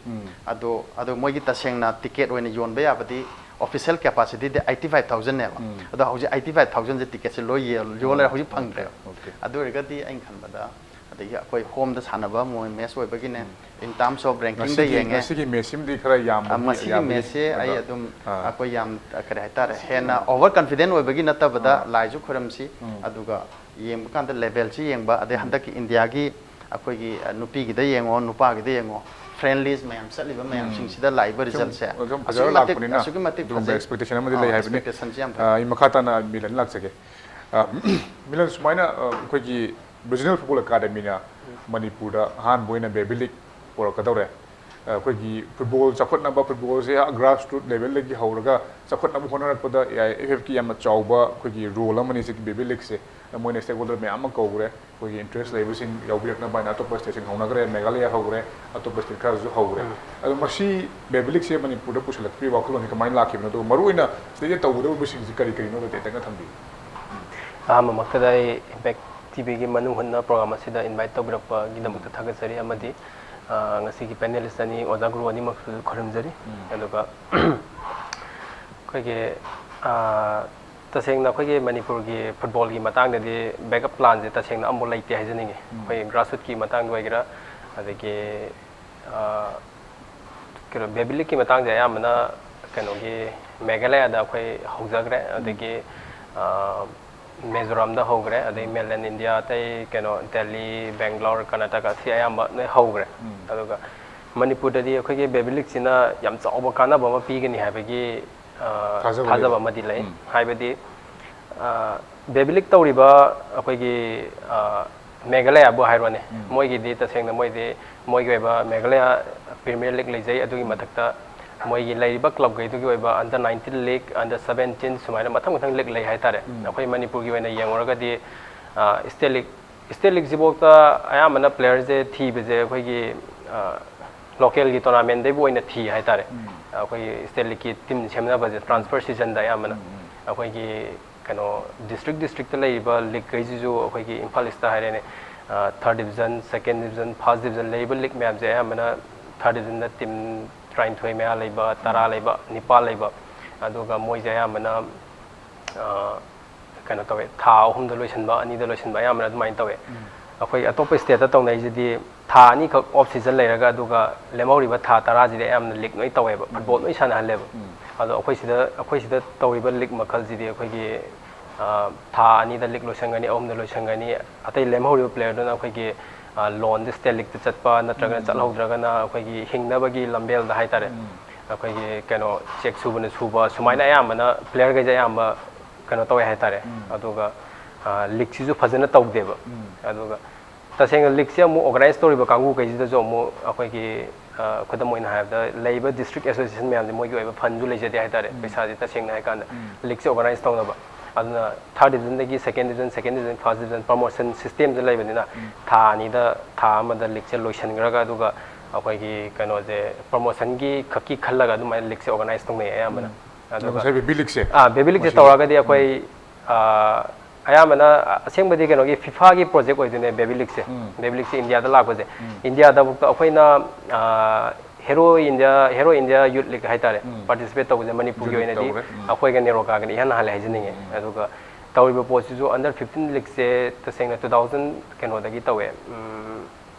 ꯑꯗꯣ, ꯑꯗꯣ ꯃꯣꯏꯒꯤ ꯇꯁꯦꯡꯅ ꯇꯤꯀꯦꯠ ꯑꯣꯏꯅ ꯌꯣꯟꯕ ꯌꯥꯕꯗꯤ ꯑꯣꯐꯤꯁꯤꯌꯦꯜ ꯀꯦꯄꯥꯁꯤꯇꯤꯗꯤ ꯑꯩꯠꯇꯤ ꯐꯥꯏꯚ ꯊꯥꯎꯖꯟꯅꯦꯕ꯫ ꯑꯗꯣ ꯍꯧꯖꯤꯛ ꯑꯩꯠꯇꯤ ꯐꯥꯏꯚ ꯊꯥꯎꯖꯟꯁꯦ ꯇꯤꯀꯦꯠꯁꯦ ꯂꯣꯏ ꯌꯦꯜ-, ꯌꯣꯜꯂꯦ, ꯍꯧꯖꯤꯛ ꯐꯪꯗ꯭ꯔꯦꯕ꯫ ꯑꯣꯀꯦ꯫ ꯑꯗꯨ ꯑꯣꯏꯔꯒꯗꯤ ꯑꯩꯅ ꯈꯟꯕꯗ, ꯑꯗꯒꯤ ꯑꯩꯈꯣꯏ ꯍꯣꯝꯗ ꯁꯥꯟꯅꯕ ꯃꯣꯏ ꯃꯦꯠꯆ ꯑꯣꯏꯕꯒꯤꯅꯦ, in terms of ranking ꯗ ꯉꯁꯤꯒꯤ, ꯌꯦꯡꯉꯦ꯫ ꯉꯁꯤꯒꯤ ꯃꯦꯠꯆꯁꯤꯃꯗꯤ ꯈꯔ ꯌꯥꯝꯕ ꯑ, ꯃꯤ-, ꯃꯁꯤꯒꯤ ꯌꯥꯝꯕꯒꯤ ꯃꯦꯠꯆꯁꯦ ꯑꯩ ꯑꯗꯣ, ꯑꯗꯨꯝ ꯑꯥ꯫ ꯑꯩꯈꯣꯏ ꯌꯥꯝ, ꯑ, ꯀꯔꯤ ꯍꯥꯏꯇꯥꯔꯦ, ꯍꯦꯟꯅ ꯑꯣꯚꯔ ꯀꯟꯐꯤꯗꯦꯟ ꯑꯣꯏꯕꯒꯤ ꯅꯠꯇꯕꯗ ꯑꯥ꯫ ꯂꯥꯏꯁꯨ ꯈꯣꯏꯔꯝꯁꯤ, ꯎꯝ꯫ ꯑꯗꯨꯒ ꯌꯦꯡꯕ ꯀꯥꯟꯗ ꯂꯦꯚꯦꯜꯁꯤ ꯌꯦꯡꯕ, ꯑꯗꯩ ꯎꯝ꯫ ꯍꯟꯗꯛꯀꯤ ꯏꯟꯗꯤꯌꯥꯒꯤ, ꯑꯩꯈꯣꯏꯒꯤ, ꯑ, ꯅꯨꯄꯤꯒꯤꯗ ꯌꯦꯡꯉꯣ, ꯅꯨꯄꯥꯒꯤꯗ ꯌꯦꯡꯉꯣ, ꯐ꯭ꯔꯦꯟꯂꯤꯁ ꯃꯌꯥꯝ ꯆꯠꯂꯤꯕ ꯃꯌꯥꯝꯁꯤꯡꯁꯤꯗ ꯂꯥꯛꯏꯕ ꯔꯤꯖꯜꯁꯦ ꯁꯨꯝ ꯑꯁꯨꯛꯀꯤ ꯐꯖꯅ ꯃꯇꯤꯛ ꯂꯥꯛꯄꯅꯤꯅ ꯑꯁꯨꯛꯀꯤ ꯃꯇꯤꯛ ꯑꯗꯨꯒꯨꯝꯕ ꯐꯖꯩ꯫ ꯑꯦꯛꯁꯄꯦꯛꯇꯦꯁꯟ ꯑꯃꯗꯤ ꯑꯥ, ꯂꯩ ꯍꯥꯏꯕꯅꯤ꯫ ꯑꯦꯛꯁꯄꯦꯛꯇꯦꯁꯟꯁꯤ ꯌꯥꯝ ꯑ, ꯐꯩ꯫ ꯑꯩ ꯃꯈꯥ ꯇꯥꯅ ꯃꯤꯂꯟ ꯂꯥꯛꯆꯒꯦ꯫ ꯑ, ꯃꯤꯂꯟ, ꯁꯨꯃꯥꯏꯅ, ꯑ, ꯑꯩꯈꯣꯏꯒꯤ ꯔꯤꯖꯅꯦꯜ ꯐꯨꯠꯕꯣꯜ ꯑꯦꯀꯥꯗꯃꯤꯅ ꯃꯅꯤꯄꯨꯔꯗ ꯑꯍꯥꯟꯕ ꯑꯣꯏꯅ ꯕꯦꯕꯤ ꯂꯤꯛ ꯄꯨꯔꯛꯀꯗꯧꯔꯦ꯫ ꯑ, ꯑꯩꯈꯣꯏꯒꯤ ꯐꯨꯠꯕꯣꯜ ꯆꯥꯎꯈꯠꯅꯕ, ꯐꯨꯠꯕꯣꯜꯁꯦ ꯒ꯭ꯔꯥꯁ ꯔꯨꯠ ꯂꯦꯚꯦꯜꯗꯒꯤ ꯍꯧꯔꯒ ꯆꯥꯎꯈꯠꯅꯕ ꯍꯣꯠꯅꯔꯛꯄꯗ ꯑꯦ ꯑꯥꯏ ꯑꯦꯐ ꯑꯦꯐꯀꯤ ꯌꯥꯝꯅ ꯆꯥꯎꯕ ꯑꯩꯈꯣꯏꯒꯤ ꯔꯣꯜ ꯑꯃꯅꯤ ꯁꯤꯒꯤ ꯕꯦꯕꯤ ꯂꯤꯛꯁꯦ꯫ ꯃꯣꯏꯅ ꯁ꯭ꯇꯦꯛ ꯍꯣꯜꯗꯔ ꯃꯌꯥꯝ ꯑꯃ ꯀꯧꯈ꯭ꯔꯦ꯫ ꯑꯩꯈꯣꯏꯒꯤ ꯏꯟꯇꯔꯦꯁ ꯂꯩꯕꯁꯤꯡ ꯌꯥꯎꯕꯤꯔꯛꯅꯕ ꯍꯥꯏꯅ ꯑꯇꯣꯞꯄ ꯁ꯭ꯇꯦꯠꯁꯤꯡ ꯍꯧꯅꯈ꯭ꯔꯦ, ꯃꯦꯘꯥꯂꯌꯥ ꯍꯧꯈ꯭ꯔꯦ, ꯑꯇꯣꯞꯄ ꯁ꯭ꯇꯦꯠ ꯈꯔꯁꯨ ꯍꯧꯈ꯭ꯔꯦ꯫ ꯑꯗꯣ ꯃꯁꯤ ꯕꯦꯕꯤ ꯂꯤꯛꯁꯦ ꯃꯅꯤꯄꯨꯔꯗ ꯄꯨꯁꯤꯜꯂꯛꯄꯒꯤ ꯋꯥꯈꯜꯂꯣꯟꯁꯦ ꯀꯃꯥꯏꯅ ꯂꯥꯛꯈꯤꯕꯅꯣ, ꯑꯗꯨꯒ ꯃꯔꯨꯑꯣꯏꯅ ꯁꯤꯗꯩꯗ ꯇꯧꯒꯗꯧꯔꯤꯕꯁꯤꯡꯁꯤ ꯀꯔꯤ ꯀꯔꯤꯅꯣ, ꯈꯤꯇꯪꯒ ꯊꯝꯕꯤꯌꯨ꯫ ꯑꯍꯥꯟꯕꯃꯛꯇꯗ ꯑꯩ ꯏꯝꯄꯦꯛ ꯇꯤ ꯚꯤꯒꯤ ꯃꯅꯨꯡ ꯍꯨꯠꯅ ꯄ꯭ꯔꯣꯒ꯭ꯔꯥꯝ ꯑꯁꯤꯗ ꯏꯟꯚꯥꯏꯠ ꯇꯧꯕꯤꯔꯛꯄꯒꯤꯗꯃꯛꯇ ꯊꯥꯒꯠꯆꯔꯤ, ꯑꯃꯗꯤ, ꯑ, ꯉꯁꯤꯒꯤ ꯄꯦꯅꯦꯂꯤꯁ ꯑꯅꯤ, ꯑꯣꯖꯥ ꯒꯨꯔꯨ ꯑꯅꯤꯃꯛꯁꯨ ꯈꯨꯔꯨꯝꯖꯔꯤ꯫ ꯑꯗꯨꯒ ꯑꯩꯈꯣꯏꯒꯤ, ꯑ, ꯇꯁꯦꯡꯅ ꯑꯩꯈꯣꯏꯒꯤ ꯃꯅꯤꯄꯨꯔꯒꯤ ꯐꯨꯠꯕꯣꯜꯒꯤ ꯃꯇꯥꯡꯗꯗꯤ ꯕꯦꯛꯑꯞ ꯄ꯭ꯂꯥꯟꯁꯦ ꯇꯁꯦꯡꯅ ꯑꯃꯐꯥꯎ ꯂꯩꯇꯦ ꯍꯥꯏꯖꯅꯤꯡꯉꯤ꯫ ꯑꯩꯈꯣꯏ ꯒ꯭ꯔꯥꯁꯔꯨꯠꯀꯤ ꯃꯇꯥꯡꯗ ꯑꯣꯏꯒꯦꯔꯥ, ꯑꯗꯒꯤ, ꯑ, ꯀꯩꯅꯣ, ꯕꯦꯕꯤ ꯂꯤꯛꯀꯤ ꯃꯇꯥꯡꯁꯦ ꯑꯌꯥꯝꯕꯅ ꯀꯩꯅꯣꯒꯤ ꯃꯦꯘꯥꯂꯌꯥꯗ ꯑꯩꯈꯣꯏ ꯍꯧꯖꯈ꯭ꯔꯦ꯫ ꯑꯗꯒꯤ, ꯑ, ꯃꯤꯖꯣꯔꯥꯝꯗ ꯍꯧꯈ꯭ꯔꯦ, ꯑꯗꯩ ꯃꯦꯟꯂꯦꯟ ꯏꯟꯗꯤꯌꯥ ꯑꯇꯩ ꯀꯩꯅꯣ ꯗꯦꯜꯂꯤ, ꯕꯦꯡꯒ꯭ꯂꯣꯔ, ꯀꯔꯅꯥꯇꯀꯥ ꯁꯤ ꯑꯌꯥꯝꯕ ꯂꯣꯏ ꯍꯧꯈ꯭ꯔꯦ꯫ ꯑꯗꯨꯒ ꯃꯅꯤꯄꯨꯔꯗꯗꯤ ꯑꯩꯈꯣꯏꯒꯤ ꯕꯦꯕꯤ ꯂꯤꯛꯁꯤꯅ ꯌꯥꯝ ꯆꯥꯎꯕ ꯀꯥꯟꯅꯕ ꯑꯃ ꯄꯤꯒꯅꯤ ꯍꯥꯏꯕꯒꯤ, ꯑ, ꯊꯥꯖꯕ ꯊꯥꯖꯕ ꯂꯩꯕ꯫ ꯑꯃꯗꯤ ꯂꯩ꯫ ꯍꯥꯏꯕꯗꯤ, ꯑ, ꯕꯦꯕꯤ ꯂꯤꯛ ꯇꯧꯔꯤꯕ ꯑꯩꯈꯣꯏꯒꯤ, ꯑ, ꯃꯦꯘꯥꯂꯌꯥꯕꯨ ꯍꯥꯏꯔꯣꯅꯦ, ꯃꯣꯏꯒꯤꯗꯤ ꯇꯁꯦꯡꯅ ꯃꯣꯏꯗꯤ ꯃꯣꯏꯒꯤ ꯑꯣꯏꯕ ꯃꯦꯘꯥꯂꯌꯥ ꯄ꯭ꯔꯤꯃꯤꯌꯔ ꯂꯤꯛ ꯂꯩꯖꯩ꯫ ꯑꯗꯨꯒꯤ ꯃꯊꯛꯇ ꯃꯣꯏꯒꯤ ꯂꯩꯔꯤꯕ ꯀ꯭ꯂꯕꯈꯩꯗꯨꯒꯤ ꯑꯣꯏꯕ under nineteen league, under seventeen ꯁꯨꯃꯥꯏꯅ ꯃꯊꯪ ꯃꯊꯪ ꯂꯤꯛ ꯂꯩ ꯍꯥꯏꯇꯥꯔꯦ꯫ ꯑꯩꯈꯣꯏ ꯃꯅꯤꯄꯨꯔꯒꯤ ꯑꯣꯏꯅ ꯌꯦꯡꯉꯨꯔꯒꯗꯤ, ꯑ, ꯁ꯭ꯇꯦꯠ ꯂꯤꯛ, ꯁ꯭ꯇꯦꯠ ꯂꯤꯛꯁꯤꯐꯥꯎꯗ ꯑꯌꯥꯝꯕꯅ ꯄ꯭ꯂꯦꯌꯔꯁꯦ ꯊꯤꯕꯁꯦ ꯑꯩꯈꯣꯏꯒꯤ, ꯑ, ꯂꯣꯀꯦꯜꯒꯤ ꯇꯣꯔꯅꯥꯃꯦꯟꯗꯩꯕꯨ ꯑꯣꯏꯅ ꯊꯤ ꯍꯥꯏꯇꯥꯔꯦ꯫ ꯑꯩꯈꯣꯏꯒꯤ ꯁ꯭ꯇꯦꯠ ꯂꯤꯛꯀꯤ ꯇꯤꯝ ꯁꯦꯝꯅꯕꯁꯦ ꯇ꯭ꯔꯥꯟꯁꯐꯔ ꯁꯤꯖꯟꯗ ꯑꯌꯥꯝꯕꯅ ꯑꯩꯈꯣꯏꯒꯤ ꯀꯩꯅꯣ ꯗꯤꯁꯇ꯭ꯔꯤꯛ ꯗꯤꯁꯇ꯭ꯔꯤꯛꯇ ꯂꯩꯔꯤꯕ ꯂꯤꯛꯈꯩꯁꯤꯁꯨ ꯑꯩꯈꯣꯏꯒꯤ ꯏꯝꯐꯥꯜ ꯏꯁꯇ ꯍꯥꯏꯔꯦꯅꯦ, ꯊꯥꯔꯠ ꯗꯤꯕꯤꯖꯟ, ꯁꯦꯀꯦꯟ ꯗꯤꯕꯤꯖꯟ, ꯐꯥꯔꯁ ꯗꯤꯕꯤꯖꯟ ꯂꯩꯔꯤꯕ ꯂꯤꯛ ꯃꯌꯥꯝꯁꯦ ꯑꯌꯥꯝꯕꯅ ꯊꯥꯔꯠ ꯗꯤꯕꯤꯖꯟꯗ ꯇꯤꯝ ꯇꯔꯥꯅꯤꯊꯣꯏ ꯃꯌꯥ ꯂꯩꯕ, ꯇꯔꯥ ꯂꯩꯕ, ꯅꯤꯄꯥꯜ ꯂꯩꯕ, ꯑꯗꯨꯒ ꯃꯣꯏꯁꯦ ꯑꯌꯥꯝꯕꯅ, ꯑ, ꯀꯩꯅꯣ ꯇꯧꯋꯦ, ꯊꯥ ꯑꯍꯨꯝꯗ ꯂꯣꯏꯁꯤꯟꯕ, ꯑꯅꯤꯗ ꯂꯣꯏꯁꯤꯟꯕ ꯑꯌꯥꯝꯕꯅ ꯑꯗꯨꯃꯥꯏꯅ ꯇꯧꯋꯦ꯫ ꯑꯩꯈꯣꯏ ꯑꯇꯣꯞꯄ ꯁ꯭ꯇꯦꯠꯇ ꯇꯧꯅꯩꯁꯤꯗꯤ ꯊꯥ ꯑꯅꯤꯈꯛ ꯑꯣꯐ ꯁꯤꯖꯟ ꯂꯩꯔꯒ ꯑꯗꯨꯒ ꯂꯦꯝꯍꯧꯔꯤꯕ ꯊꯥ ꯇꯔꯥꯁꯤꯗꯤ ꯑꯌꯥꯝꯕꯅ ꯂꯤꯛ ꯂꯣꯏ ꯇꯧꯋꯦꯕ, ꯐꯨꯠꯕꯣꯜ ꯂꯣꯏ ꯁꯥꯟꯅꯍꯜꯂꯦꯕ꯫ ꯑꯗꯣ ꯑꯩꯈꯣꯏ ꯁꯤꯗ, ꯑꯩꯈꯣꯏ ꯁꯤꯗ ꯇꯧꯔꯤꯕ ꯂꯤꯛ ꯃꯈꯜꯁꯤꯗꯤ ꯑꯩꯈꯣꯏꯒꯤ, ꯑ, ꯊꯥ ꯑꯅꯤꯗ ꯂꯤꯛ ꯂꯣꯏꯁꯟꯒꯅꯤ, ꯑꯍꯨꯝꯗ ꯂꯣꯏꯁꯟꯒꯅꯤ, ꯑꯇꯩ ꯂꯦꯝꯍꯧꯔꯤꯕ ꯄ꯭ꯂꯦꯌꯔꯗꯨꯅ ꯑꯩꯈꯣꯏꯒꯤ, ꯂꯣꯟꯗ ꯁ꯭ꯇꯦꯠ ꯂꯤꯛꯇ ꯆꯠꯄ ꯅꯠꯇ꯭ꯔꯒꯅ ꯆꯠꯍꯧꯗ꯭ꯔꯒꯅ ꯑꯩꯈꯣꯏꯒꯤ ꯍꯤꯡꯅꯕꯒꯤ ꯂꯝꯕꯦꯜꯗ ꯍꯥꯏꯇꯥꯔꯦ, ꯑꯩꯈꯣꯏꯒꯤ ꯀꯩꯅꯣ ꯆꯦꯛ ꯁꯨꯕꯅ ꯁꯨꯕ, ꯁꯨꯃꯥꯏꯅ ꯑꯌꯥꯝꯕꯅ ꯄ꯭ꯂꯦꯌꯔꯈꯩꯁꯦ ꯑꯌꯥꯝꯕ ꯀꯩꯅꯣ ꯇꯧꯋꯦ ꯍꯥꯏꯇꯥꯔꯦ꯫ ꯑꯗꯨꯒ ꯂꯤꯛꯁꯤꯁꯨ ꯐꯖꯅ ꯇꯧꯗꯦꯕ꯫ ꯑꯗꯨꯒ ꯇꯁꯦꯡꯅ ꯂꯤꯛꯁꯦ ꯑꯃꯨꯛ ꯑꯣꯔꯒꯅꯥꯏꯁ ꯇꯧꯔꯤꯕ ꯀꯥꯡꯕꯨꯈꯩꯁꯤꯗꯁꯨ ꯑꯃꯨꯛ ꯑꯩꯈꯣꯏꯒꯤ, ꯈꯨꯗꯝ ꯑꯣꯏꯅ ꯍꯥꯏꯔꯕꯗ, ꯂꯩꯔꯤꯕ ꯗꯤꯁꯇ꯭ꯔꯤꯛ ꯑꯦꯁꯣꯁꯤꯌꯦꯁꯟ ꯃꯌꯥꯝꯁꯦ ꯃꯣꯏꯒꯤ ꯑꯣꯏꯕ ꯐꯟꯁꯨ ꯂꯩꯖꯗꯦ ꯍꯥꯏꯇꯥꯔꯦ꯫ ꯄꯩꯁꯥꯁꯦ ꯇꯁꯦꯡꯅ ꯍꯥꯏꯀꯥꯟꯗ ꯂꯤꯛꯁꯦ ꯑꯣꯔꯒꯅꯥꯏꯁ ꯇꯧꯅꯕ꯫ ꯑꯗꯨꯅ ꯊꯥꯔꯠ ꯗꯤꯕꯤꯖꯟꯗꯒꯤ ꯁꯦꯀꯦꯟ ꯗꯤꯕꯤꯖꯟ, ꯁꯦꯀꯦꯟ ꯗꯤꯕꯤꯖꯟ ꯐꯥꯔꯁ ꯗꯤꯕꯤꯖꯟ ꯄ꯭ꯔꯃꯣꯁꯟ ꯁꯤꯁꯇꯦꯝꯁꯦ ꯂꯩꯕꯅꯤꯅ ꯊꯥ ꯑꯅꯤꯗ, ꯊꯥ ꯑꯃꯗ ꯂꯤꯛꯁꯦ ꯂꯣꯏꯁꯤꯟꯈ꯭ꯔꯒ, ꯑꯗꯨꯒ ꯑꯩꯈꯣꯏꯒꯤ ꯀꯩꯅꯣꯁꯦ ꯄ꯭ꯔꯃꯣꯁꯟꯒꯤ ꯈꯛꯀꯤ ꯈꯜꯂꯒ ꯑꯗꯨꯃꯥꯏꯅ ꯂꯤꯛꯁꯦ ꯑꯣꯔꯒꯅꯥꯏꯁ ꯇꯧꯅꯩ ꯑꯌꯥꯝꯕꯅ꯫ ꯑꯗꯨꯒ ꯉꯁꯥꯏ ꯕꯦꯕꯤ ꯂꯤꯛꯁꯦ? ꯑꯥ, ꯕꯦꯕꯤ ꯂꯤꯛꯁꯦ ꯃꯁꯤ ꯇꯧꯔꯒꯗꯤ ꯑꯩꯈꯣꯏ ꯑꯥ, ꯑꯌꯥꯝꯕꯅ ꯑꯁꯦꯡꯕꯗꯤ ꯀꯩꯅꯣꯒꯤ ꯐꯤꯐꯥꯒꯤ ꯄ꯭ꯔꯣꯖꯦꯛ ꯑꯣꯏꯗꯣꯏꯅꯦ ꯕꯦꯕꯤ ꯂꯤꯛꯁꯦ꯫ ꯕꯦꯕꯤ ꯂꯤꯛꯁꯦ ꯏꯟꯗꯤꯌꯥꯗ ꯂꯥꯛꯄꯁꯦ꯫ ꯏꯟꯗꯤꯌꯥꯗꯐꯥꯎꯗ ꯑꯩꯈꯣꯏꯅ, ꯑꯥ, ꯍꯦꯔꯣ ꯏꯟꯗꯤꯌꯥ, ꯍꯦꯔꯣ ꯏꯟꯗꯤꯌꯥ ꯌꯨꯠ ꯂꯤꯛ ꯍꯥꯏꯇꯥꯔꯦ, ꯄꯥꯔꯇꯤꯁꯤꯄꯦꯠ ꯇꯧꯕꯁꯦ ꯃꯅꯤꯄꯨꯔꯒꯤ ꯌꯨꯠ ꯂꯤꯛ ꯑꯣꯏꯅꯗꯤ ꯇꯧꯔꯦ꯫ ꯑꯩꯈꯣꯏꯒ ꯅꯦꯔꯣꯀꯥꯒꯅ ꯏꯍꯥꯟ ꯍꯥꯜꯂꯦ ꯍꯥꯏꯖꯅꯤꯡꯉꯦ꯫ ꯑꯗꯨꯒ ꯇꯧꯔꯤꯕ ꯄꯣꯠꯁꯤꯁꯨ ꯑꯟꯗꯔ ꯐꯤꯐꯇꯤꯟ ꯂꯤꯛꯁꯦ ꯇꯁꯦꯡꯅ two thousand ꯀꯩꯅꯣꯗꯒꯤ ꯇꯧꯋꯦ, ꯎꯝ,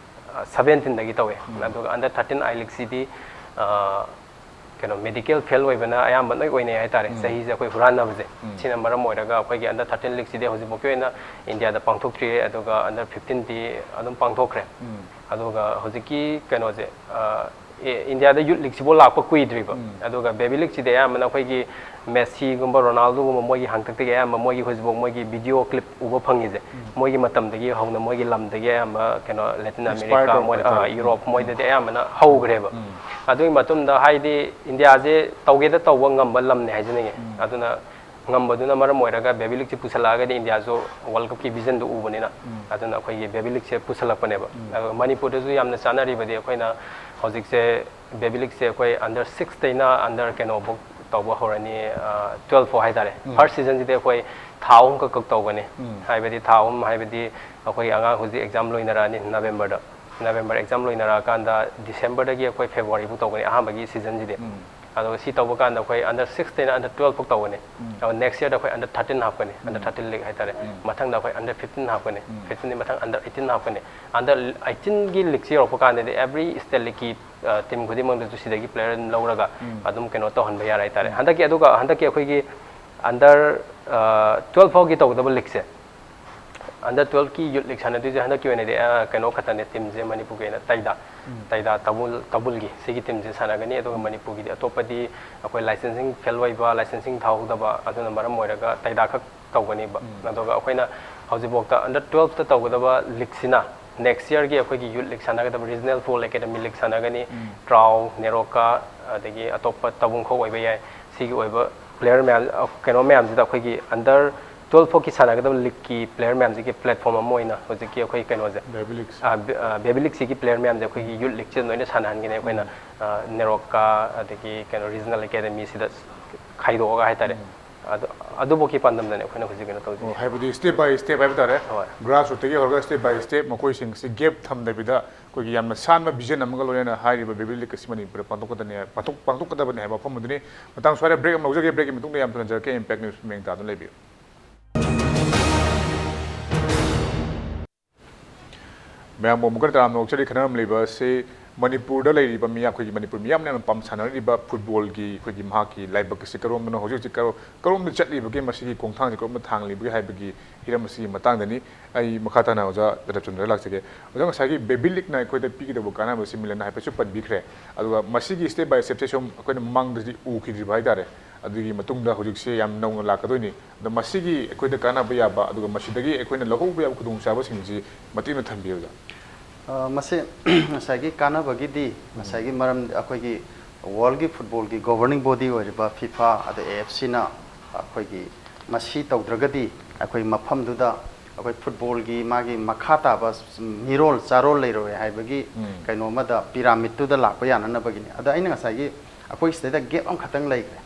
ꯑ, ꯁꯕꯦꯟꯇꯤꯟꯗꯒꯤ ꯇꯧꯋꯦ꯫ ꯑꯗꯨꯒ ꯑꯟꯗꯔ ꯊꯥꯔꯇꯤꯟ ꯑꯥꯏ ꯂꯤꯛꯁꯤꯗꯤ, ꯑ, ꯀꯩꯅꯣ, ꯃꯦꯗꯤꯀꯦꯜ ꯐꯦꯜ ꯑꯣꯏꯕꯅ ꯑꯌꯥꯝꯕ ꯂꯣꯏ ꯑꯣꯏꯅꯩ ꯍꯥꯏꯇꯥꯔꯦ, ꯆꯍꯤꯁꯦ ꯑꯩꯈꯣꯏ ꯍꯨꯔꯥꯟꯅꯕꯁꯦ꯫ ꯁꯤꯅ ꯃꯔꯝ ꯑꯣꯏꯔꯒ ꯑꯩꯈꯣꯏꯒꯤ ꯑꯟꯗꯔ ꯊꯥꯔꯇꯤꯟ ꯂꯤꯛꯁꯤꯗꯤ ꯍꯧꯖꯤꯛꯐꯥꯎꯒꯤ ꯑꯣꯏꯅ ꯏꯟꯗꯤꯌꯥꯗ ꯄꯥꯡꯊꯣꯛꯇ꯭ꯔꯤꯌꯦ, ꯑꯗꯨꯒ ꯑꯟꯗꯔ ꯐꯤꯐꯇꯤꯟꯗꯤ ꯑꯗꯨꯝ ꯄꯥꯡꯊꯣꯛꯈ꯭ꯔꯦ꯫ ꯑꯗꯨꯒ ꯍꯧꯖꯤꯛꯀꯤ ꯀꯩꯅꯣꯁꯦ, ꯑ, ꯑꯦ, ꯏꯟꯗꯤꯌꯥꯗ ꯌꯨꯠ ꯂꯤꯛꯁꯤꯐꯥꯎ ꯂꯥꯛꯄ ꯀꯨꯏꯗ꯭ꯔꯤꯕ꯫ ꯑꯗꯨꯒ ꯕꯦꯕꯤ ꯂꯤꯛꯁꯤꯗꯤ ꯑꯌꯥꯝꯕꯅ ꯑꯩꯈꯣꯏꯒꯤ ꯃꯦꯁꯤꯒꯨꯝꯕ, ꯔꯣꯅꯥꯜꯗꯣꯒꯨꯝꯕ ꯃꯣꯏꯒꯤ ꯍꯥꯡꯇꯛꯇꯒꯤ ꯑꯌꯥꯝꯕ ꯃꯣꯏꯒꯤ ꯍꯧꯖꯤꯛꯐꯥꯎ ꯃꯣꯏꯒꯤ ꯚꯤꯗꯤꯑꯣ ꯀ꯭ꯂꯤꯞ ꯎꯕ ꯐꯪꯉꯤꯁꯦ, ꯃꯣꯏꯒꯤ ꯃꯇꯝꯗꯒꯤ ꯍꯧꯅ ꯃꯣꯏꯒꯤ ꯂꯝꯗꯒꯤ ꯑꯌꯥꯝꯕ ꯀꯩꯅꯣ ꯂꯦꯇꯤꯟ ꯑꯃꯦꯔꯤꯀꯥ, ꯃꯣꯏ, ꯇꯧꯔꯦ꯫ ꯌꯨꯔꯣꯞ, ꯃꯣꯏꯗꯗꯤ ꯑꯌꯥꯝꯕꯅ ꯍꯧꯈ꯭ꯔꯦꯕ꯫ ꯑꯗꯨꯒꯤ ꯃꯇꯨꯡꯗ ꯍꯥꯏꯗꯤ ꯏꯟꯗꯤꯌꯥꯁꯦ ꯇꯧꯒꯦꯗ ꯇꯧꯕ ꯉꯝꯕ ꯂꯝꯅꯦ ꯍꯥꯏꯖꯅꯤꯡꯉꯦ꯫ ꯑꯗꯨꯅ ꯉꯝꯕꯗꯨꯅ ꯃꯔꯝ ꯑꯣꯏꯔꯒ ꯕꯦꯕꯤ ꯂꯤꯛꯁꯦ ꯄꯨꯁꯜꯂꯛꯑꯒꯗꯤ ꯏꯟꯗꯤꯌꯥꯁꯨ ꯋꯥꯔꯜ ꯀꯞꯀꯤ ꯚꯤꯖꯟꯗꯨ ꯎꯕꯅꯤꯅ, ꯑꯗꯨꯅ ꯑꯩꯈꯣꯏꯒꯤ ꯕꯦꯕꯤ ꯂꯤꯛꯁꯦ ꯄꯨꯁꯜꯂꯛꯄꯅꯦꯕ꯫ ꯑꯗꯨꯒ ꯃꯅꯤꯄꯨꯔꯗꯁꯨ ꯌꯥꯝꯅ ꯆꯥꯅꯔꯤꯕꯗꯤ ꯑꯩꯈꯣꯏꯅ ꯍꯧꯖꯤꯛꯁꯦ ꯕꯦꯕꯤ ꯂꯤꯛꯁꯦ ꯑꯩꯈꯣꯏ ꯑꯟꯗꯔ ꯁꯤꯛꯁꯇꯩꯅ ꯑꯟꯗꯔ ꯀꯩꯅꯣꯐꯧ ꯇꯧꯕ ꯍꯧꯔꯅꯤ, ꯇ꯭ꯋꯦꯜꯐ ꯐꯥꯎ ꯍꯥꯏꯇꯥꯔꯦ꯫ ꯐꯥꯔꯁ ꯁꯤꯖꯟꯁꯤꯗꯤ ꯑꯩꯈꯣꯏ ꯊꯥ ꯑꯍꯨꯝ ꯈꯛ ꯈꯛ ꯇꯧꯒꯅꯤ꯫ ꯍꯥꯏꯕꯗꯤ ꯊꯥ ꯑꯍꯨꯝ ꯍꯥꯏꯕꯗꯤ ꯑꯩꯈꯣꯏ ꯑꯉꯥꯡ ꯍꯧꯖꯤꯛ ꯑꯦꯛꯖꯥꯝ ꯂꯣꯏꯅꯔꯛꯑꯅꯤ ꯅꯕꯦꯝꯕꯔꯗ꯫ ꯅꯕꯦꯝꯕꯔ ꯑꯦꯛꯖꯥꯝ ꯂꯣꯏꯅꯔꯛꯑꯀꯥꯟꯗ ꯗꯤꯁꯦꯝꯕꯔꯗꯒꯤ ꯑꯩꯈꯣꯏ ꯐꯦꯕꯋꯥꯔꯤꯐꯥꯎ ꯇꯧꯒꯅꯤ ꯑꯍꯥꯟꯕꯒꯤ ꯁꯤꯖꯟꯁꯤꯗꯤ꯫ ꯑꯗꯨꯒ ꯁꯤ ꯇꯧꯕ ꯀꯥꯟꯗ ꯑꯩꯈꯣꯏ ꯑꯟꯗꯔ ꯁꯤꯛꯁꯇꯩꯅ ꯑꯟꯗꯔ ꯇ꯭ꯋꯦꯜꯐ ꯐꯥꯎ ꯇꯧꯒꯅꯤ꯫ ꯑꯗꯨꯒ ꯅꯦꯛꯁ ꯌꯔꯗ ꯑꯩꯈꯣꯏ ꯑꯟꯗꯔ ꯊꯥꯔꯇꯤꯟ ꯍꯥꯞꯀꯅꯤ, ꯑꯟꯗꯔ ꯊꯥꯔꯇꯤꯟ ꯂꯤꯛ ꯍꯥꯏꯇꯥꯔꯦ꯫ ꯃꯊꯪꯗ ꯑꯩꯈꯣꯏ ꯑꯟꯗꯔ ꯐꯤꯐꯇꯤꯟ ꯍꯥꯞꯀꯅꯤ, ꯐꯤꯐꯇꯤꯟꯗꯤ ꯃꯊꯪ ꯑꯟꯗꯔ ꯑꯩꯠꯇꯤꯟ ꯍꯥꯞꯀꯅꯤ꯫ ꯑꯟꯗꯔ ꯑꯩꯠꯇꯤꯟꯒꯤ ꯂꯤꯛꯁꯤ ꯌꯧꯔꯛꯄ ꯀꯥꯟꯗꯗꯤ ꯑꯦꯕ꯭ꯔꯤ ꯁ꯭ꯇꯦꯠ ꯂꯤꯛꯀꯤ, ꯑ, ꯇꯤꯝ ꯈꯨꯗꯤꯡꯃꯛꯇꯁꯨ ꯁꯤꯗꯒꯤ ꯄ꯭ꯂꯦꯌꯔ ꯑꯗꯨꯝ ꯂꯧꯔꯒ ꯑꯗꯨꯝ ꯀꯩꯅꯣ ꯇꯧꯍꯟꯕ ꯌꯥꯔꯦ ꯍꯥꯏꯇꯥꯔꯦ꯫ ꯍꯟꯗꯛꯀꯤ, ꯑꯗꯨꯒ ꯍꯟꯗꯛꯀꯤ ꯑꯩꯈꯣꯏꯒꯤ ꯑꯟꯗꯔ, ꯑ, ꯇ꯭ꯋꯦꯜꯐ ꯐꯥꯎꯒꯤ ꯇꯧꯒꯗꯕ ꯂꯤꯛꯁꯦ ꯑꯟꯗꯔ ꯇꯨꯋꯦꯜꯐꯀꯤ ꯌꯨꯠ ꯂꯤꯛ ꯁꯥꯟꯅꯗꯣꯏꯁꯦ ꯍꯟꯗꯛꯀꯤ ꯑꯣꯏꯅꯗꯤ ꯑ, ꯀꯩꯅꯣ ꯈꯛꯇꯅꯦ, ꯇꯤꯝꯁꯦ ꯃꯅꯤꯄꯨꯔꯒꯤ ꯑꯣꯏꯅ ꯇꯩꯗꯥ, ꯇꯩꯗꯥ ꯇꯥꯕꯨꯜ, ꯇꯥꯕꯨꯜꯒꯤ ꯁꯤꯒꯤ ꯇꯤꯝꯁꯦ ꯁꯥꯟꯅꯒꯅꯤ꯫ ꯑꯗꯨꯒ ꯃꯅꯤꯄꯨꯔꯒꯤꯗꯤ ꯑꯇꯣꯞꯄꯗꯤ ꯑꯩꯈꯣꯏ ꯂꯥꯏꯁꯦꯟꯁꯤꯡ ꯐꯦꯜ ꯑꯣꯏꯕ, ꯂꯥꯏꯁꯦꯟꯁꯤꯡ ꯊꯥꯍꯧꯗꯕ, ꯑꯗꯨꯅ ꯃꯔꯝ ꯑꯣꯏꯔꯒ ꯇꯩꯗꯥ ꯈꯛ ꯇꯧꯒꯅꯤꯕ꯫ ꯑꯗꯨꯒ ꯑꯩꯈꯣꯏꯅ ꯍꯧꯖꯤꯛꯐꯥꯎꯗ ꯑꯟꯗꯔ ꯇꯨꯋꯦꯜꯐꯇ ꯇꯧꯒꯗꯕ ꯂꯤꯛꯁꯤꯅ ꯅꯦꯛꯁ ꯌꯔꯒꯤ ꯑꯩꯈꯣꯏꯒꯤ ꯌꯨꯠ ꯂꯤꯛ ꯁꯥꯟꯅꯒꯗꯕ ꯔꯤꯖꯅꯦꯜ ꯐꯨꯠꯕꯣꯜ ꯑꯦꯀꯥꯗꯃꯤ ꯂꯤꯛ ꯁꯥꯟꯅꯒꯅꯤ꯫ ꯇ꯭ꯔꯥꯎ, ꯅꯦꯔꯣꯀꯥ, ꯑꯗꯒꯤ ꯑꯇꯣꯞꯄ ꯇꯥꯕꯨꯡꯈꯣꯛ ꯑꯣꯏꯕ ꯌꯥꯏ꯫ ꯁꯤꯒꯤ ꯑꯣꯏꯕ ꯄ꯭ꯂꯦꯌꯔ ꯃꯌꯥꯝ, ꯑ, ꯀꯩꯅꯣ ꯃꯌꯥꯝꯁꯤꯗ ꯑꯩꯈꯣꯏꯒꯤ ꯑꯟꯗꯔ ꯇꯨꯋꯦꯜꯐ ꯐꯥꯎꯒꯤ ꯁꯥꯟꯅꯒꯗꯕ ꯂꯤꯛꯀꯤ ꯄ꯭ꯂꯦꯌꯔ ꯃꯌꯥꯝꯁꯤꯒꯤ ꯄ꯭ꯂꯦꯠꯐꯣꯔꯝ ꯑꯃ ꯑꯣꯏꯅ ꯍꯧꯖꯤꯛꯀꯤ ꯑꯩꯈꯣꯏ ꯀꯩꯅꯣꯁꯦ, ꯕꯦꯕꯤ ꯂꯤꯛꯁ꯫ ꯑ, ꯕꯦ-, ꯑ, ꯕꯦꯕꯤ ꯂꯤꯛꯁꯤꯒꯤ ꯄ꯭ꯂꯦꯌꯔ ꯃꯌꯥꯝꯁꯦ ꯑꯩꯈꯣꯏꯒꯤ ꯌꯨꯠ ꯂꯤꯛꯁꯤꯗ ꯂꯣꯏꯅ ꯁꯥꯟꯅꯍꯟꯒꯅꯤ ꯑꯩꯈꯣꯏꯅ꯫ ꯑ, ꯅꯦꯔꯣꯀꯥ, ꯑꯗꯒꯤ ꯀꯩꯅꯣ ꯔꯤꯖꯅꯦꯜ ꯑꯦꯀꯥꯗꯃꯤꯁꯤꯗ ꯈꯥꯏꯗꯣꯛꯑꯒ ꯍꯥꯏꯇꯥꯔꯦ꯫ ꯑꯗꯨ, ꯑꯗꯨꯐꯥꯎꯒꯤ ꯄꯥꯟꯗꯝꯗꯅꯦ ꯑꯩꯈꯣꯏꯅ ꯍꯧꯖꯤꯛ ꯀꯩꯅꯣ ꯇꯧꯖꯩ꯫ ꯑꯣ, ꯍꯥꯏꯕꯗꯤ ꯁ꯭ꯇꯦꯞ ꯕꯥꯏ ꯁ꯭ꯇꯦꯞ ꯍꯥꯏꯕ ꯇꯥꯔꯦ꯫ ꯍꯣꯏ꯫ ꯒ꯭ꯔꯥꯁꯔꯨꯠꯇꯒꯤ ꯍꯧꯔꯒ ꯁ꯭ꯇꯦꯞ ꯕꯥꯏ ꯁ꯭ꯇꯦꯞ ꯃꯈꯣꯏꯁꯤꯡꯁꯤ ꯒꯦꯞ ꯊꯝꯗꯕꯤꯗ ꯑꯩꯈꯣꯏꯒꯤ ꯌꯥꯝꯅ ꯁꯥꯟꯕ ꯚꯤꯖꯟ ꯑꯃꯒ ꯂꯣꯏꯅꯅ ꯍꯥꯏꯔꯤꯕ ꯕꯦꯕꯤ ꯂꯤꯛ ꯑꯁꯤ ꯃꯅꯤꯄꯨꯔꯗ ꯄꯥꯡꯊꯣꯛꯀꯗꯕꯅꯤ, ꯄꯥꯡꯊꯣꯛ-, ꯄꯥꯡꯊꯣꯛꯀꯗꯕꯅꯤ ꯍꯥꯏꯕ ꯋꯥꯐꯝ ꯑꯗꯨꯅꯤ꯫ ꯃꯇꯥꯡ ꯁ꯭ꯋꯥꯏꯗ ꯕ꯭ꯔꯦꯛ ꯑꯃ ꯂꯧꯖꯒꯦ꯫ ꯕ꯭ꯔꯦꯛꯀꯤ ꯃꯇꯨꯡꯗ ꯌꯥꯝ ꯊꯨꯅ ꯍꯟꯖꯔꯛꯀꯦ꯫ ꯏꯝꯄꯦꯛ ꯅ꯭ꯌꯨꯁ ꯃꯤꯠꯌꯦꯡ ꯇꯥꯗꯨꯅ ꯂꯩꯕꯤꯌꯨ꯫ ꯃꯌꯥꯝꯕꯨ ꯑꯃꯨꯛꯀ ꯇꯔꯥꯝꯅ ꯑꯣꯛꯆꯔꯤ꯫ ꯈꯟꯅꯔꯝꯂꯤꯕ ꯑꯁꯤ ꯃꯅꯤꯄꯨꯔꯗ ꯂꯩꯔꯤꯕ ꯃꯤꯌꯥꯝ, ꯑꯩꯈꯣꯏꯒꯤ ꯃꯅꯤꯄꯨꯔ ꯃꯤꯌꯥꯝꯅ ꯌꯥꯝꯅ ꯄꯥꯝ ꯁꯥꯟꯅꯔꯤꯕ ꯐꯨꯠꯕꯣꯜꯒꯤ ꯑꯩꯈꯣꯏꯒꯤ ꯃꯍꯥꯛꯀꯤ ꯂꯥꯏꯕꯛ ꯑꯁꯤ ꯀꯔꯣꯝꯗꯅꯣ, ꯍꯧꯖꯤꯛ ꯍꯧꯖꯤꯛ ꯀꯔꯣ-, ꯀꯔꯣꯝꯗ ꯆꯠꯂꯤꯕꯒꯦ, ꯃꯁꯤꯒꯤ ꯈꯣꯡꯊꯥꯡꯁꯤ ꯀꯔꯣꯝꯗ ꯊꯥꯡꯂꯤꯕꯒꯦ ꯍꯥꯏꯕꯒꯤ ꯍꯤꯔꯝ ꯑꯁꯤꯒꯤ ꯃꯇꯥꯡꯗꯅꯤ꯫ ꯑꯩ ꯃꯈꯥ ꯇꯥꯅ ꯑꯣꯖꯥ ꯔꯇꯟꯆꯟꯗ꯭ꯔ ꯂꯥꯛꯆꯒꯦ꯫ ꯑꯣꯖꯥ, ꯉꯁꯥꯏꯒꯤ ꯕꯦꯕꯤ ꯂꯤꯛꯅ ꯑꯩꯈꯣꯏꯗ ꯄꯤꯒꯗꯧꯕ ꯀꯥꯟꯅꯕꯁꯤ ꯃꯤꯂꯟꯅ ꯍꯥꯏꯐꯦꯠꯁꯨ ꯄꯟꯕꯤꯈ꯭ꯔꯦ꯫ ꯑꯗꯨꯒ ꯃꯁꯤꯒꯤ ꯁ꯭ꯇꯦꯞ ꯕꯥꯏ ꯁ꯭ꯇꯦꯞꯁꯦ ꯁꯨꯝ ꯑꯩꯈꯣꯏꯅ ꯃꯃꯥꯡꯗꯗꯤ ꯎꯈꯤꯗ꯭ꯔꯤꯕ ꯍꯥꯏꯇꯥꯔꯦ꯫ ꯑꯗꯨꯒꯤ ꯃꯇꯨꯡꯗ ꯍꯧꯖꯤꯛꯁꯦ ꯌꯥꯝ ꯅꯧꯅ ꯂꯥꯛꯀꯗꯣꯏꯅꯤ꯫ ꯑꯗꯣ ꯃꯁꯤꯒꯤ ꯑꯩꯈꯣꯏꯗ ꯀꯥꯟꯅꯕ ꯌꯥꯕ, ꯑꯗꯨꯒ ꯃꯁꯤꯗꯒꯤ ꯑꯩꯈꯣꯏꯅ ꯂꯧꯍꯧꯕ ꯌꯥꯕ ꯈꯨꯗꯣꯡꯆꯥꯕꯁꯤꯡꯁꯤ ꯃꯇꯦꯛ ꯑꯃ ꯊꯝꯕꯤꯌꯨ, ꯑꯣꯖꯥ꯫ ꯑ, ꯃꯁꯤ ꯉꯁꯥꯏꯒꯤ ꯀꯥꯟꯅꯕꯒꯤꯗꯤ, ꯉꯁꯥꯏꯒꯤ ꯃꯔꯝ, ꯑꯩꯈꯣꯏꯒꯤ ꯋꯥꯔꯜꯒꯤ ꯐꯨꯠꯕꯣꯜꯒꯤ ꯒꯣꯕꯔꯅꯤꯡ ꯕꯣꯗꯤ ꯑꯣꯏꯔꯤꯕ ꯐꯤꯐꯥ, ꯑꯗ ꯑꯦ ꯑꯦꯐ ꯁꯤꯅ ꯑꯩꯈꯣꯏꯒꯤ ꯃꯁꯤ ꯇꯧꯗ꯭ꯔꯒꯗꯤ ꯑꯩꯈꯣꯏ ꯃꯐꯝꯗꯨꯗ ꯑꯩꯈꯣꯏ ꯐꯨꯠꯕꯣꯜꯒꯤ ꯃꯥꯒꯤ ꯃꯈꯥ ꯇꯥꯕ ꯃꯤꯔꯣꯜ ꯆꯥꯔꯣꯜ ꯂꯩꯔꯣꯏ ꯍꯥꯏꯕꯒꯤ ꯎꯝ꯫ ꯀꯩꯅꯣ ꯑꯃꯗ, ꯄꯤꯔꯥꯃꯤꯠꯇꯨꯗ ꯂꯥꯛꯄ ꯌꯥꯅꯅꯕꯒꯤꯅꯤ꯫ ꯑꯗ ꯑꯩꯅ ꯉꯁꯥꯏꯒꯤ ꯑꯩꯈꯣꯏ ꯁꯤꯗꯩꯗ ꯒꯦꯞ ꯑꯃꯈꯛꯇꯪ ꯂꯩꯈ꯭ꯔꯦ꯫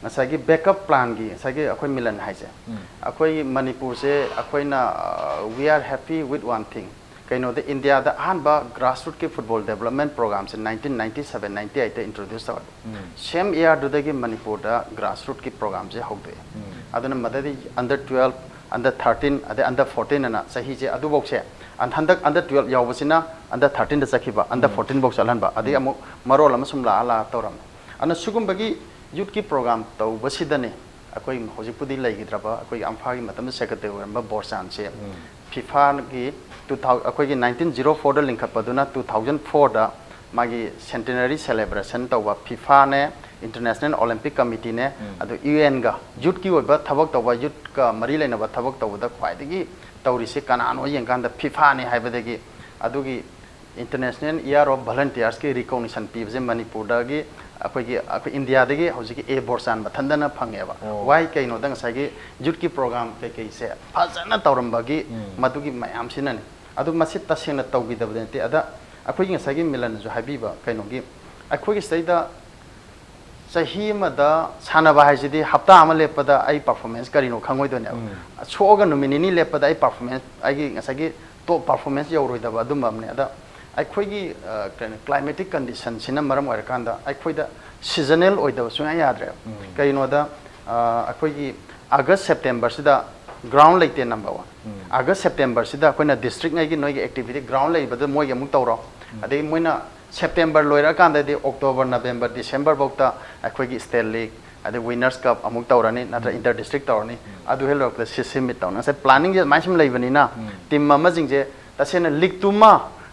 ꯉꯁꯥꯏꯒꯤ ꯕꯦꯛꯀꯞ ꯄ꯭ꯂꯥꯟꯒꯤ, ꯉꯁꯥꯏꯒꯤ ꯑꯩꯈꯣꯏ ꯃꯤꯂꯟ ꯍꯥꯏꯁꯦ, ꯎꯝ꯫ ꯑꯩꯈꯣꯏꯒꯤ ꯃꯅꯤꯄꯨꯔꯁꯦ ꯑꯩꯈꯣꯏꯅ, ꯑ, we are happy with one thing, ꯀꯩꯅꯣꯗ ꯏꯟꯗꯤꯌꯥꯗ ꯑꯍꯥꯟꯕ ꯒ꯭ꯔꯥꯁꯔꯨꯠꯀꯤ ꯐꯨꯠꯕꯣꯜ ꯗꯦꯕꯂꯞꯃꯦꯟ ꯄ꯭ꯔꯣꯒ꯭ꯔꯥꯝꯁꯦ ꯅꯥꯏꯟꯇꯤꯟ ꯅꯥꯏꯟꯇꯤ ꯁꯕꯦꯟ ꯅꯥꯏꯟꯇꯤ ꯑꯩꯠꯇ ꯏꯟꯇ꯭ꯔꯣꯗ꯭ꯌꯨꯁ ꯇꯧꯔꯛꯄ꯫ ꯎꯝ꯫ ꯁꯦꯝ ꯏꯌꯥꯔꯗꯨꯗꯒꯤ ꯃꯅꯤꯄꯨꯔꯗ ꯒ꯭ꯔꯥꯁꯔꯨꯠꯀꯤ ꯄ꯭ꯔꯣꯒ꯭ꯔꯥꯝꯁꯦ ꯍꯧꯗꯣꯛꯑꯦ꯫ ꯎꯝ꯫ ꯑꯗꯨꯅ ꯃꯗꯩꯗꯤ ꯑꯟꯗꯔ ꯇꯨꯋꯦꯜꯐ, ꯑꯟꯗꯔ ꯊꯥꯔꯇꯤꯟ, ꯑꯗꯩ ꯑꯟꯗꯔ ꯐꯣꯔꯇꯤꯟ ꯑꯅ ꯆꯍꯤꯁꯦ ꯑꯗꯨꯐꯧꯁꯦ, ꯑꯟ-, ꯍꯟꯗꯛ ꯑꯟꯗꯔ ꯇꯨꯋꯦꯜꯐ ꯌꯥꯎꯕꯁꯤꯅ ꯑꯟꯗꯔ ꯊꯥꯔꯇꯤꯟꯗ ꯆꯠꯈꯤꯕ, ꯑꯟꯗꯔ ꯎꯝ꯫ ꯐꯣꯔꯇꯤꯟꯐꯧ ꯆꯠꯍꯟꯕ, ꯑꯗꯩ ꯎꯝ꯫ ꯑꯃꯨꯛ ꯃꯔꯣꯜ ꯑꯃ ꯁꯨꯝ ꯂꯥꯛꯑ ꯂꯥꯛꯑ ꯇꯧꯔꯝꯃꯦ꯫ ꯑꯗꯨꯅ ꯁꯤꯒꯨꯝꯕꯒꯤ ꯌꯨꯠꯀꯤ ꯄ꯭ꯔꯣꯒ꯭ꯔꯥꯝ ꯇꯧꯕꯁꯤꯗꯅꯦ, ꯑꯩꯈꯣꯏ ꯍꯧꯖꯤꯛꯄꯨꯗꯤ ꯂꯩꯈꯤꯗ꯭ꯔꯕ, ꯑꯩꯈꯣꯏꯒꯤ ꯑꯝꯐꯥꯒꯤ ꯃꯇꯝꯗ ꯁꯦꯀ꯭ꯔꯦꯇꯔꯤ ꯑꯣꯏꯔꯝꯕ ꯕꯣꯔꯆꯥꯟꯁꯦ ꯐꯤꯐꯥꯒꯤ ꯇꯨ ꯊꯥꯎ ꯑꯩꯈꯣꯏꯒꯤ ꯅꯥꯏꯟꯇꯤꯟ ꯖꯤꯔꯣ ꯐꯣꯔꯗ ꯂꯤꯡꯈꯠꯄꯗꯨꯅ ꯇꯨ ꯊꯥꯎꯖꯟ ꯐꯣꯔꯗ ꯃꯥꯒꯤ ꯁꯦꯟꯇꯦꯅꯔꯤ ꯁꯦꯂꯦꯕ꯭ꯔꯦꯁꯟ ꯇꯧꯕ ꯐꯤꯐꯥꯅꯦ, ꯏꯟꯇꯔꯅꯦꯁꯅꯦꯜ ꯑꯣꯂꯤꯝꯄꯤꯛ ꯀꯃꯤꯇꯤꯅꯦ, ꯑꯗꯨ ꯌꯨ ꯑꯦꯟꯒ ꯌꯨꯠꯀꯤ ꯑꯣꯏꯕ ꯊꯕꯛ ꯇꯧꯕ, ꯌꯨꯠꯀ ꯃꯔꯤ ꯂꯩꯅꯕ ꯊꯕꯛ ꯇꯧꯕꯗ ꯈ꯭ꯋꯥꯏꯗꯒꯤ ꯇꯧꯔꯤꯁꯦ ꯀꯅꯥꯅꯣ ꯌꯦꯡꯀꯥꯟꯗ ꯐꯤꯐꯥꯅꯤ ꯍꯥꯏꯕꯗꯒꯤ ꯑꯗꯨꯒꯤ ꯏꯟꯇꯔꯅꯦꯁꯅꯦꯜ ꯏꯌꯥꯔ ꯑꯣꯐ ꯚꯣꯂꯟꯇꯤꯌꯔꯁꯀꯤ ꯔꯤꯀꯣꯛꯅꯤꯁꯟ ꯄꯤꯕꯁꯦ ꯃꯅꯤꯄꯨꯔꯗꯒꯤ ꯑꯩꯈꯣꯏꯒꯤ ꯑꯩꯈꯣꯏ ꯏꯟꯗꯤꯌꯥꯗꯒꯤ ꯍꯧꯖꯤꯛꯀꯤ ꯑꯦ ꯕꯣꯔꯆꯥꯟ ꯃꯊꯟꯗꯅ ꯐꯪꯉꯦꯕ꯫ ꯑꯣ꯫ ꯋꯥꯏ ꯀꯩꯅꯣꯗ ꯉꯁꯥꯏꯒꯤ ꯌꯨꯠꯀꯤ ꯄ꯭ꯔꯣꯒ꯭ꯔꯥꯝ ꯀꯩꯀꯩꯁꯦ ꯐꯖꯅ ꯇꯧꯔꯝꯕꯒꯤ ꯎꯝ꯫ ꯃꯗꯨꯒꯤ ꯃꯌꯥꯝꯁꯤꯅꯅꯤ꯫ ꯑꯗꯨ ꯃꯁꯤ ꯇꯁꯦꯡꯅ ꯇꯧꯈꯤꯗꯕꯗꯤ ꯅꯠꯇꯦ꯫ ꯑꯗ ꯑꯩꯈꯣꯏꯒꯤ ꯉꯁꯥꯏꯒꯤ ꯃꯤꯂꯟꯅꯁꯨ ꯍꯥꯏꯕꯤꯕ ꯀꯩꯅꯣꯒꯤ ꯑꯩꯈꯣꯏꯒꯤ ꯁꯤꯗꯩꯗ ꯆꯍꯤ ꯑꯃꯗ ꯁꯥꯟꯅꯕ ꯍꯥꯏꯁꯤꯗꯤ ꯍꯞꯇꯥ ꯑꯃ ꯂꯦꯞꯄꯗ ꯑꯩ ꯄꯔꯐꯣꯔꯃꯦꯟꯁ ꯀꯔꯤꯅꯣ ꯈꯪꯉꯣꯏꯗꯣꯏꯅꯦꯕ꯫ ꯎꯝ꯫ ꯁꯣꯛꯑꯒ ꯅꯨꯃꯤꯠ ꯅꯤꯅꯤ ꯂꯦꯞꯄꯗ ꯑꯩ ꯄꯔꯐꯣꯔꯃꯦꯟꯁ, ꯑꯩꯒꯤ ꯉꯁꯥꯏꯒꯤ ꯇꯣꯞ ꯄꯔꯐꯣꯔꯃꯦꯟꯁ ꯌꯧꯔꯣꯏꯗꯕ ꯑꯗꯨꯝꯕ ꯑꯃꯅꯦ꯫ ꯑꯗ ꯑꯩꯈꯣꯏꯒꯤ, ꯑ, ꯀꯩꯅꯣ, ꯀ꯭ꯂꯥꯏꯃꯦꯇꯤꯛ ꯀꯟꯗꯤꯁꯟꯁꯤꯅ ꯃꯔꯝ ꯑꯣꯏꯔꯀꯥꯟꯗ ꯑꯩꯈꯣꯏꯗ ꯁꯤꯖꯅꯦꯜ ꯑꯣꯏꯗꯕ ꯁꯨꯡꯌꯥ ꯌꯥꯗ꯭ꯔꯦꯕ꯫ ꯎꯝ꯫ ꯀꯩꯒꯤꯅꯣꯗ, ꯑ, ꯑꯩꯈꯣꯏꯒꯤ ꯑꯥꯒꯁ ꯁꯦꯞꯇꯦꯝꯕꯔꯁꯤꯗ ꯒ꯭ꯔꯥꯎꯟ ꯂꯩꯇꯦ, ꯅꯝꯕꯔ ꯋꯥꯟ꯫ ꯎꯝ꯫ ꯑꯥꯒꯁ ꯁꯦꯞꯇꯦꯝꯕꯔꯁꯤꯗ ꯑꯩꯈꯣꯏꯅ ꯗꯤꯁꯇ꯭ꯔꯤꯛꯉꯩꯒꯤ ꯅꯣꯏꯒꯤ ꯑꯦꯛꯇꯤꯚꯤꯇꯤ ꯒ꯭ꯔꯥꯎꯟ ꯂꯩꯕꯗ ꯃꯣꯏꯒꯤ ꯑꯃꯨꯛ ꯇꯧꯔꯣ꯫ ꯎꯝ꯫ ꯑꯗꯒꯤ ꯃꯣꯏꯅ ꯁꯦꯞꯇꯦꯝꯕꯔ ꯂꯣꯏꯔꯛꯑꯀꯥꯟꯗꯗꯤ ꯑꯣꯛꯇꯣꯕꯔ, ꯅꯕꯦꯝꯕꯔ, ꯗꯤꯁꯦꯝꯕꯔ ꯐꯥꯎꯇ ꯑꯩꯈꯣꯏꯒꯤ ꯁ꯭ꯇꯦꯠ ꯂꯤꯒ, ꯑꯗꯩ ꯋꯤꯟꯅꯔꯁ ꯀꯞ ꯑꯃꯨꯛ ꯇꯧꯔꯅꯤ, ꯅꯠꯇ꯭ꯔ ꯎꯝ꯫ ꯏꯟꯇꯔ ꯗꯤꯁꯇ꯭ꯔꯤꯛ ꯇꯧꯔꯅꯤ꯫ ꯎꯝ꯫ ꯑꯗꯨ ꯍꯦꯛ ꯂꯣꯏꯔꯛꯄꯗ ꯁꯤ ꯁꯤꯃꯤꯠ ꯇꯧꯅꯤ꯫ ꯉꯁꯥꯏ ꯄ꯭ꯂꯥꯅꯤꯡꯁꯦ ꯑꯗꯨꯃꯥꯏꯅ ꯁꯨꯝ ꯂꯩꯕꯅꯤꯅ ꯎꯝ꯫ ꯇꯤꯝ ꯑꯃꯁꯤꯡꯁꯦ ꯇꯁꯦꯡꯅ ꯂꯤꯒꯇꯨꯃ,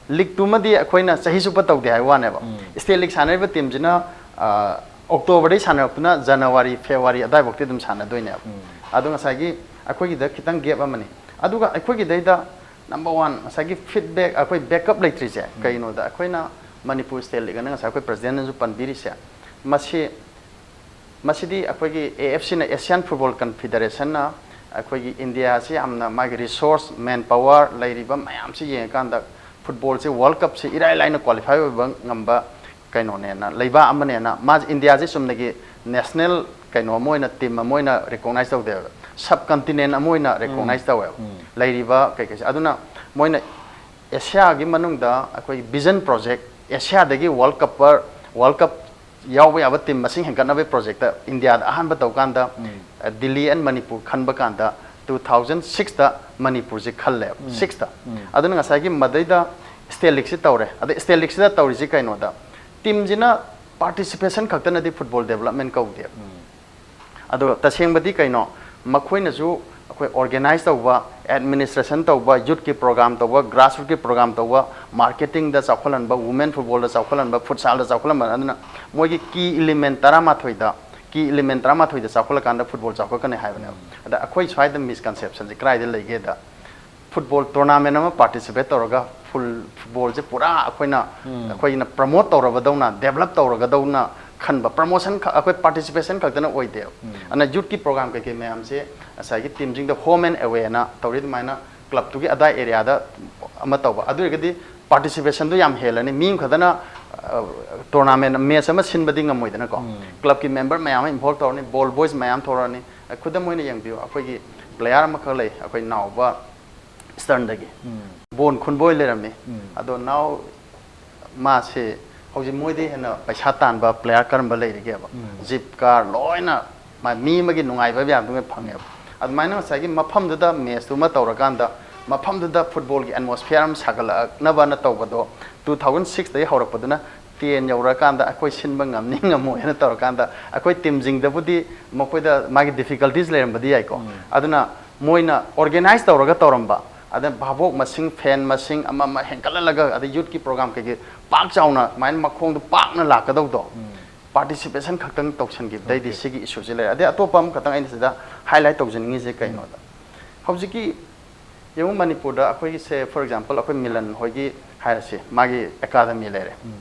ꯂꯤꯒꯇꯨꯃꯗꯤ ꯑꯩꯈꯣꯏꯅ ꯆꯍꯤ ꯆꯨꯞꯄ ꯇꯧꯗꯦ ꯍꯥꯏꯕ ꯋꯥꯅꯦꯕ꯫ ꯎꯝ꯫ ꯁ꯭ꯇꯦꯠ ꯂꯤꯒ ꯁꯥꯟꯅꯔꯤꯕ ꯇꯤꯝꯁꯤꯅ, ꯑ, ꯑꯣꯛꯇꯣꯕꯔꯗꯩ ꯁꯥꯟꯅꯔꯛꯄꯅ ꯖꯅꯋꯥꯔꯤ, ꯐꯦꯕꯋꯥꯔꯤ ꯑꯗꯥꯏꯐꯥꯎꯗꯤ ꯑꯗꯨꯝ ꯁꯥꯟꯅꯗꯣꯏꯅꯦꯕ꯫ ꯎꯝ꯫ ꯑꯗꯣ ꯉꯁꯥꯏꯒꯤ ꯑꯩꯈꯣꯏꯒꯤꯗ ꯈꯤꯇꯪ ꯒꯦꯞ ꯑꯃꯅꯤ꯫ ꯑꯗꯨꯒ ꯑꯩꯈꯣꯏꯒꯤꯗꯩꯗ ꯅꯝꯕꯔ ꯋꯥꯟ ꯉꯁꯥꯏꯒꯤ ꯐꯤꯗꯕꯦꯛ, ꯑꯩꯈꯣꯏ ꯕꯦꯛꯀꯞ ꯂꯩꯇ꯭ꯔꯤꯁꯦ ꯎꯝ꯫ ꯀꯩꯅꯣꯗ ꯑꯩꯈꯣꯏꯅ ꯃꯅꯤꯄꯨꯔ ꯁ꯭ꯇꯦꯠ ꯂꯤꯒ ꯑꯅ ꯉꯁꯥꯏ ꯑꯩꯈꯣꯏ ꯄ꯭ꯔꯁꯤꯗꯦꯟꯅꯁꯨ ꯄꯟꯕꯤꯔꯤꯁꯦ, ꯃꯁꯤ, ꯃꯁꯤꯗꯤ ꯑꯩꯈꯣꯏꯒꯤ ꯑꯦ ꯑꯦꯐ ꯁꯤꯅ, ꯑꯦꯁꯤꯌꯥꯟ ꯐꯨꯠꯕꯣꯜ ꯀꯟꯐꯤꯗꯔꯦꯁꯟꯅ ꯑꯩꯈꯣꯏꯒꯤ ꯏꯟꯗꯤꯌꯥꯁꯤ ꯌꯥꯝꯅ ꯃꯥꯒꯤ ꯔꯤꯁꯣꯔꯁ, ꯃꯦꯟ ꯄꯋꯥꯔ ꯂꯩꯔꯤꯕ ꯃꯌꯥꯝꯁꯤ ꯌꯦꯡꯉꯀꯥꯟꯗ ꯐꯨꯠꯕꯣꯜꯁꯤ ꯋꯥꯔꯜ ꯀꯞꯁꯤ ꯏꯔꯥꯏ ꯂꯥꯏꯅ ꯀ꯭ꯋꯥꯂꯤꯐꯥꯏ ꯑꯣꯏꯕ ꯉꯝꯕ ꯀꯩꯅꯣꯅꯦꯅ, ꯂꯩꯕꯥꯛ ꯑꯃꯅꯦꯅ, ꯃꯥꯁꯦ ꯏꯟꯗꯤꯌꯥꯁꯦ ꯆꯨꯝꯅꯒꯤ ꯅꯦꯁꯅꯦꯜ ꯀꯩꯅꯣ ꯑꯃ ꯑꯣꯏꯅ, ꯇꯤꯝ ꯑꯃ ꯑꯣꯏꯅ ꯔꯤꯀꯣꯛꯅꯥꯏꯖ ꯇꯧꯗꯦꯕ, ꯁꯕ ꯀꯟꯇꯤꯅꯦꯟ ꯑꯃ ꯑꯣꯏꯅ ꯎꯝ꯫ ꯔꯤꯀꯣꯛꯅꯥꯏꯖ ꯇꯧꯋꯦꯕ꯫ ꯎꯝ꯫ ꯂꯩꯔꯤꯕ ꯀꯩꯀꯩꯁꯦ꯫ ꯑꯗꯨꯅ ꯃꯣꯏꯅ ꯑꯦꯁꯤꯌꯥꯒꯤ ꯃꯅꯨꯡꯗ ꯑꯩꯈꯣꯏꯒꯤ ꯚꯤꯖꯟ ꯄ꯭ꯔꯣꯖꯦꯛ, ꯑꯦꯁꯤꯌꯥꯗꯒꯤ ꯋꯥꯔꯜ ꯀꯞꯄꯔ, ꯋꯥꯔꯜ ꯀꯞ ꯌꯥꯎꯕ ꯌꯥꯕ ꯇꯤꯝ ꯃꯁꯤꯡ ꯍꯦꯟꯒꯠꯅꯕꯒꯤ ꯄ꯭ꯔꯣꯖꯦꯛꯇ ꯏꯟꯗꯤꯌꯥꯗ ꯑꯍꯥꯟꯕ ꯇꯧ ꯀꯥꯟꯗ, ꯎꯝ꯫ ꯑ, ꯗꯤꯜꯂꯤ ꯑꯦꯟ ꯃꯅꯤꯄꯨꯔ ꯈꯟꯕ ꯀꯥꯟꯗ ꯇꯨ ꯊꯥꯎꯖꯟ ꯁꯤꯛꯁꯇ ꯃꯅꯤꯄꯨꯔꯁꯦ ꯈꯜꯂꯦꯕ, ꯎꯝ꯫ ꯁꯤꯛꯁꯇ꯫ ꯎꯝ꯫ ꯑꯗꯨꯅ ꯉꯁꯥꯏꯒꯤ ꯃꯗꯩꯗ ꯁ꯭ꯇꯦꯠ ꯂꯤꯒꯁꯤ ꯇꯧꯔꯦ꯫ ꯑꯗ ꯁ꯭ꯇꯦꯠ ꯂꯤꯒꯁꯤꯗ ꯇꯧꯔꯤꯁꯤ ꯀꯩꯅꯣꯗ, ꯇꯤꯝꯁꯤꯅ ꯄꯥꯔꯇꯤꯁꯤꯄꯦꯁꯟ ꯈꯛꯇꯅꯗꯤ ꯐꯨꯠꯕꯣꯜ ꯗꯦꯕꯂꯞꯃꯦꯟ ꯀꯧꯗꯦꯕ꯫ ꯎꯝ꯫ ꯑꯗꯣ ꯇꯁꯦꯡꯕꯗꯤ ꯀꯩꯅꯣ, ꯃꯈꯣꯏꯅꯁꯨ ꯑꯩꯈꯣꯏ organize ꯇꯧꯕ, administration ꯇꯧꯕ, youth ꯀꯤ program ꯇꯧꯕ, grassroot ꯀꯤ program ꯇꯧꯕ, marketing ꯗ ꯆꯥꯎꯈꯠꯍꯟꯕ, women football ꯗ ꯆꯥꯎꯈꯠꯍꯟꯕ, futsal ꯗ ꯆꯥꯎꯈꯠꯍꯟꯕ, ꯑꯗꯨꯅ ꯃꯣꯏꯒꯤ key element ꯇꯔꯥꯃꯥꯊꯣꯏꯗ, key element ꯇꯔꯥꯃꯥꯊꯣꯏꯗ ꯆꯥꯎꯈꯠꯂꯀꯥꯟꯗ football ꯆꯥꯎꯈꯠꯀꯅꯤ ꯍꯥꯏꯕꯅꯦꯕ꯫ ꯑꯗ ꯑꯩꯈꯣꯏ ꯁ꯭ꯋꯥꯏꯗ misconception ꯁꯦ ꯀꯗꯥꯏꯗ ꯂꯩꯒꯦꯗ, football tournament ꯑꯃ participate ꯇꯧꯔꯒ full football ꯁꯦ ꯄꯨꯔꯥ ꯑꯩꯈꯣꯏꯅ, ꯑꯩꯈꯣꯏꯅ promote ꯇꯧꯔꯕꯗꯧꯅ, develop ꯇꯧꯔꯒꯗꯧꯅ ꯈꯟꯕ꯫ Promotion ꯈꯛ, ꯑꯩꯈꯣꯏ participation ꯈꯛꯇꯅ ꯑꯣꯏꯗꯦꯕ꯫ ꯑꯗꯨꯅ youth ꯀꯤ program ꯀꯩꯀꯩ ꯃꯌꯥꯝꯁꯦ ꯉꯁꯥꯏꯒꯤ team ꯁꯤꯡꯗ home and away ꯅ ꯇꯧꯔꯤ ꯑꯗꯨꯃꯥꯏꯅ club ꯇꯨꯒꯤ ꯑꯗꯥꯏ area ꯗ ꯑꯃ ꯇꯧꯕ꯫ ꯑꯗꯨ ꯑꯣꯏꯔꯒꯗꯤ participation ꯗꯨ ꯌꯥꯝ ꯍꯦꯜꯂꯅꯤ꯫ ꯃꯤ ꯑꯃꯈꯛꯇꯅ, ꯑ, tournament match ꯑꯃ ꯁꯤꯟꯕꯗꯤ ꯉꯝꯃꯣꯏꯗꯅꯀꯣ꯫ Club ꯀꯤ member ꯃꯌꯥꯝ ꯑꯃ involve ꯇꯧꯔꯅꯤ, ball boys ꯃꯌꯥꯝ ꯊꯣꯛꯂꯛꯑꯅꯤ꯫ ꯈꯨꯗꯝ ꯑꯣꯏꯅ ꯌꯦꯡꯕꯤꯌꯨ, ꯑꯩꯈꯣꯏꯒꯤ player ꯑꯃꯈꯛ ꯂꯩ, ꯑꯩꯈꯣꯏ ꯅꯥꯎꯕ Eastern ꯗꯒꯤ꯫ ꯕꯣꯟ ꯈꯨꯟꯕ ꯑꯣꯏ ꯂꯩꯔꯝꯃꯤ꯫ ꯑꯗꯣ now ꯃꯥꯁꯦ ꯍꯧꯖꯤꯛ ꯃꯣꯏꯗꯩ ꯍꯦꯟꯅ ꯄꯩꯁꯥ ꯇꯥꯟꯕ player ꯀꯔꯝꯕ ꯂꯩꯔꯤꯒꯦꯕ? Jeep car ꯂꯣꯏꯅ ꯃꯥ-, ꯃꯤ ꯑꯃꯒꯤ ꯅꯨꯡꯉꯥꯏꯕ ꯃꯌꯥꯝꯗꯨ ꯐꯪꯉꯦꯕ꯫ ꯑꯗꯨꯃꯥꯏꯅ ꯉꯁꯥꯏꯒꯤ ꯃꯐꯝꯗꯨꯗ match ꯇꯨꯃ ꯇꯧꯔꯀꯥꯟꯗ ꯃꯐꯝꯗꯨꯗ football ꯒꯤ atmosphere ꯑꯃ ꯁꯥꯒꯠꯂꯛꯅꯕꯅ ꯇꯧꯕꯗꯣ two thousand six ꯇꯒꯤ ꯍꯧꯔꯛꯄꯗꯨꯅ ten ꯌꯧꯔꯀꯥꯟꯗ ꯑꯩꯈꯣꯏ ꯁꯤꯟꯕ ꯉꯝꯅꯤ ꯉꯝꯃꯣꯏ ꯍꯥꯏꯅ ꯇꯧꯔꯀꯥꯟꯗ ꯑꯩꯈꯣꯏ team ꯁꯤꯡꯗꯕꯨꯗꯤ ꯃꯈꯣꯏꯗ ꯃꯥꯒꯤ difficulties ꯂꯩꯔꯝꯕꯗꯤ ꯌꯥꯏꯀꯣ꯫ ꯑꯗꯨꯅ ꯃꯣꯏꯅ organize ꯇꯧꯔꯒ ꯇꯧꯔꯝꯕ, ꯑꯗ ꯚꯥꯕꯣꯛ ꯃꯁꯤꯡ, fan ꯃꯁꯤꯡ ꯑꯃ ꯑꯃ ꯍꯦꯟꯒꯠꯍꯜꯂꯒ, ꯑꯗꯩ youth ꯀꯤ program ꯀꯩꯀꯩ ꯄꯥꯛ ꯆꯥꯎꯅ ꯑꯗꯨꯃꯥꯏꯅ ꯃꯈꯣꯡꯗꯣ ꯄꯥꯛꯅ ꯂꯥꯛꯀꯗꯧꯗꯣ, participation ꯈꯛꯇꯪ ꯇꯧꯁꯟꯈꯤꯕꯗꯩꯗꯤ Okay. ꯁꯤꯒꯤ issue ꯁꯦ ꯂꯩꯔꯦ꯫ ꯑꯗꯩ ꯑꯇꯣꯞꯄ ꯑꯃꯈꯛꯇꯪ ꯑꯩꯅ ꯁꯤꯗ highlight ꯇꯧꯖꯅꯤꯡꯉꯤꯁꯦ ꯀꯩꯅꯣꯗ, ꯍꯧꯖꯤꯛꯀꯤ ꯌꯦꯡꯉꯨ, ꯃꯅꯤꯄꯨꯔꯗ ꯑꯩꯈꯣꯏꯒꯤ, say for example, ꯑꯩꯈꯣꯏ ꯃꯤꯂꯟ ꯍꯣꯏꯒꯤ ꯍꯥꯏꯔꯁꯤ, ꯃꯥꯒꯤ academy ꯂꯩꯔꯦ꯫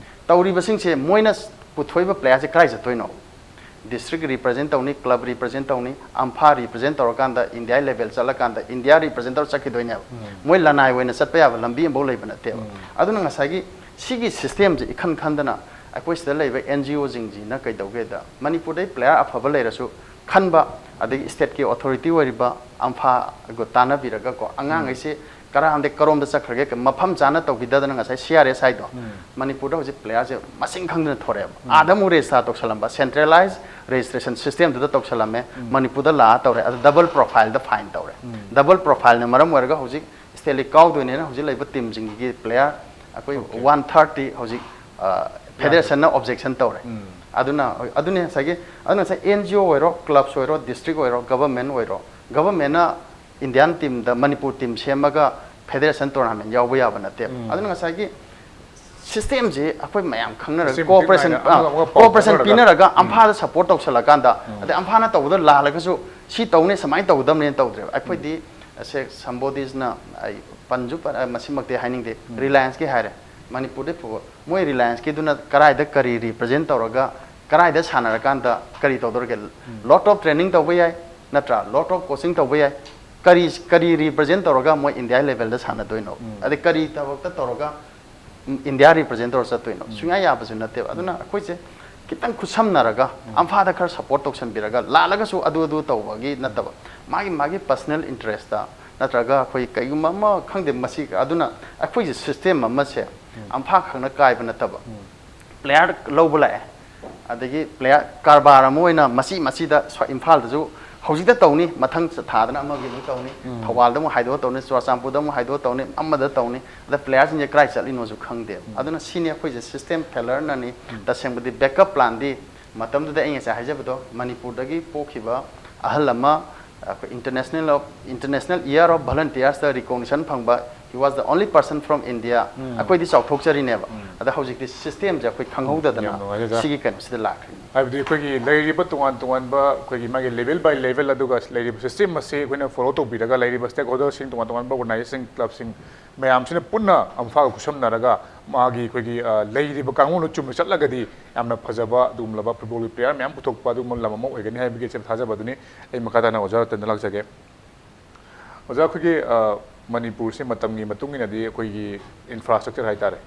ꯇꯧꯔꯤꯕꯁꯤꯡꯁꯦ, ꯃꯣꯏꯅ ꯄꯨꯊꯣꯛꯏꯕ player ꯁꯦ ꯀꯗꯥꯏ ꯆꯠꯇꯣꯏꯅꯣ? District represent ꯇꯧꯅꯤ, club represent ꯇꯧꯅꯤ, ꯑꯝꯐꯥ represent ꯇꯧꯔꯀꯥꯟꯗ India level ꯆꯠꯂꯀꯥꯟꯗ India represent ꯇꯧꯔ ꯆꯠꯈꯤꯗꯣꯏꯅꯦꯕ꯫ ꯃꯣꯏ ꯂꯅꯥꯏ ꯑꯣꯏꯅ ꯆꯠꯄ ꯌꯥꯕ ꯂꯝꯕꯤ ꯑꯃꯐꯥꯎ ꯂꯩꯕ ꯅꯠꯇꯦꯕ꯫ ꯑꯗꯨꯅ ꯉꯁꯥꯏꯒꯤ ꯁꯤꯒꯤ system ꯁꯦ ꯏꯈꯟ ꯈꯟꯗꯅ ꯑꯩꯈꯣꯏ ꯁꯤꯗ ꯂꯩꯕ N G O ꯁꯤꯡꯁꯤꯅ ꯀꯩꯗꯧꯒꯦꯗ, ꯃꯅꯤꯄꯨꯔꯗꯩ player ꯑꯐꯕ ꯂꯩꯔꯁꯨ ꯈꯟꯕ, ꯑꯗꯒꯤ state ꯀꯤ authority ꯑꯣꯏꯔꯤꯕ ꯑꯝꯐꯥꯒ ꯇꯥꯟꯅꯕꯤꯔꯒꯀꯣ, ꯑꯉꯥꯡꯈꯩꯁꯦ ꯀꯔꯥꯝꯗꯩ ꯀꯔꯣꯝꯗ ꯆꯠꯈ꯭ꯔꯒꯦ, ꯃꯐꯝ ꯆꯥꯅ ꯇꯧꯕꯤꯗꯗꯅ ꯉꯁꯥꯏ C R S ꯍꯥꯏꯗꯣ, ꯃꯅꯤꯄꯨꯔꯗ ꯍꯧꯖꯤꯛ player ꯁꯦ ꯃꯁꯤꯡ ꯈꯪꯗꯅ ꯊꯣꯔꯛꯑꯦꯕ꯫ ꯑꯥꯗ ꯑꯃꯨꯛ register ꯇꯧꯁꯜꯂꯝꯕ, centralized registration system ꯗꯨꯗ ꯇꯧꯁꯜꯂꯝꯃꯦ, ꯃꯅꯤꯄꯨꯔꯗ ꯂꯥꯛꯑ ꯇꯧꯔꯦ, ꯑꯗꯨ double profile ꯗ fine ꯇꯧꯔꯦ꯫ Double profile ꯅ ꯃꯔꯝ ꯑꯣꯏꯔꯒ ꯍꯧꯖꯤꯛ state league ꯀꯥꯎꯗꯣꯏꯅꯦꯅ ꯍꯧꯖꯤꯛ ꯂꯩꯕ team ꯁꯤꯡꯒꯤ player ꯑꯩꯈꯣꯏ Okay. one thirty ꯍꯧꯖꯤꯛ, ꯑ, ꯐꯦꯗꯔꯦꯁꯟꯅ ꯑꯣꯕꯖꯦꯛꯁꯟ ꯇꯧꯔꯦ꯫ ꯑꯗꯨꯅ ꯑꯗꯨꯅꯤ ꯉꯁꯥꯏꯒꯤ, ꯑꯗꯨꯅ ꯉꯁꯥꯏ ꯑꯦꯟ ꯖꯤ ꯑꯣ ꯑꯣꯏꯔꯣ, ꯀ꯭ꯂꯕꯁ ꯑꯣꯏꯔꯣ, ꯗꯤꯁꯇ꯭ꯔꯤꯛ ꯑꯣꯏꯔꯣ, ꯒꯚꯔꯟꯃꯦꯟ ꯑꯣꯏꯔꯣ, ꯒꯚꯔꯟꯃꯦꯟꯅ ꯏꯟꯗꯤꯌꯥꯟ ꯇꯤꯝꯗ ꯃꯅꯤꯄꯨꯔ ꯇꯤꯝ ꯁꯦꯝꯃꯒ ꯐꯦꯗꯔꯦꯁꯟ ꯇꯣꯔꯅꯥꯃꯦꯟ ꯌꯥꯎꯕ ꯌꯥꯕ ꯅꯠꯇꯦꯕ꯫ ꯑꯗꯨꯅ ꯉꯁꯥꯏꯒꯤ ꯁꯤꯁꯇꯦꯝꯁꯦ ꯑꯩꯈꯣꯏ ꯃꯌꯥꯝ ꯈꯪꯅꯔꯒ, ꯃꯆꯤꯟ ꯃꯇꯤꯛ ꯀꯣꯑꯣꯄꯔꯦꯁꯟ, ꯅꯥꯏꯅ ꯑꯃꯒ ꯑꯃꯒ ꯄꯥꯎ ꯀꯣꯑꯣꯄꯔꯦꯁꯟ ꯐꯥꯎꯅꯔꯒ꯫ ꯄꯤꯅꯔꯒ ꯑꯝꯐꯥꯗ ꯁꯞꯄꯣꯔꯠ ꯇꯧꯁꯜꯂꯀꯥꯟꯗ, ꯑꯗꯩ ꯑꯝꯐꯥꯅ ꯇꯧꯕꯗ ꯂꯥꯜꯂꯒꯁꯨ ꯁꯤ ꯇꯧꯅꯤ, ꯁꯨꯃꯥꯏꯅ ꯇꯧꯒꯗꯕꯅꯦꯅ ꯇꯧꯗ꯭ꯔꯦꯕ꯫ ꯑꯩꯈꯣꯏꯗꯤ ꯑꯁꯦ ꯁꯝꯕꯣꯗꯤꯁꯅ, ꯑꯩ ꯄꯟꯁꯨ ꯄꯟ-, ꯑ, ꯃꯁꯤꯃꯛꯇꯤ ꯍꯥꯏꯅꯤꯡꯗꯦ, ꯔꯤꯂꯥꯌꯟꯁꯀꯤ ꯍꯥꯏꯔꯦ, ꯃꯅꯤꯄꯨꯔꯗ ꯐꯨꯠꯕꯣꯜ, ꯃꯣꯏ ꯔꯤꯂꯥꯌꯟꯁꯀꯤꯗꯨꯅ ꯀꯔꯥꯏꯗ ꯀꯔꯤ ꯔꯤꯄ꯭ꯔꯖꯦꯟ ꯇꯧꯔꯒ, ꯀꯔꯥꯏꯗ ꯁꯥꯟꯅꯔꯀꯥꯟꯗ ꯀꯔꯤ ꯇꯧꯗꯧꯔꯤꯒꯦ? ꯂꯣꯠ ꯑꯣꯐ ꯇ꯭ꯔꯦꯅꯤꯡ ꯇꯧꯕ ꯌꯥꯏ, ꯅꯠꯇ꯭ꯔꯥ? ꯂꯣꯠ ꯑꯣꯐ ꯀꯣꯆꯤꯡ ꯇꯧꯕ ꯌꯥꯏ꯫ ꯀꯔꯤ, ꯀꯔꯤ ꯔꯤꯄ꯭ꯔꯖꯦꯟ ꯇꯧꯔꯒ ꯃꯣꯏ ꯏꯟꯗꯤꯌꯥ ꯂꯦꯚꯦꯜꯗ ꯁꯥꯟꯅꯗꯣꯏꯅꯣ? ꯑꯗꯩ ꯀꯔꯤ ꯊꯕꯛꯇ ꯇꯧꯔꯒ ꯏꯟꯗꯤꯌꯥ ꯔꯤꯄ꯭ꯔꯖꯦꯟ ꯇꯧꯔ ꯆꯠꯇꯣꯏꯅꯣ? ꯁꯨꯡꯌꯥ ꯌꯥꯕꯁꯨ ꯅꯠꯇꯦꯕ꯫ ꯑꯗꯨꯅ ꯑꯩꯈꯣꯏꯁꯦ ꯈꯤꯇꯪ ꯈꯨꯠꯁꯝꯅꯔꯒ, ꯑꯝꯐꯥꯗ ꯈꯔ ꯁꯞꯄꯣꯔꯠ ꯇꯧꯁꯟꯕꯤꯔꯒ, ꯂꯥꯜꯂꯒꯁꯨ ꯑꯗꯨ ꯑꯗꯨ ꯇꯧꯕꯒꯤ ꯅꯠꯇꯕ, ꯃꯥꯒꯤ ꯃꯥꯒꯤ ꯄꯔꯁꯅꯦꯜ ꯏꯟꯇꯔꯦꯁꯇ ꯅꯠꯇ꯭ꯔꯒ ꯑꯩꯈꯣꯏ ꯀꯩꯒꯨꯝꯕ ꯑꯃ, ꯈꯪꯗꯦ, ꯃꯁꯤ, ꯑꯗꯨꯅ ꯑꯩꯈꯣꯏꯒꯤ ꯁꯤꯁꯇꯦꯝ ꯑꯃꯁꯦ ꯑꯝꯐꯥ ꯈꯛꯅ ꯀꯥꯏꯕ ꯅꯠꯇꯕ, ꯄ꯭ꯂꯦꯌꯥꯔ ꯂꯧꯕ ꯂꯥꯛꯑꯦ, ꯑꯗꯒꯤ ꯄ꯭ꯂꯦꯌꯥꯔ ꯀꯔꯕꯥꯔ ꯑꯃ ꯑꯣꯏꯅ ꯃꯆꯤ ꯃꯆꯤꯗ ꯁ꯭ꯋꯥꯏ ꯏꯝꯐꯥꯜꯗꯁꯨ ꯍꯧꯖꯤꯛꯇ ꯇꯧꯅꯤ, ꯃꯊꯪ ꯊꯥꯗꯅ ꯑꯃꯒꯤ ꯑꯃꯨꯛ ꯇꯧꯅꯤ, ꯊꯧꯕꯥꯜꯗ ꯑꯃꯨꯛ ꯍꯥꯏꯗꯣꯛꯑ ꯇꯧꯅꯤ, ꯆꯨꯔꯥꯆꯥꯟꯄꯨꯔꯗ ꯑꯃꯨꯛ ꯍꯥꯏꯗꯣꯛꯑ ꯇꯧꯅꯤ, ꯑꯃꯗ ꯇꯧꯅꯤ꯫ ꯑꯗ ꯄ꯭ꯂꯦꯌꯥꯔꯁꯤꯡꯁꯦ ꯀꯗꯥꯏ ꯆꯠꯂꯤꯅꯣꯁꯨ ꯈꯪꯗꯦꯕ꯫ ꯑꯗꯨꯅ ꯁꯤꯅꯤ ꯑꯩꯈꯣꯏꯁꯦ ꯁꯤꯁꯇꯦꯝ ꯐꯦꯂꯔꯅꯅꯤ꯫ ꯇꯁꯦꯡꯕꯗꯤ ꯕꯦꯛꯀꯞ ꯄ꯭ꯂꯥꯟꯗꯤ ꯃꯇꯝꯗꯨꯗ ꯑꯩ ꯉꯁꯥꯏ ꯍꯥꯏꯖꯕꯗꯣ, ꯃꯅꯤꯄꯨꯔꯗꯒꯤ ꯄꯣꯛꯈꯤꯕ ꯑꯍꯜ ꯑꯃ, ꯑꯩꯈꯣꯏ International of, International Year of Volunteersꯇ recognition ꯐꯪꯕ, he was the only person from India, ꯑꯩꯈꯣꯏꯗꯤ ꯆꯥꯎꯊꯣꯛꯆꯔꯤꯅꯦꯕ꯫ ꯑꯗ ꯍꯧꯖꯤꯛꯇꯤ ꯁꯤꯁꯇꯦꯝꯁꯦ ꯑꯩꯈꯣꯏ ꯈꯪꯍꯧꯗꯗꯅ ꯌꯥꯝ ꯅꯨꯡꯉꯥꯏꯖꯩ, ꯑꯣꯖꯥ꯫ ꯁꯤꯒꯤ ꯀꯩꯅꯣꯁꯤꯗ ꯂꯥꯛꯈ꯭ꯔꯤꯅꯤ꯫ ꯍꯥꯏꯕꯗꯤ ꯑꯩꯈꯣꯏꯒꯤ ꯂꯩꯔꯤꯕ ꯇꯣꯉꯥꯟ ꯇꯣꯉꯥꯟꯕ ꯑꯩꯈꯣꯏꯒꯤ ꯃꯥꯒꯤ level by level, ꯑꯗꯨꯒ ꯂꯩꯔꯤꯕ ꯁꯤꯁꯇꯦꯝ ꯑꯁꯤ ꯑꯩꯈꯣꯏꯅ ꯐꯣꯂꯣ ꯇꯧꯕꯤꯔꯒ, ꯂꯩꯔꯤꯕ ꯁ꯭ꯇꯦꯛ ꯍꯣꯜꯗꯔꯁꯤꯡ, ꯇꯣꯉꯥꯟ ꯇꯣꯉꯥꯟꯕ ꯑꯣꯔꯒꯅꯥꯏꯖꯦꯁꯟ, ꯀ꯭ꯂꯕꯁꯤꯡ ꯃꯌꯥꯝꯁꯤꯅ ꯄꯨꯟꯅ ꯑꯝꯐꯥꯒ ꯈꯨꯠꯁꯝꯅꯔꯒ ꯃꯥꯒꯤ ꯑꯩꯈꯣꯏꯒꯤ, ꯑ, ꯂꯩꯔꯤꯕ ꯀꯥꯡꯂꯣꯟꯗ ꯆꯨꯝꯅ ꯆꯠꯂꯒꯗꯤ ꯌꯥꯝꯅ ꯐꯖꯕ ꯑꯗꯨꯒꯨꯝꯂꯕ ꯐꯨꯠꯕꯣꯜꯒꯤ ꯄ꯭ꯂꯦꯌꯥꯔ ꯃꯌꯥꯝ ꯄꯨꯊꯣꯛꯄ ꯑꯗꯨꯒꯨꯝꯕ ꯂꯝ ꯑꯃ ꯑꯣꯏꯒꯅꯤ ꯍꯥꯏꯕꯒꯤ ꯑꯆꯦꯠꯄ ꯊꯥꯖꯕ ꯑꯗꯨꯅꯤ꯫ ꯑꯩ ꯃꯈꯥ ꯇꯥꯅ ꯑꯣꯖꯥ ꯔꯇꯟꯗ ꯂꯥꯛꯆꯒꯦ꯫ ꯑꯣꯖꯥ, ꯑꯩꯈꯣꯏꯒꯤ, ꯑ, ꯃꯅꯤꯄꯨꯔꯁꯦ ꯃꯇꯝꯒꯤ ꯃꯇꯨꯡ ꯏꯟꯅꯗꯤ ꯑꯩꯈꯣꯏꯒꯤ ꯏꯟꯐ꯭ꯔꯥꯁ꯭ꯇ꯭ꯔꯛꯆꯔ ꯍꯥꯏꯇꯥꯔꯦ,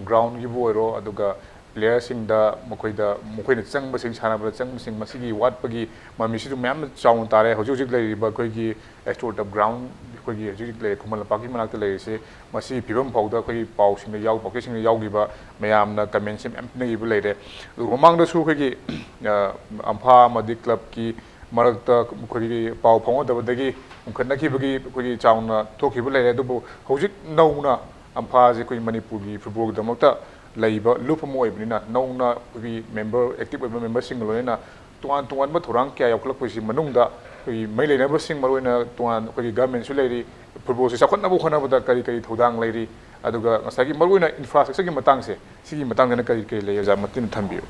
ꯒ꯭ꯔꯥꯎꯟꯒꯤꯕꯨ ꯑꯣꯏꯔꯣ, ꯑꯗꯨꯒ ꯄ꯭ꯂꯦꯌꯔꯁꯤꯡꯗ ꯃꯈꯣꯏꯗ, ꯃꯈꯣꯏꯅ ꯆꯪꯕꯁꯤꯡ, ꯁꯥꯟꯅꯕꯗ ꯆꯪꯕꯁꯤꯡ, ꯃꯁꯤꯒꯤ ꯋꯥꯠꯄꯒꯤ ꯃꯃꯤꯁꯤꯁꯨ ꯃꯌꯥꯝ ꯆꯥꯎꯅ ꯇꯥꯔꯦ꯫ ꯍꯧꯖꯤꯛ ꯍꯧꯖꯤꯛ ꯂꯩꯔꯤꯕ ꯑꯩꯈꯣꯏꯒꯤ ꯑꯦꯁꯇ꯭ꯔꯣ ꯇꯔꯐ ꯒ꯭ꯔꯥꯎꯟ, ꯑꯩꯈꯣꯏꯒꯤ ꯍꯧꯖꯤꯛ ꯍꯧꯖꯤꯛ ꯂꯩꯔꯦ, ꯈꯨꯃꯟ ꯂꯝꯄꯥꯛꯀꯤ ꯃꯅꯥꯛꯇ ꯂꯩꯔꯤꯁꯦ, ꯃꯁꯤꯒꯤ ꯐꯤꯕꯝ ꯐꯥꯎꯗ ꯑꯩꯈꯣꯏꯒꯤ ꯄꯥꯎꯁꯤꯡꯗ ꯌꯥꯎ-, ꯄꯥꯎꯆꯦꯁꯤꯡꯗ ꯌꯥꯎꯈꯤꯕ ꯃꯌꯥꯝꯅ ꯀꯃꯦꯟꯁꯦ ꯃꯌꯥꯝ ꯄꯤꯅꯈꯤꯕ ꯂꯩꯔꯦ꯫ ꯑꯗꯨꯒ ꯃꯃꯥꯡꯗꯁꯨ ꯑꯩꯈꯣꯏꯒꯤ, ꯑ, ꯑꯝꯐꯥ ꯑꯃꯗꯤ ꯀ꯭ꯂꯕꯀꯤ ꯃꯔꯛꯇ ꯑꯩꯈꯣꯏꯒꯤ ꯄꯥꯎ ꯐꯥꯎꯅꯗꯕꯗꯒꯤ ꯎꯪꯈꯠꯅꯈꯤꯕꯒꯤ ꯑꯩꯈꯣꯏꯒꯤ ꯆꯥꯎꯅ ꯊꯣꯛꯈꯤꯕ ꯂꯩꯔꯦ꯫ ꯑꯗꯨꯕꯨ ꯍꯧꯖꯤꯛ ꯅꯧꯅ ꯑꯝꯐꯥꯁꯦ ꯑꯩꯈꯣꯏ ꯃꯅꯤꯄꯨꯔꯒꯤ ꯐꯨꯠꯕꯣꯜꯒꯤꯗꯃꯛꯇ ꯂꯩꯕ ꯂꯨꯞ ꯑꯃ ꯑꯣꯏꯕꯅꯤꯅ, ꯅꯧꯅ ꯑꯩꯈꯣꯏꯒꯤ ꯃꯦꯝꯕꯔ, ꯑꯦꯛꯇꯤꯚ ꯑꯣꯏꯕ ꯃꯦꯝꯕꯔꯁꯤꯡꯒ ꯂꯣꯏꯅꯅ ꯇꯣꯉꯥꯟ ꯇꯣꯉꯥꯟꯕ ꯊꯧꯔꯥꯡ ꯀꯌꯥ ꯌꯥꯎꯈꯠꯂꯛꯄꯁꯤ ꯃꯅꯨꯡꯗ ꯑꯩꯈꯣꯏꯒꯤ ꯃꯔꯤ ꯂꯩꯅꯕꯁꯤꯡ, ꯃꯔꯨꯑꯣꯏꯅ ꯇꯣꯉꯥꯟ ꯑꯩꯈꯣꯏꯒꯤ ꯒꯚꯔꯟꯃꯦꯟꯠꯁꯨ ꯂꯩꯔꯤ, ꯐꯨꯠꯕꯣꯜꯁꯤ ꯆꯥꯎꯈꯠꯅꯕ ꯍꯣꯠꯅꯕꯗ ꯀꯔꯤ ꯀꯔꯤ ꯊꯧꯗꯥꯡ ꯂꯩꯔꯤ, ꯑꯗꯨꯒ ꯉꯁꯥꯏꯒꯤ ꯃꯔꯨꯑꯣꯏꯅ ꯏꯟꯐ꯭ꯔꯥꯁ꯭ꯇ꯭ꯔꯛꯆꯔꯒꯤ ꯃꯇꯥꯡꯁꯦ, ꯁꯤꯒꯤ ꯃꯇꯥꯡꯗꯅ ꯀꯔꯤ ꯀꯔꯤ ꯂꯩ, ꯑꯣꯖꯥ ꯃꯇꯦꯟꯅ ꯊꯝꯕꯤꯌꯨ꯫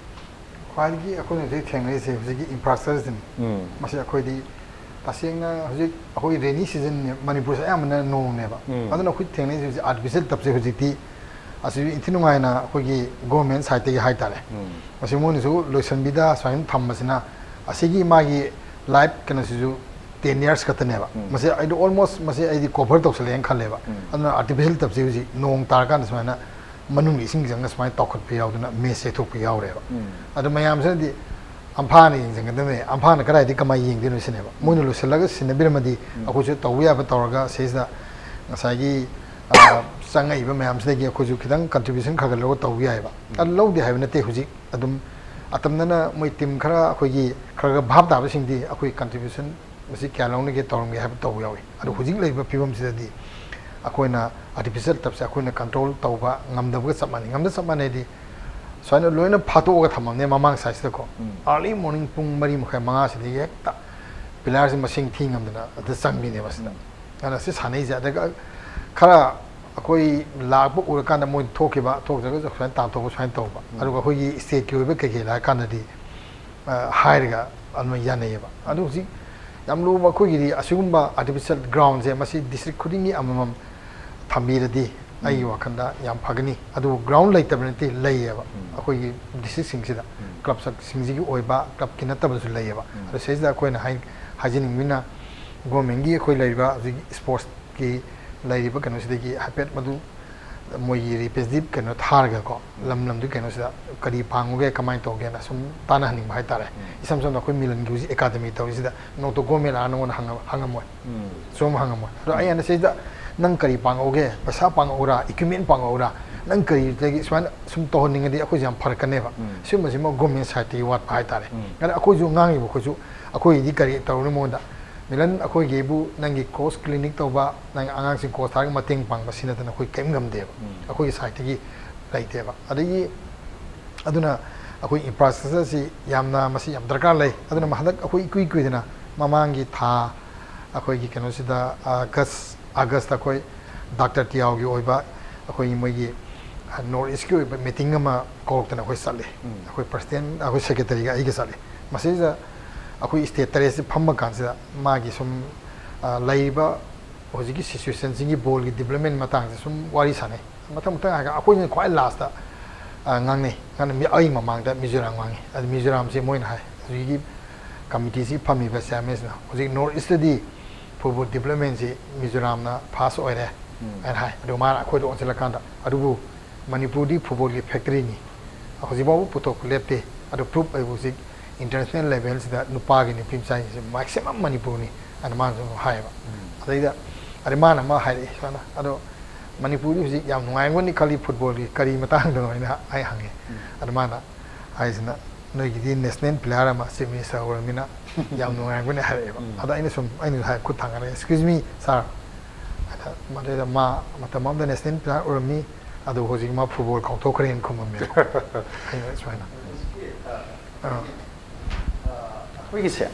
ꯈ꯭ꯋꯥꯏꯗꯒꯤ ꯑꯩꯈꯣꯏꯅ ꯍꯧꯖꯤꯛ ꯊꯦꯡꯅꯔꯤꯁꯦ ꯍꯧꯖꯤꯛꯀꯤ ꯏꯟꯐ꯭ꯔꯥꯁ꯭ꯇ꯭ꯔꯛꯆꯔꯁꯤꯅꯤ꯫ ꯎꯝ꯫ ꯃꯁꯤ ꯑꯩꯈꯣꯏꯗꯤ ꯇꯁꯦꯡꯅ ꯍꯧꯖꯤꯛ ꯑꯩꯈꯣꯏ ꯔꯦꯅꯤ ꯁꯤꯖꯟꯅꯦ, ꯃꯅꯤꯄꯨꯔꯁꯦ ꯑꯌꯥꯝꯕꯅ ꯅꯣꯡꯅꯦꯕ꯫ ꯎꯝ꯫ ꯑꯗꯨꯅ ꯑꯩꯈꯣꯏ ꯊꯦꯡꯅꯔꯤꯁꯦ ꯍꯧꯖꯤꯛ ꯑꯥꯔꯇꯤꯐꯤꯁꯦꯜ ꯇꯞꯁꯦ ꯍꯧꯖꯤꯛꯇꯤ ꯑꯁꯤ ꯏꯟꯊꯤ ꯅꯨꯡꯉꯥꯏꯅ ꯑꯩꯈꯣꯏꯒꯤ ꯒꯣꯔꯃꯦꯟ ꯁꯥꯏꯠꯇꯒꯤ ꯍꯥꯏꯇꯥꯔꯦ, ꯎꯝ꯫ ꯃꯁꯤ ꯃꯣꯏꯅꯁꯨ ꯂꯣꯏꯁꯤꯟꯕꯤꯗ ꯁꯨꯃꯥꯏꯅ ꯊꯝꯕꯁꯤꯅ ꯑꯁꯤꯒꯤ ꯃꯥꯒꯤ ꯂꯥꯏꯐ ꯀꯩꯅꯣꯁꯤꯁꯨ ꯇꯦꯟ ꯌꯔꯁ ꯈꯛꯇꯅꯦꯕ꯫ ꯎꯝ꯫ ꯃꯁꯤ ꯑꯩꯗꯤ ꯑꯣꯜꯃꯣꯁ ꯃꯁꯤ ꯑꯩꯗꯤ ꯀꯣꯚꯔ ꯇꯧꯁꯜꯂꯦꯅ ꯈꯜꯂꯦꯕ꯫ ꯎꯝ꯫ ꯑꯗꯨꯅ ꯑꯥꯔꯇꯤꯐꯤꯁꯦꯜ ꯇꯞꯁꯦ ꯍꯧꯖꯤꯛ ꯅꯣꯡ ꯇꯥꯔꯀꯥꯟꯗ ꯁꯨꯃꯥꯏꯅ ꯃꯅꯨꯡꯒꯤ ꯏꯁꯤꯡ ꯆꯪꯉ ꯁꯨꯃꯥꯏꯅ ꯇꯥꯎꯈꯠꯄ ꯌꯥꯎꯗꯅ ꯃꯦꯠꯁ ꯆꯦꯊꯣꯛꯄ ꯌꯥꯎꯔꯦꯕ꯫ ꯎꯝ꯫ ꯑꯗꯣ ꯃꯌꯥꯝꯁꯤꯅꯗꯤ ꯑꯝꯐꯥꯅ ꯌꯦꯡꯁꯤꯟꯒꯗꯕꯅꯦ, ꯑꯝꯐꯥꯅ ꯀꯗꯥꯏꯗꯒꯤ ꯀꯃꯥꯏꯅ ꯌꯦꯡꯗꯣꯏꯅꯣ ꯁꯤꯅꯦꯕ꯫ ꯃꯣꯏꯅ ꯂꯣꯏꯁꯤꯜꯂꯒ ꯁꯤꯟꯅꯕꯤꯔꯝꯃꯗꯤ ꯎꯝ꯫ ꯑꯩꯈꯣꯏꯁꯨ ꯇꯧꯕ ꯌꯥꯕ ꯇꯧꯔꯒ ꯁꯤꯁꯤꯗ ꯉꯁꯥꯏꯒꯤ, ꯑ, ꯆꯪꯉꯛꯏꯕ ꯃꯌꯥꯝꯁꯤꯗꯒꯤ ꯑꯩꯈꯣꯏꯁꯨ ꯈꯤꯇꯪ ꯀꯟꯇ꯭ꯔꯤꯕ꯭ꯌꯨꯁꯟ ꯈꯔ ꯈꯔ ꯂꯧꯔꯒ ꯇꯧꯕ ꯌꯥꯏꯑꯕ꯫ ꯑꯗꯨ ꯂꯧꯗꯦ ꯍꯥꯏꯕ ꯅꯠꯇꯦ, ꯍꯧꯖꯤꯛ ꯑꯗꯨꯝ ꯑꯇꯝꯅꯅ ꯃꯣꯏ ꯇꯤꯝ ꯈꯔ ꯑꯩꯈꯣꯏꯒꯤ ꯈꯔ ꯈꯔ ꯚꯥꯞ ꯇꯥꯕꯁꯤꯡꯗꯤ ꯑꯩꯈꯣꯏ ꯀꯟꯇ꯭ꯔꯤꯕ꯭ꯌꯨꯁꯟ ꯃꯁꯤ ꯀꯌꯥ ꯂꯧꯅꯒꯦ ꯇꯧꯔꯝꯒꯦ ꯍꯥꯏꯕ ꯇꯧꯕ ꯌꯥꯎꯏ꯫ ꯑꯗꯨ ꯍꯧꯖꯤꯛ ꯂꯩꯔꯤꯕ ꯐꯤꯕꯝꯁꯤꯗꯗꯤ ꯑꯩꯈꯣꯏꯅ ꯑꯥꯔꯇꯤꯐꯤꯁꯦꯜ ꯇꯞꯁꯦ ꯑꯩꯈꯣꯏꯅ ꯀꯟꯇ꯭ꯔꯣꯜ ꯇꯧꯕ ꯉꯝꯗꯕꯒ ꯆꯞ ꯃꯥꯟꯅꯩ꯫ ꯉꯝꯗ ꯆꯞ ꯃꯥꯟꯅꯩꯗꯤ ꯁꯨꯃꯥꯏꯅ ꯂꯣꯏꯅ ꯐꯥꯠꯇꯣꯛꯑꯒ ꯊꯝꯃꯝꯅꯦ ꯃꯃꯥꯡ ꯁꯥꯏꯠꯁꯤꯗꯀꯣ꯫ ꯎꯝ꯫ ꯑꯥꯔꯂꯤ ꯃꯣꯔꯅꯤꯡ ꯄꯨꯡ ꯃꯔꯤ ꯃꯈꯥꯏ ꯃꯉꯥꯁꯤꯗꯒꯤ ꯍꯦꯛꯇ ꯄ꯭ꯂꯦꯌꯥꯔꯁꯦ ꯃꯁꯤꯡ ꯊꯤ ꯉꯝꯗꯅ ꯑꯗ ꯆꯪꯕꯤꯅꯦꯕ ꯁꯤꯗ꯫ ꯎꯝ꯫ ꯑꯗꯨꯅ ꯁꯤ ꯁꯥꯟꯅꯩꯁꯦ꯫ ꯑꯗꯨꯒ ꯈꯔ ꯑꯩꯈꯣꯏ ꯂꯥꯛꯄ ꯎꯔꯀꯥꯟꯗ ꯃꯣꯏ ꯊꯣꯛꯈꯤꯕ, ꯊꯣꯛꯇ꯭ꯔꯒꯁꯨ ꯁꯨꯃꯥꯏꯅ ꯇꯥꯟꯊꯣꯛꯄ ꯁꯨꯃꯥꯏꯅ ꯇꯧꯕ꯫ ꯎꯝ꯫ ꯑꯗꯨꯒ ꯑꯩꯈꯣꯏꯒꯤ ꯁ꯭ꯇꯦꯠꯀꯤ ꯑꯣꯏꯕ ꯀꯩꯀꯩ ꯂꯥꯛꯑꯀꯥꯟꯗꯗꯤ, ꯑ, ꯍꯥꯏꯔꯒ ꯑꯗꯨꯃꯥꯏꯅ ꯌꯥꯅꯩꯌꯦꯕ꯫ ꯑꯗꯨ ꯍꯧꯖꯤꯛ ꯌꯥꯝ ꯂꯨꯕ ꯑꯩꯈꯣꯏꯒꯤꯗꯤ ꯑꯁꯤꯒꯨꯝꯕ ꯑꯥꯔꯇꯤꯐꯤꯁꯦꯜ ꯒ꯭ꯔꯥꯎꯟꯁꯦ ꯃꯁꯤ ꯗꯤꯁꯇ꯭ꯔꯤꯛ ꯈꯨꯗꯤꯡꯒꯤ ꯑꯃꯃꯝ ꯊꯝꯕꯤꯔꯗꯤ ꯑꯩꯒꯤ ꯎꯝ꯫ ꯋꯥꯈꯜꯗ ꯌꯥꯝ ꯐꯒꯅꯤ꯫ ꯑꯗꯨꯕꯨ ꯒ꯭ꯔꯥꯎꯟ ꯂꯩꯇꯕ ꯅꯠꯇꯦ, ꯂꯩꯌꯦꯕ꯫ ꯎꯝ꯫ ꯑꯩꯈꯣꯏꯒꯤ ꯗꯤꯁꯇ꯭ꯔꯤꯛꯁꯤꯡꯁꯤꯗ ꯎꯝ꯫ ꯀ꯭ꯂꯕꯁꯤꯡꯁꯤꯒꯤ ꯑꯣꯏꯕ, ꯀ꯭ꯂꯕꯀꯤ ꯅꯠꯇꯕꯁꯨ ꯂꯩꯌꯦꯕ꯫ ꯎꯝ꯫ ꯑꯗꯣ ꯁꯤꯗꯩꯁꯤꯗ ꯑꯩꯈꯣꯏꯅ ꯍꯥꯏ-, ꯍꯥꯏꯖꯅꯤꯡꯕꯅ ꯒꯣꯔꯃꯦꯟꯒꯤ ꯑꯩꯈꯣꯏ ꯂꯩꯔꯤꯕ ꯍꯧꯖꯤꯛ ꯁ꯭ꯄꯣꯔꯠꯁꯀꯤ ꯂꯩꯔꯤꯕ ꯀꯩꯅꯣꯁꯤꯗꯒꯤ ꯍꯥꯏꯐꯦꯠ ꯃꯗꯨ ꯃꯣꯏꯒꯤ ꯔꯤꯄ꯭ꯔꯦꯖꯦꯟꯇꯦꯇꯤꯚ ꯀꯩꯅꯣ ꯊꯥꯔꯒꯀꯣ, ꯂꯝ ꯂꯝꯗꯨꯒꯤ ꯀꯩꯅꯣꯁꯤꯗ ꯀꯔꯤ ꯄꯥꯡꯉꯨꯒꯦ, ꯀꯃꯥꯏꯅ ꯇꯧꯒꯦꯅ ꯁꯨꯝ ꯇꯥꯟꯅꯍꯟꯅꯤꯡꯕ ꯍꯥꯏꯇꯥꯔꯦ꯫ ꯎꯝ꯫ ꯏꯁꯝ ꯁꯝꯅ ꯑꯩꯈꯣꯏ ꯃꯤꯂꯟꯒꯤ ꯍꯧꯖꯤꯛ ꯑꯦꯀꯥꯗꯃꯤ ꯇꯧꯔꯤꯁꯤꯗ ꯅꯣꯡꯇ ꯒꯣꯔꯃꯦꯟ ꯂꯥꯛꯑ ꯅꯉꯣꯟꯗ ꯍꯪꯉ-, ꯍꯪꯉꯝꯃꯣꯏ꯫ ꯎꯝ꯫ ꯁꯣꯝ ꯍꯪꯉꯝꯃꯣꯏ꯫ ꯑꯗꯣ ꯑꯩ ꯑꯩꯅ ꯁꯤꯗ ꯅꯪ ꯀꯔꯤ ꯄꯥꯡꯉꯛꯎꯒꯦ, ꯄꯩꯁꯥ ꯄꯥꯡꯉꯛꯎꯔꯥ, ꯏꯀ꯭ꯋꯤꯞꯃꯦꯟ ꯄꯥꯡꯉꯛꯎꯔꯥ, ꯅꯪ ꯀꯔꯤꯗꯒꯤ ꯁꯨꯃꯥꯏꯅ ꯁꯨꯝ ꯇꯧꯍꯟꯅꯤꯡꯉꯗꯤ ꯑꯩꯈꯣꯏꯁꯦ ꯌꯥꯝ ꯐꯔꯛꯀꯅꯦꯕ꯫ ꯎꯝ꯫ ꯁꯤꯒꯨꯝꯕꯁꯤꯃ ꯒꯣꯔꯃꯦꯟ ꯁꯥꯏꯠꯇꯒꯤ ꯋꯥꯠꯄ ꯍꯥꯏꯇꯥꯔꯦ꯫ ꯎꯝ꯫ ꯑꯗ ꯑꯩꯈꯣꯏꯁꯨ ꯉꯥꯡꯉꯤꯕ ꯑꯩꯈꯣꯏꯁꯨ, ꯑꯩꯈꯣꯏꯒꯤꯗꯤ ꯀꯔꯤ ꯇꯧꯔꯨꯅꯤ ꯃꯉꯣꯟꯗ? ꯃꯤꯂꯟ, ꯑꯩꯈꯣꯏꯒꯤꯕꯨ ꯅꯪꯒꯤ ꯀꯣꯆ ꯀ꯭ꯂꯤꯅꯤꯛ ꯇꯧꯕ, ꯅꯪ ꯑꯉꯥꯡꯁꯤꯡ ꯀꯣꯆ ꯊꯥꯔꯒ ꯃꯇꯦꯡ ꯄꯥꯡꯕ, ꯁꯤ ꯅꯠꯇꯅ ꯑꯩꯈꯣꯏ ꯀꯔꯤꯝ ꯉꯝꯗꯦꯕ꯫ ꯑꯩꯈꯣꯏꯒꯤ ꯁꯥꯏꯠꯇꯒꯤ ꯂꯩꯇꯦꯕ꯫ ꯑꯗꯒꯤ ꯑꯗꯨꯅ ꯑꯩꯈꯣꯏ ꯏꯟꯐ꯭ꯔꯥꯁ꯭ꯇ꯭ꯔꯛꯆꯔꯁꯤ ꯌꯥꯝꯅ, ꯃꯁꯤ ꯌꯥꯝ ꯗꯔꯀꯥꯔ ꯂꯩ꯫ ꯑꯗꯨꯅ ꯍꯟꯗꯛ ꯑꯩꯈꯣꯏ ꯏꯀꯨꯏ ꯀꯨꯏꯗꯅ ꯃꯃꯥꯡꯒꯤ ꯊꯥ ꯑꯩꯈꯣꯏꯒꯤ ꯀꯩꯅꯣꯁꯤꯗ, ꯑꯥꯒꯁ ꯑꯥꯒꯁꯇ ꯑꯩꯈꯣꯏ ꯗꯥꯛꯇꯔ ꯇꯤꯌꯥꯎꯒꯤ ꯑꯣꯏꯕ ꯑꯩꯈꯣꯏꯒꯤ ꯃꯣꯏꯒꯤ ꯅꯣꯔꯠ ꯏꯁꯀꯤ ꯑꯣꯏꯕ ꯃꯤꯇꯤꯡ ꯑꯃ ꯀꯧꯔꯛꯇꯅ ꯑꯩꯈꯣꯏ ꯆꯠꯂꯤ꯫ ꯑꯩꯈꯣꯏ ꯄ꯭ꯔꯁꯤꯗꯦꯟ, ꯑꯩꯈꯣꯏ ꯁꯦꯀ꯭ꯔꯦꯇꯔꯤꯒ ꯑꯩꯒ ꯆꯠꯂꯤ꯫ ꯃꯁꯤꯗ ꯑꯩꯈꯣꯏ ꯁ꯭ꯇꯦꯠ ꯇꯔꯦꯠꯁꯤ ꯐꯝꯕ ꯀꯥꯟꯁꯤꯗ ꯃꯥꯒꯤ ꯁꯨꯝ, ꯑ, ꯂꯩꯔꯤꯕ ꯍꯧꯖꯤꯛꯀꯤ ꯁꯤꯆꯨꯋꯦꯁꯟꯁꯤꯒꯤ ꯕꯣꯜꯒꯤ ꯗꯤꯕ꯭ꯂꯞꯃꯦꯟ ꯃꯇꯥꯡꯁꯦ ꯁꯨꯝ ꯋꯥꯔꯤ ꯁꯥꯟꯅꯩ꯫ ꯃꯊꯪ ꯃꯊꯪ ꯍꯥꯏꯔꯒ ꯑꯩꯈꯣꯏꯅ ꯈ꯭ꯋꯥꯏ ꯂꯥꯁꯇ, ꯑ, ꯉꯥꯡꯅꯩ꯫ ꯉꯥꯡꯅ-, ꯃꯤ-, ꯑꯩ ꯃꯃꯥꯡꯗ ꯃꯤꯖꯣꯔꯥꯝ ꯉꯥꯡꯉꯤ꯫ ꯑꯗꯨ ꯃꯤꯖꯣꯔꯥꯝꯁꯦ ꯃꯣꯏꯅ ꯍꯥꯏ, ꯍꯧꯖꯤꯛꯀꯤ ꯀꯃꯤꯇꯤꯁꯤ ꯐꯝꯃꯤꯕ ꯆꯤꯌꯥꯔꯃꯦꯟꯁꯤꯅ, "ꯍꯧꯖꯤꯛ ꯅꯣꯔꯠ ꯏꯁꯇꯗꯤ ꯐꯨꯠꯕꯣꯜ ꯗꯤꯕ꯭ꯂꯞꯃꯦꯟꯁꯤ ꯃꯤꯖꯣꯔꯥꯝꯅ ꯐꯥꯔꯁ ꯑꯣꯏꯔꯦ" ꯍꯥꯏꯅ ꯍꯥꯏ꯫ ꯑꯗꯨꯒ ꯃꯥꯅ ꯑꯩꯈꯣꯏꯗ ꯑꯣꯟꯁꯤꯜꯂꯀꯥꯟꯗ, "ꯑꯗꯨꯕꯨ ꯃꯅꯤꯄꯨꯔꯗꯤ ꯐꯨꯠꯕꯣꯜꯒꯤ ꯐꯦꯛꯇꯔꯤꯅꯤ, ꯍꯧꯖꯤꯛꯐꯥꯎꯕ ꯄꯨꯊꯣꯛꯄ ꯂꯦꯞꯇꯦ꯫ ꯑꯗꯨ ꯄ꯭ꯔꯨꯞ ꯑꯩꯕꯨ ꯍꯧꯖꯤꯛ ꯏꯟꯇꯔꯅꯦꯁꯅꯦꯜ ꯂꯦꯚꯦꯜꯁꯤꯗ ꯅꯨꯄꯥꯒꯤ, ꯅꯨꯄꯤ ꯃꯆꯥꯒꯤꯁꯦ ꯃꯦꯛꯁꯤꯃꯝ ꯃꯅꯤꯄꯨꯔꯅꯤ" ꯍꯥꯏꯅ ꯃꯥꯅꯁꯨ ꯑꯗꯨꯝ ꯍꯥꯏꯌꯦꯕ꯫ ꯑꯗꯩꯗ, ꯑꯗꯩ ꯃꯥꯅ ꯑꯃ ꯍꯥꯏꯔꯛꯑꯦ ꯁꯨꯃꯥꯏꯅ, "ꯑꯗꯣ ꯃꯅꯤꯄꯨꯔꯗꯤ ꯍꯧꯖꯤꯛ ꯌꯥꯝ ꯅꯨꯡꯉꯥꯏꯔꯝꯒꯅꯤ ꯈꯜꯂꯤ ꯐꯨꯠꯕꯣꯜꯒꯤ, ꯀꯔꯤ ꯃꯇꯥꯡꯗꯅꯣ?" ꯍꯥꯏꯅ ꯑꯩ ꯍꯪꯉꯦ꯫ ꯑꯗꯨ ꯃꯥꯅ ꯍꯥꯏꯁꯤꯅ, "ꯅꯣꯏꯒꯤꯗꯤ ꯅꯦꯁꯅꯦꯜ ꯄ꯭ꯂꯦꯌꯥꯔ ꯑꯃ ꯆꯤꯐ ꯃꯤꯅꯤꯁꯇꯔ ꯑꯣꯏꯔꯕꯅꯤꯅ ꯌꯥꯝ ꯅꯨꯡꯉꯥꯏꯔꯝꯒꯅꯤ" ꯍꯥꯏꯔꯛꯑꯦꯕ꯫ ꯑꯗ ꯑꯩꯅ ꯁꯨꯝ, ꯑꯩꯅ ꯍꯥꯏ, ꯈꯨꯠ ꯊꯥꯡꯒꯠꯂꯒ, "Excuse me, sir," ꯑꯗ ꯃꯗꯩꯗ ꯃꯥ ꯃꯇꯝ ꯑꯃꯗ ꯅꯦꯁꯅꯦꯜ ꯄ꯭ꯂꯦꯌꯥꯔ ꯑꯣꯏꯔꯝꯃꯤ, ꯑꯗꯣ ꯍꯧꯖꯤꯛ ꯃꯥ ꯐꯨꯠꯕꯣꯜ ꯀꯥꯎꯊꯣꯛꯈ꯭ꯔꯦꯅ ꯈꯨꯝꯃꯝꯃꯦ꯫ ꯑꯩꯅ ꯁꯨꯃꯥꯏꯅ, ꯑꯥ꯫ ꯑꯩꯈꯣꯏꯒꯤꯁꯦ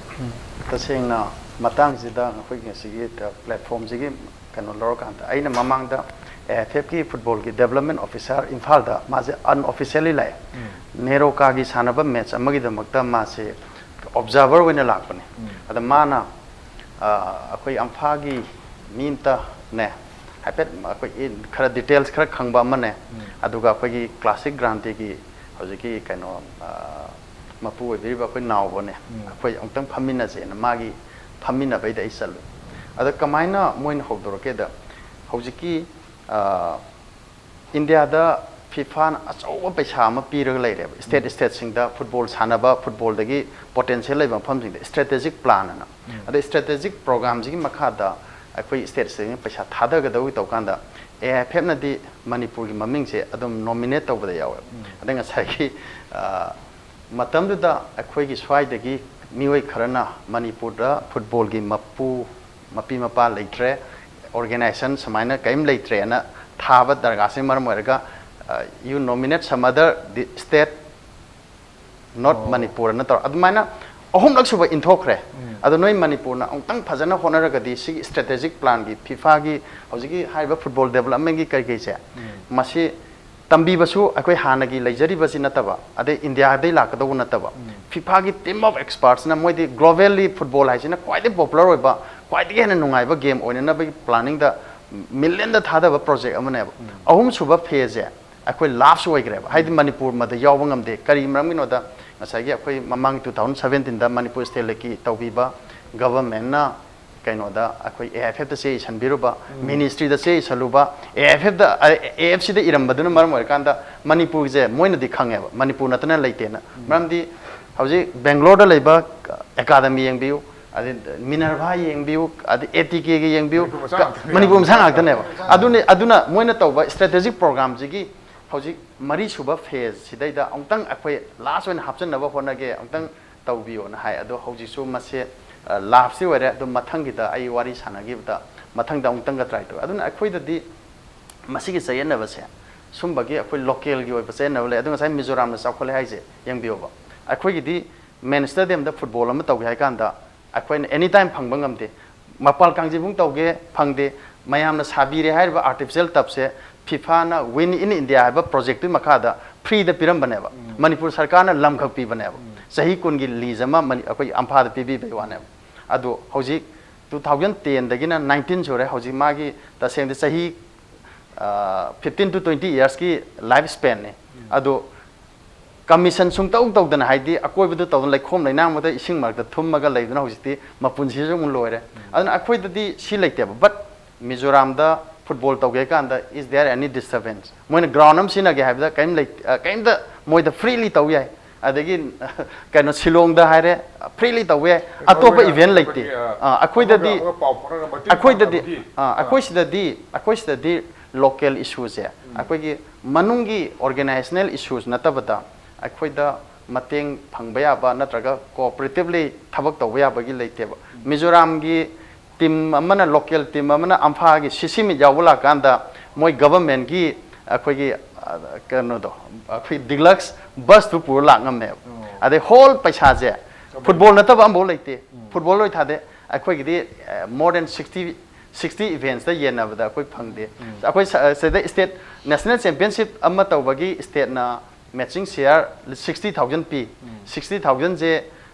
ꯇꯁꯦꯡꯅ ꯃꯇꯥꯡꯁꯤꯗ ꯑꯩꯈꯣꯏꯒꯤ ꯉꯁꯤꯒꯤ ꯄ꯭ꯂꯦꯠꯐꯣꯝꯁꯤꯒꯤ ꯀꯩꯅꯣ ꯂꯧꯔꯀꯥꯟꯗ, ꯑꯩꯅ ꯃꯃꯥꯡꯗ ꯑꯦ ꯑꯦꯐ ꯑꯦꯐꯀꯤ ꯐꯨꯠꯕꯣꯜꯒꯤ ꯗꯦꯕꯂꯞꯃꯦꯟ ꯑꯣꯐꯤꯁꯥꯔ ꯏꯝꯐꯥꯜꯗ, ꯃꯥꯁꯦ ꯑꯟꯑꯣꯐꯤꯁꯤꯌꯦꯜꯂꯤ ꯂꯥꯛꯑꯦ꯫ ꯅꯦꯔꯣꯀꯥꯒꯤ ꯁꯥꯟꯅꯕ ꯃꯦꯠꯆ ꯑꯃꯒꯤꯗꯃꯛꯇ ꯃꯥꯁꯦ ꯑꯣꯕꯖꯥꯔꯚꯔ ꯑꯣꯏꯅ ꯂꯥꯛꯄꯅꯦ꯫ ꯑꯗ ꯃꯥꯅ, ꯑ, ꯑꯩꯈꯣꯏ ꯑꯝꯐꯥꯒꯤ ꯃꯤ ꯑꯝꯇꯅꯦ, ꯍꯥꯏꯐꯦꯠ ꯑꯩꯈꯣꯏ ꯈꯔ ꯗꯤꯇꯦꯜꯁ ꯈꯔ ꯈꯪꯕ ꯑꯃꯅꯦ, ꯑꯗꯨꯒ ꯑꯩꯈꯣꯏꯒꯤ ꯀ꯭ꯂꯥꯁꯤꯛ ꯒ꯭ꯔꯥꯟꯇꯤꯒꯤ ꯍꯧꯖꯤꯛꯀꯤ ꯀꯩꯅꯣ, ꯑ, ꯃꯄꯨ ꯑꯣꯏꯕꯤꯔꯤꯕ ꯑꯩꯈꯣꯏ ꯅꯥꯎꯕꯅꯦ, ꯑꯩꯈꯣꯏ ꯑꯃꯨꯛꯇꯪ ꯐꯝꯃꯤꯟꯅꯁꯦꯅ ꯃꯥꯒꯤ ꯐꯝꯃꯤꯟꯅꯕꯩꯗ ꯑꯩ ꯆꯠꯂꯨꯏ꯫ ꯑꯗ ꯀꯃꯥꯏꯅ ꯃꯣꯏꯅ ꯍꯧꯗꯣꯔꯛꯀꯦꯗ, ꯍꯧꯖꯤꯛꯀꯤ, ꯑ, ꯏꯟꯗꯤꯌꯥꯗ ꯐꯤꯐꯥꯅ ꯑꯆꯧꯕ ꯄꯩꯁꯥ ꯑꯃ ꯄꯤꯔꯒ ꯂꯩꯔꯦꯕ, ꯁ꯭ꯇꯦꯠ ꯁ꯭ꯇꯦꯠꯁꯤꯡꯗ ꯐꯨꯠꯕꯣꯜ ꯁꯥꯟꯅꯕ, ꯐꯨꯠꯕꯣꯜꯗꯒꯤ ꯄꯣꯇꯦꯟꯁꯤꯌꯦꯜ ꯂꯩꯕ ꯃꯐꯝꯁꯤꯡꯗ ꯁ꯭ꯇ꯭ꯔꯦꯇꯦꯖꯤꯛ ꯄ꯭ꯂꯥꯟ ꯑꯅ꯫ ꯑꯗꯩ ꯁ꯭ꯇ꯭ꯔꯦꯇꯦꯖꯤꯛ ꯄ꯭ꯔꯣꯒ꯭ꯔꯥꯝꯁꯤꯒꯤ ꯃꯈꯥꯗ ꯑꯩꯈꯣꯏ ꯁ꯭ꯇꯦꯠꯁꯤꯡ ꯄꯩꯁꯥ ꯊꯥꯗꯒꯗꯧꯒꯤ ꯇꯧꯀꯥꯟꯗ, ꯑꯦ ꯑꯥꯏ ꯑꯦꯐ ꯑꯦꯐꯅꯗꯤ ꯃꯅꯤꯄꯨꯔꯒꯤ ꯃꯃꯤꯡꯁꯦ ꯑꯗꯨꯝ ꯅꯣꯃꯤꯅꯦꯠ ꯇꯧꯕꯗ ꯌꯥꯎꯋꯦꯕ꯫ ꯑꯗꯩ ꯉꯁꯥꯏꯒꯤ, ꯑ, ꯃꯇꯝꯗꯨꯗ ꯑꯩꯈꯣꯏꯒꯤ ꯁ꯭ꯋꯥꯏꯗꯒꯤ ꯃꯤꯑꯣꯏ ꯈꯔꯅ ꯃꯅꯤꯄꯨꯔꯗ ꯐꯨꯠꯕꯣꯜꯒꯤ ꯃꯄꯨ ꯃꯄꯤ ꯃꯄꯥ ꯂꯩꯇ꯭ꯔꯦ, ꯑꯣꯔꯒꯦꯅꯥꯏꯖꯦꯁꯟ ꯁꯨꯃꯥꯏꯅ ꯀꯔꯤꯝ ꯂꯩꯇ꯭ꯔꯦꯅ ꯊꯥꯕ ꯗꯔꯒꯥꯁꯤꯅ ꯃꯔꯝ ꯑꯣꯏꯔꯒ, "You nominate some other state, not Manipur" ꯑꯅ ꯇꯧꯔ ꯑꯗꯨꯃꯥꯏꯅ ꯑꯍꯨꯝꯂꯛ ꯁꯨꯕ ꯏꯟꯊꯣꯛꯈ꯭ꯔꯦ꯫ ꯑꯗꯣ ꯅꯣꯏ ꯃꯅꯤꯄꯨꯔꯅ ꯑꯃꯨꯛꯇꯪ ꯐꯖꯅ ꯍꯣꯠꯅꯔꯒꯗꯤ ꯁꯤꯒꯤ ꯁ꯭ꯇ꯭ꯔꯦꯇꯦꯖꯤꯛ ꯄ꯭ꯂꯥꯟꯒꯤ, ꯐꯤꯐꯥꯒꯤ ꯍꯧꯖꯤꯛꯀꯤ ꯍꯥꯏꯔꯤꯕ ꯐꯨꯠꯕꯣꯜ ꯗꯦꯕꯂꯞꯃꯦꯟꯒꯤ ꯀꯔꯤ ꯀꯔꯤꯁꯦ, ꯃꯁꯤ ꯇꯝꯕꯤꯕꯁꯨ ꯑꯩꯈꯣꯏ ꯍꯥꯟꯅꯒꯤ ꯂꯩꯖꯔꯤꯕꯁꯤ ꯅꯠꯇꯕ, ꯑꯗꯩ ꯏꯟꯗꯤꯌꯥꯗꯩ ꯂꯥꯛꯀꯗꯧꯕ ꯅꯠꯇꯕ, ꯐꯤꯐꯥꯒꯤ ꯇꯤꯝ ꯑꯣꯐ ꯑꯦꯛꯁꯄꯥꯔꯠꯁꯅ, ꯃꯣꯏꯗꯤ ꯒ꯭ꯂꯣꯕꯦꯜꯂꯤ ꯐꯨꯠꯕꯣꯜ ꯍꯥꯏꯁꯤꯅ ꯈ꯭ꯋꯥꯏꯗꯒꯤ ꯄꯣꯄꯨꯂꯔ ꯑꯣꯏꯕ, ꯈ꯭ꯋꯥꯏꯗꯒꯤ ꯍꯦꯟꯅ ꯅꯨꯡꯉꯥꯏꯕ ꯒꯦꯝ ꯑꯣꯏꯅꯅꯕꯒꯤ ꯄ꯭ꯂꯥꯅꯤꯡꯗ ꯃꯤꯂꯤꯌꯟꯗ ꯊꯥꯗꯕ ꯄ꯭ꯔꯣꯖꯦꯛ ꯑꯃꯅꯦꯕ꯫ ꯑꯍꯨꯝꯁꯨꯕ ꯐꯦꯁꯁꯦ ꯑꯩꯈꯣꯏ ꯂꯥꯞꯁ ꯑꯣꯏꯈ꯭ꯔꯦꯕ, ꯍꯥꯏꯗꯤ ꯃꯅꯤꯄꯨꯔ ꯃꯗ ꯌꯥꯎꯕ ꯉꯝꯗꯦ꯫ ꯀꯔꯤ ꯃꯔꯝꯒꯤꯅꯣꯗ, ꯉꯁꯥꯏꯒꯤ ꯑꯩꯈꯣꯏ ꯃꯃꯥꯡ ꯇꯨ ꯊꯥꯎꯖꯟ ꯁꯕꯦꯟꯇꯤꯟꯗ ꯃꯅꯤꯄꯨꯔ ꯁ꯭ꯇꯦꯠ ꯂꯤꯛꯀꯤ ꯇꯧꯕꯤꯕ ꯒꯚꯔꯟꯃꯦꯟꯠꯅ ꯀꯩꯅꯣꯗ ꯑꯩꯈꯣꯏ ꯑꯦ ꯑꯦꯐ ꯑꯦꯐꯇ ꯆꯦ ꯏꯁꯟꯕꯤꯔꯨꯕ, ꯃꯤꯅꯤꯁꯇ꯭ꯔꯤꯗ ꯆꯦ ꯏꯁꯜꯂꯨꯕ, ꯑꯦ ꯑꯦꯐ ꯑꯦꯐꯇ, ꯑꯦ ꯑꯦꯐ ꯁꯤꯗ ꯏꯔꯝꯕꯗꯨꯅ ꯃꯔꯝ ꯑꯣꯏꯔꯀꯥꯟꯗ ꯃꯅꯤꯄꯨꯔꯁꯦ ꯃꯣꯏꯅꯗꯤ ꯈꯪꯉꯦꯕ, ꯃꯅꯤꯄꯨꯔ ꯅꯠꯇꯅ ꯂꯩꯇꯦꯅ꯫ ꯃꯔꯝꯗꯤ ꯍꯧꯖꯤꯛ ꯕꯦꯡꯒ꯭ꯂꯣꯔꯗ ꯂꯩꯕ ꯑꯦꯀꯥꯗꯃꯤ ꯌꯦꯡꯕꯤꯌꯨ, ꯑꯗꯩ ꯃꯤꯅꯔꯚꯥ ꯌꯦꯡꯕꯤꯌꯨ, ꯑꯗꯩ ꯑꯦ ꯇꯤ ꯀꯦꯒ ꯌꯦꯡꯕꯤꯌꯨ, ꯃꯅꯤꯄꯨꯔ ꯃꯆꯥ ꯉꯥꯛꯇꯅꯦ꯫ ꯃꯅꯤꯄꯨꯔ ꯃꯆꯥ ꯉꯥꯛꯇꯅꯦꯕ꯫ ꯑꯗꯨꯅꯤ, ꯑꯗꯨꯅ ꯃꯣꯏꯅ ꯇꯧꯕ ꯁ꯭ꯇ꯭ꯔꯦꯇꯦꯖꯤꯛ ꯄ꯭ꯔꯣꯒ꯭ꯔꯥꯝꯁꯤꯒꯤ ꯍꯧꯖꯤꯛ ꯃꯔꯤꯁꯨꯕ ꯐꯦꯁ ꯁꯤꯗꯩꯗ ꯑꯃꯨꯛꯇꯪ ꯑꯩꯈꯣꯏ ꯂꯥꯁ ꯑꯣꯏꯅ ꯍꯥꯞꯆꯟꯅꯕ ꯍꯣꯠꯅꯒꯦ, ꯑꯃꯨꯛꯇꯪ ꯇꯧꯕꯤꯌꯣꯅ ꯍꯥꯏ꯫ ꯑꯗꯣ ꯍꯧꯖꯤꯛꯁꯨ ꯃꯁꯦ, ꯑ, ꯂꯥꯞꯁꯤ ꯑꯣꯏꯔꯦ꯫ ꯑꯗꯣ ꯃꯊꯪꯒꯤꯗ ꯑꯩ ꯋꯥꯔꯤ ꯁꯥꯟꯅꯈꯤꯕꯗ ꯃꯊꯪꯗ ꯑꯃꯨꯛꯇꯪꯒ ꯇ꯭ꯔꯥꯏ ꯇꯧꯋꯦ꯫ ꯑꯗꯨꯅ ꯑꯩꯈꯣꯏꯗꯗꯤ ꯃꯁꯤꯒꯤ ꯆꯌꯦꯠꯅꯕꯁꯦ, ꯁꯨꯝꯕꯒꯤ ꯑꯩꯈꯣꯏ ꯂꯣꯀꯦꯜꯒꯤ ꯑꯣꯏꯕ ꯆꯌꯦꯠꯅꯕ ꯂꯩ꯫ ꯑꯗꯣ ꯉꯁꯥꯏ ꯃꯤꯖꯣꯔꯥꯝꯅ ꯆꯥꯎꯈꯠꯂꯦ ꯍꯥꯏꯁꯦ ꯌꯦꯡꯕꯤꯌꯣꯕ꯫ ꯑꯩꯈꯣꯏꯒꯤꯗꯤ ꯃꯦꯟ ꯁ꯭ꯇꯦꯗꯤꯌꯝꯗ ꯐꯨꯠꯕꯣꯜ ꯑꯃ ꯇꯧꯒꯦ ꯍꯥꯏ ꯀꯥꯟꯗ ꯑꯩꯈꯣꯏꯅ ꯑꯦꯅꯤ ꯇꯥꯏꯝ ꯐꯪꯕ ꯉꯝꯗꯦ꯫ ꯃꯄꯥꯜ ꯀꯥꯡꯖꯩꯕꯨꯡ ꯇꯧꯒꯦ ꯐꯪꯗꯦ꯫ ꯃꯌꯥꯝꯅ ꯁꯥꯕꯤꯔꯦ ꯍꯥꯏꯔꯤꯕ ꯑꯥꯔꯇꯤꯐꯤꯁꯦꯜ ꯇꯞꯁꯦ ꯐꯤꯐꯥꯅ ꯋꯤꯟ ꯏꯟ ꯏꯟꯗꯤꯌꯥ ꯍꯥꯏꯕ ꯄ꯭ꯔꯣꯖꯦꯛꯇꯨꯒꯤ ꯃꯈꯥꯗ ꯐ꯭ꯔꯤꯗ ꯄꯤꯔꯝꯕꯅꯦꯕ꯫ ꯃꯅꯤꯄꯨꯔ ꯁꯔꯀꯥꯔꯅ ꯂꯝꯈꯛ ꯄꯤꯕꯅꯦꯕ꯫ ꯆꯍꯤ ꯀꯨꯟꯒꯤ ꯂꯤꯖ ꯑꯃ ꯃꯅꯤ-, ꯑꯩꯈꯣꯏ ꯑꯝꯐꯥꯗ ꯄꯤꯕꯤꯕꯩ ꯋꯥꯅꯦꯕ꯫ ꯑꯗꯣ ꯍꯧꯖꯤꯛ ꯇꯨ ꯊꯥꯎꯖꯟ ꯇꯦꯟꯗꯒꯤꯅ ꯅꯥꯏꯟꯇꯤꯟ ꯁꯨꯔꯦ꯫ ꯍꯧꯖꯤꯛ ꯃꯥꯒꯤ ꯇꯁꯦꯡꯗꯤ ꯆꯍꯤ, ꯑ, ꯐꯤꯐꯇꯤꯟ to twenty ꯏꯌꯔꯁꯀꯤ ꯂꯥꯏꯐ ꯁ꯭ꯄꯦꯟꯅꯤ꯫ ꯑꯗꯣ ꯀꯃꯤꯁꯟ ꯁꯨꯡꯇꯧ ꯇꯧꯗꯅ, ꯍꯥꯏꯗꯤ ꯑꯀꯣꯏꯕꯗꯨ ꯇꯧꯗꯅ, ꯂꯩꯈꯣꯝ ꯂꯩꯅꯥꯡ ꯃꯔꯛꯇ, ꯏꯁꯤꯡ ꯃꯔꯛꯇ ꯊꯨꯝꯃꯒ ꯂꯩꯗꯨꯅ ꯍꯧꯖꯤꯛꯇꯤ ꯃꯄꯨꯟꯁꯤꯁꯨ ꯑꯃꯨꯛ ꯂꯣꯏꯔꯦ꯫ ꯑꯗꯨꯅ ꯑꯩꯈꯣꯏꯗꯗꯤ ꯁꯤ ꯂꯩꯇꯦꯕ꯫ But ꯃꯤꯖꯣꯔꯥꯝꯗ ꯐꯨꯠꯕꯣꯜ ꯇꯧꯒꯦ ꯀꯥꯟꯗ, is there any disturbance? ꯃꯣꯏꯅ ꯒ꯭ꯔꯥꯎꯟ ꯑꯃ ꯁꯤꯖꯤꯟꯅꯒꯦ ꯍꯥꯏꯕꯗ ꯀꯔꯤꯝ ꯂꯩ-, ꯑ, ꯀꯔꯤꯝꯇ ꯃꯣꯏꯗ ꯐ꯭ꯔꯤꯂꯤ ꯇꯧ ꯌꯥꯏ꯫ ꯑꯗꯒꯤ ꯀꯩꯅꯣ, ꯁꯤꯂꯣꯡꯗ ꯍꯥꯏꯔꯦ, ꯐ꯭ꯔꯤꯂꯤ ꯇꯧꯕ ꯌꯥꯏ꯫ ꯑꯇꯣꯞꯄ ꯃꯣꯏꯅ ꯏꯚꯦꯟ ꯂꯩꯇꯦ꯫ ꯑꯩꯈꯣꯏꯒꯤ, ꯑ, ꯑ, ꯑꯩꯈꯣꯏꯗꯗꯤ, ꯑꯃꯒ ꯑꯃꯒ ꯄꯥꯎ ꯐꯥꯎꯅꯔꯒ ꯃꯇꯦꯡ ꯑꯩꯈꯣꯏꯗꯗꯤ, ꯄꯥꯡꯅꯕꯒꯤ, ꯑ, ꯑ꯫ ꯑꯩꯈꯣꯏ ꯁꯤꯗꯗꯤ, ꯑꯩꯈꯣꯏ ꯁꯤꯗꯗꯤ ꯂꯣꯀꯦꯜ ꯏꯁꯨꯁꯦ, ꯎꯝ꯫ ꯑꯩꯈꯣꯏꯒꯤ ꯃꯅꯨꯡꯒꯤ ꯑꯣꯔꯒꯦꯅꯥꯏꯖꯦꯁꯅꯦꯜ ꯏꯁꯨꯁ ꯅꯠꯇꯕꯗ, ꯑꯩꯈꯣꯏꯗ ꯃꯇꯦꯡ ꯐꯪꯕ ꯌꯥꯕ ꯅꯠꯇ꯭ꯔꯒ cooperatively ꯊꯕꯛ ꯇꯧꯕ ꯌꯥꯕꯒꯤ ꯂꯩꯇꯦꯕ꯫ ꯃꯤꯖꯣꯔꯥꯝꯒꯤ team ꯑꯃꯅ, local team ꯑꯃꯅ ꯑꯝꯐꯥꯒꯤ ꯁꯤꯁꯤ ꯃꯤꯠ ꯌꯥꯎꯕ ꯂꯥꯛꯀꯥꯟꯗ ꯃꯣꯏ governmentꯀꯤ ꯑꯩꯈꯣꯏꯒꯤ ꯑ, ꯀꯩꯅꯣꯗꯣ, ꯑꯩꯈꯣꯏ deluxe busꯇꯨ ꯄꯨꯔ ꯂꯥꯛ ꯉꯝꯃꯦꯕ꯫ ꯑꯗꯩ whole ꯄꯩꯁꯥꯁꯦ football ꯅꯠꯇꯕ ꯑꯃꯐꯥꯎ ꯂꯩꯇꯦ꯫ Football ꯂꯣꯏ ꯊꯥꯗꯦ꯫ ꯑꯩꯈꯣꯏꯒꯤꯗꯤ more than sixty, sixty eventsꯇ ꯌꯦꯟꯅꯕꯗ ꯑꯩꯈꯣꯏ ꯐꯪꯗꯦ꯫ ꯑꯩꯈꯣꯏ ꯁ- ꯁꯤꯗ state national championship ꯑꯃ ꯇꯧꯕꯒꯤ stateꯅ matching share sixty thousand ꯄꯤ꯫ Sixty thousandꯁꯦ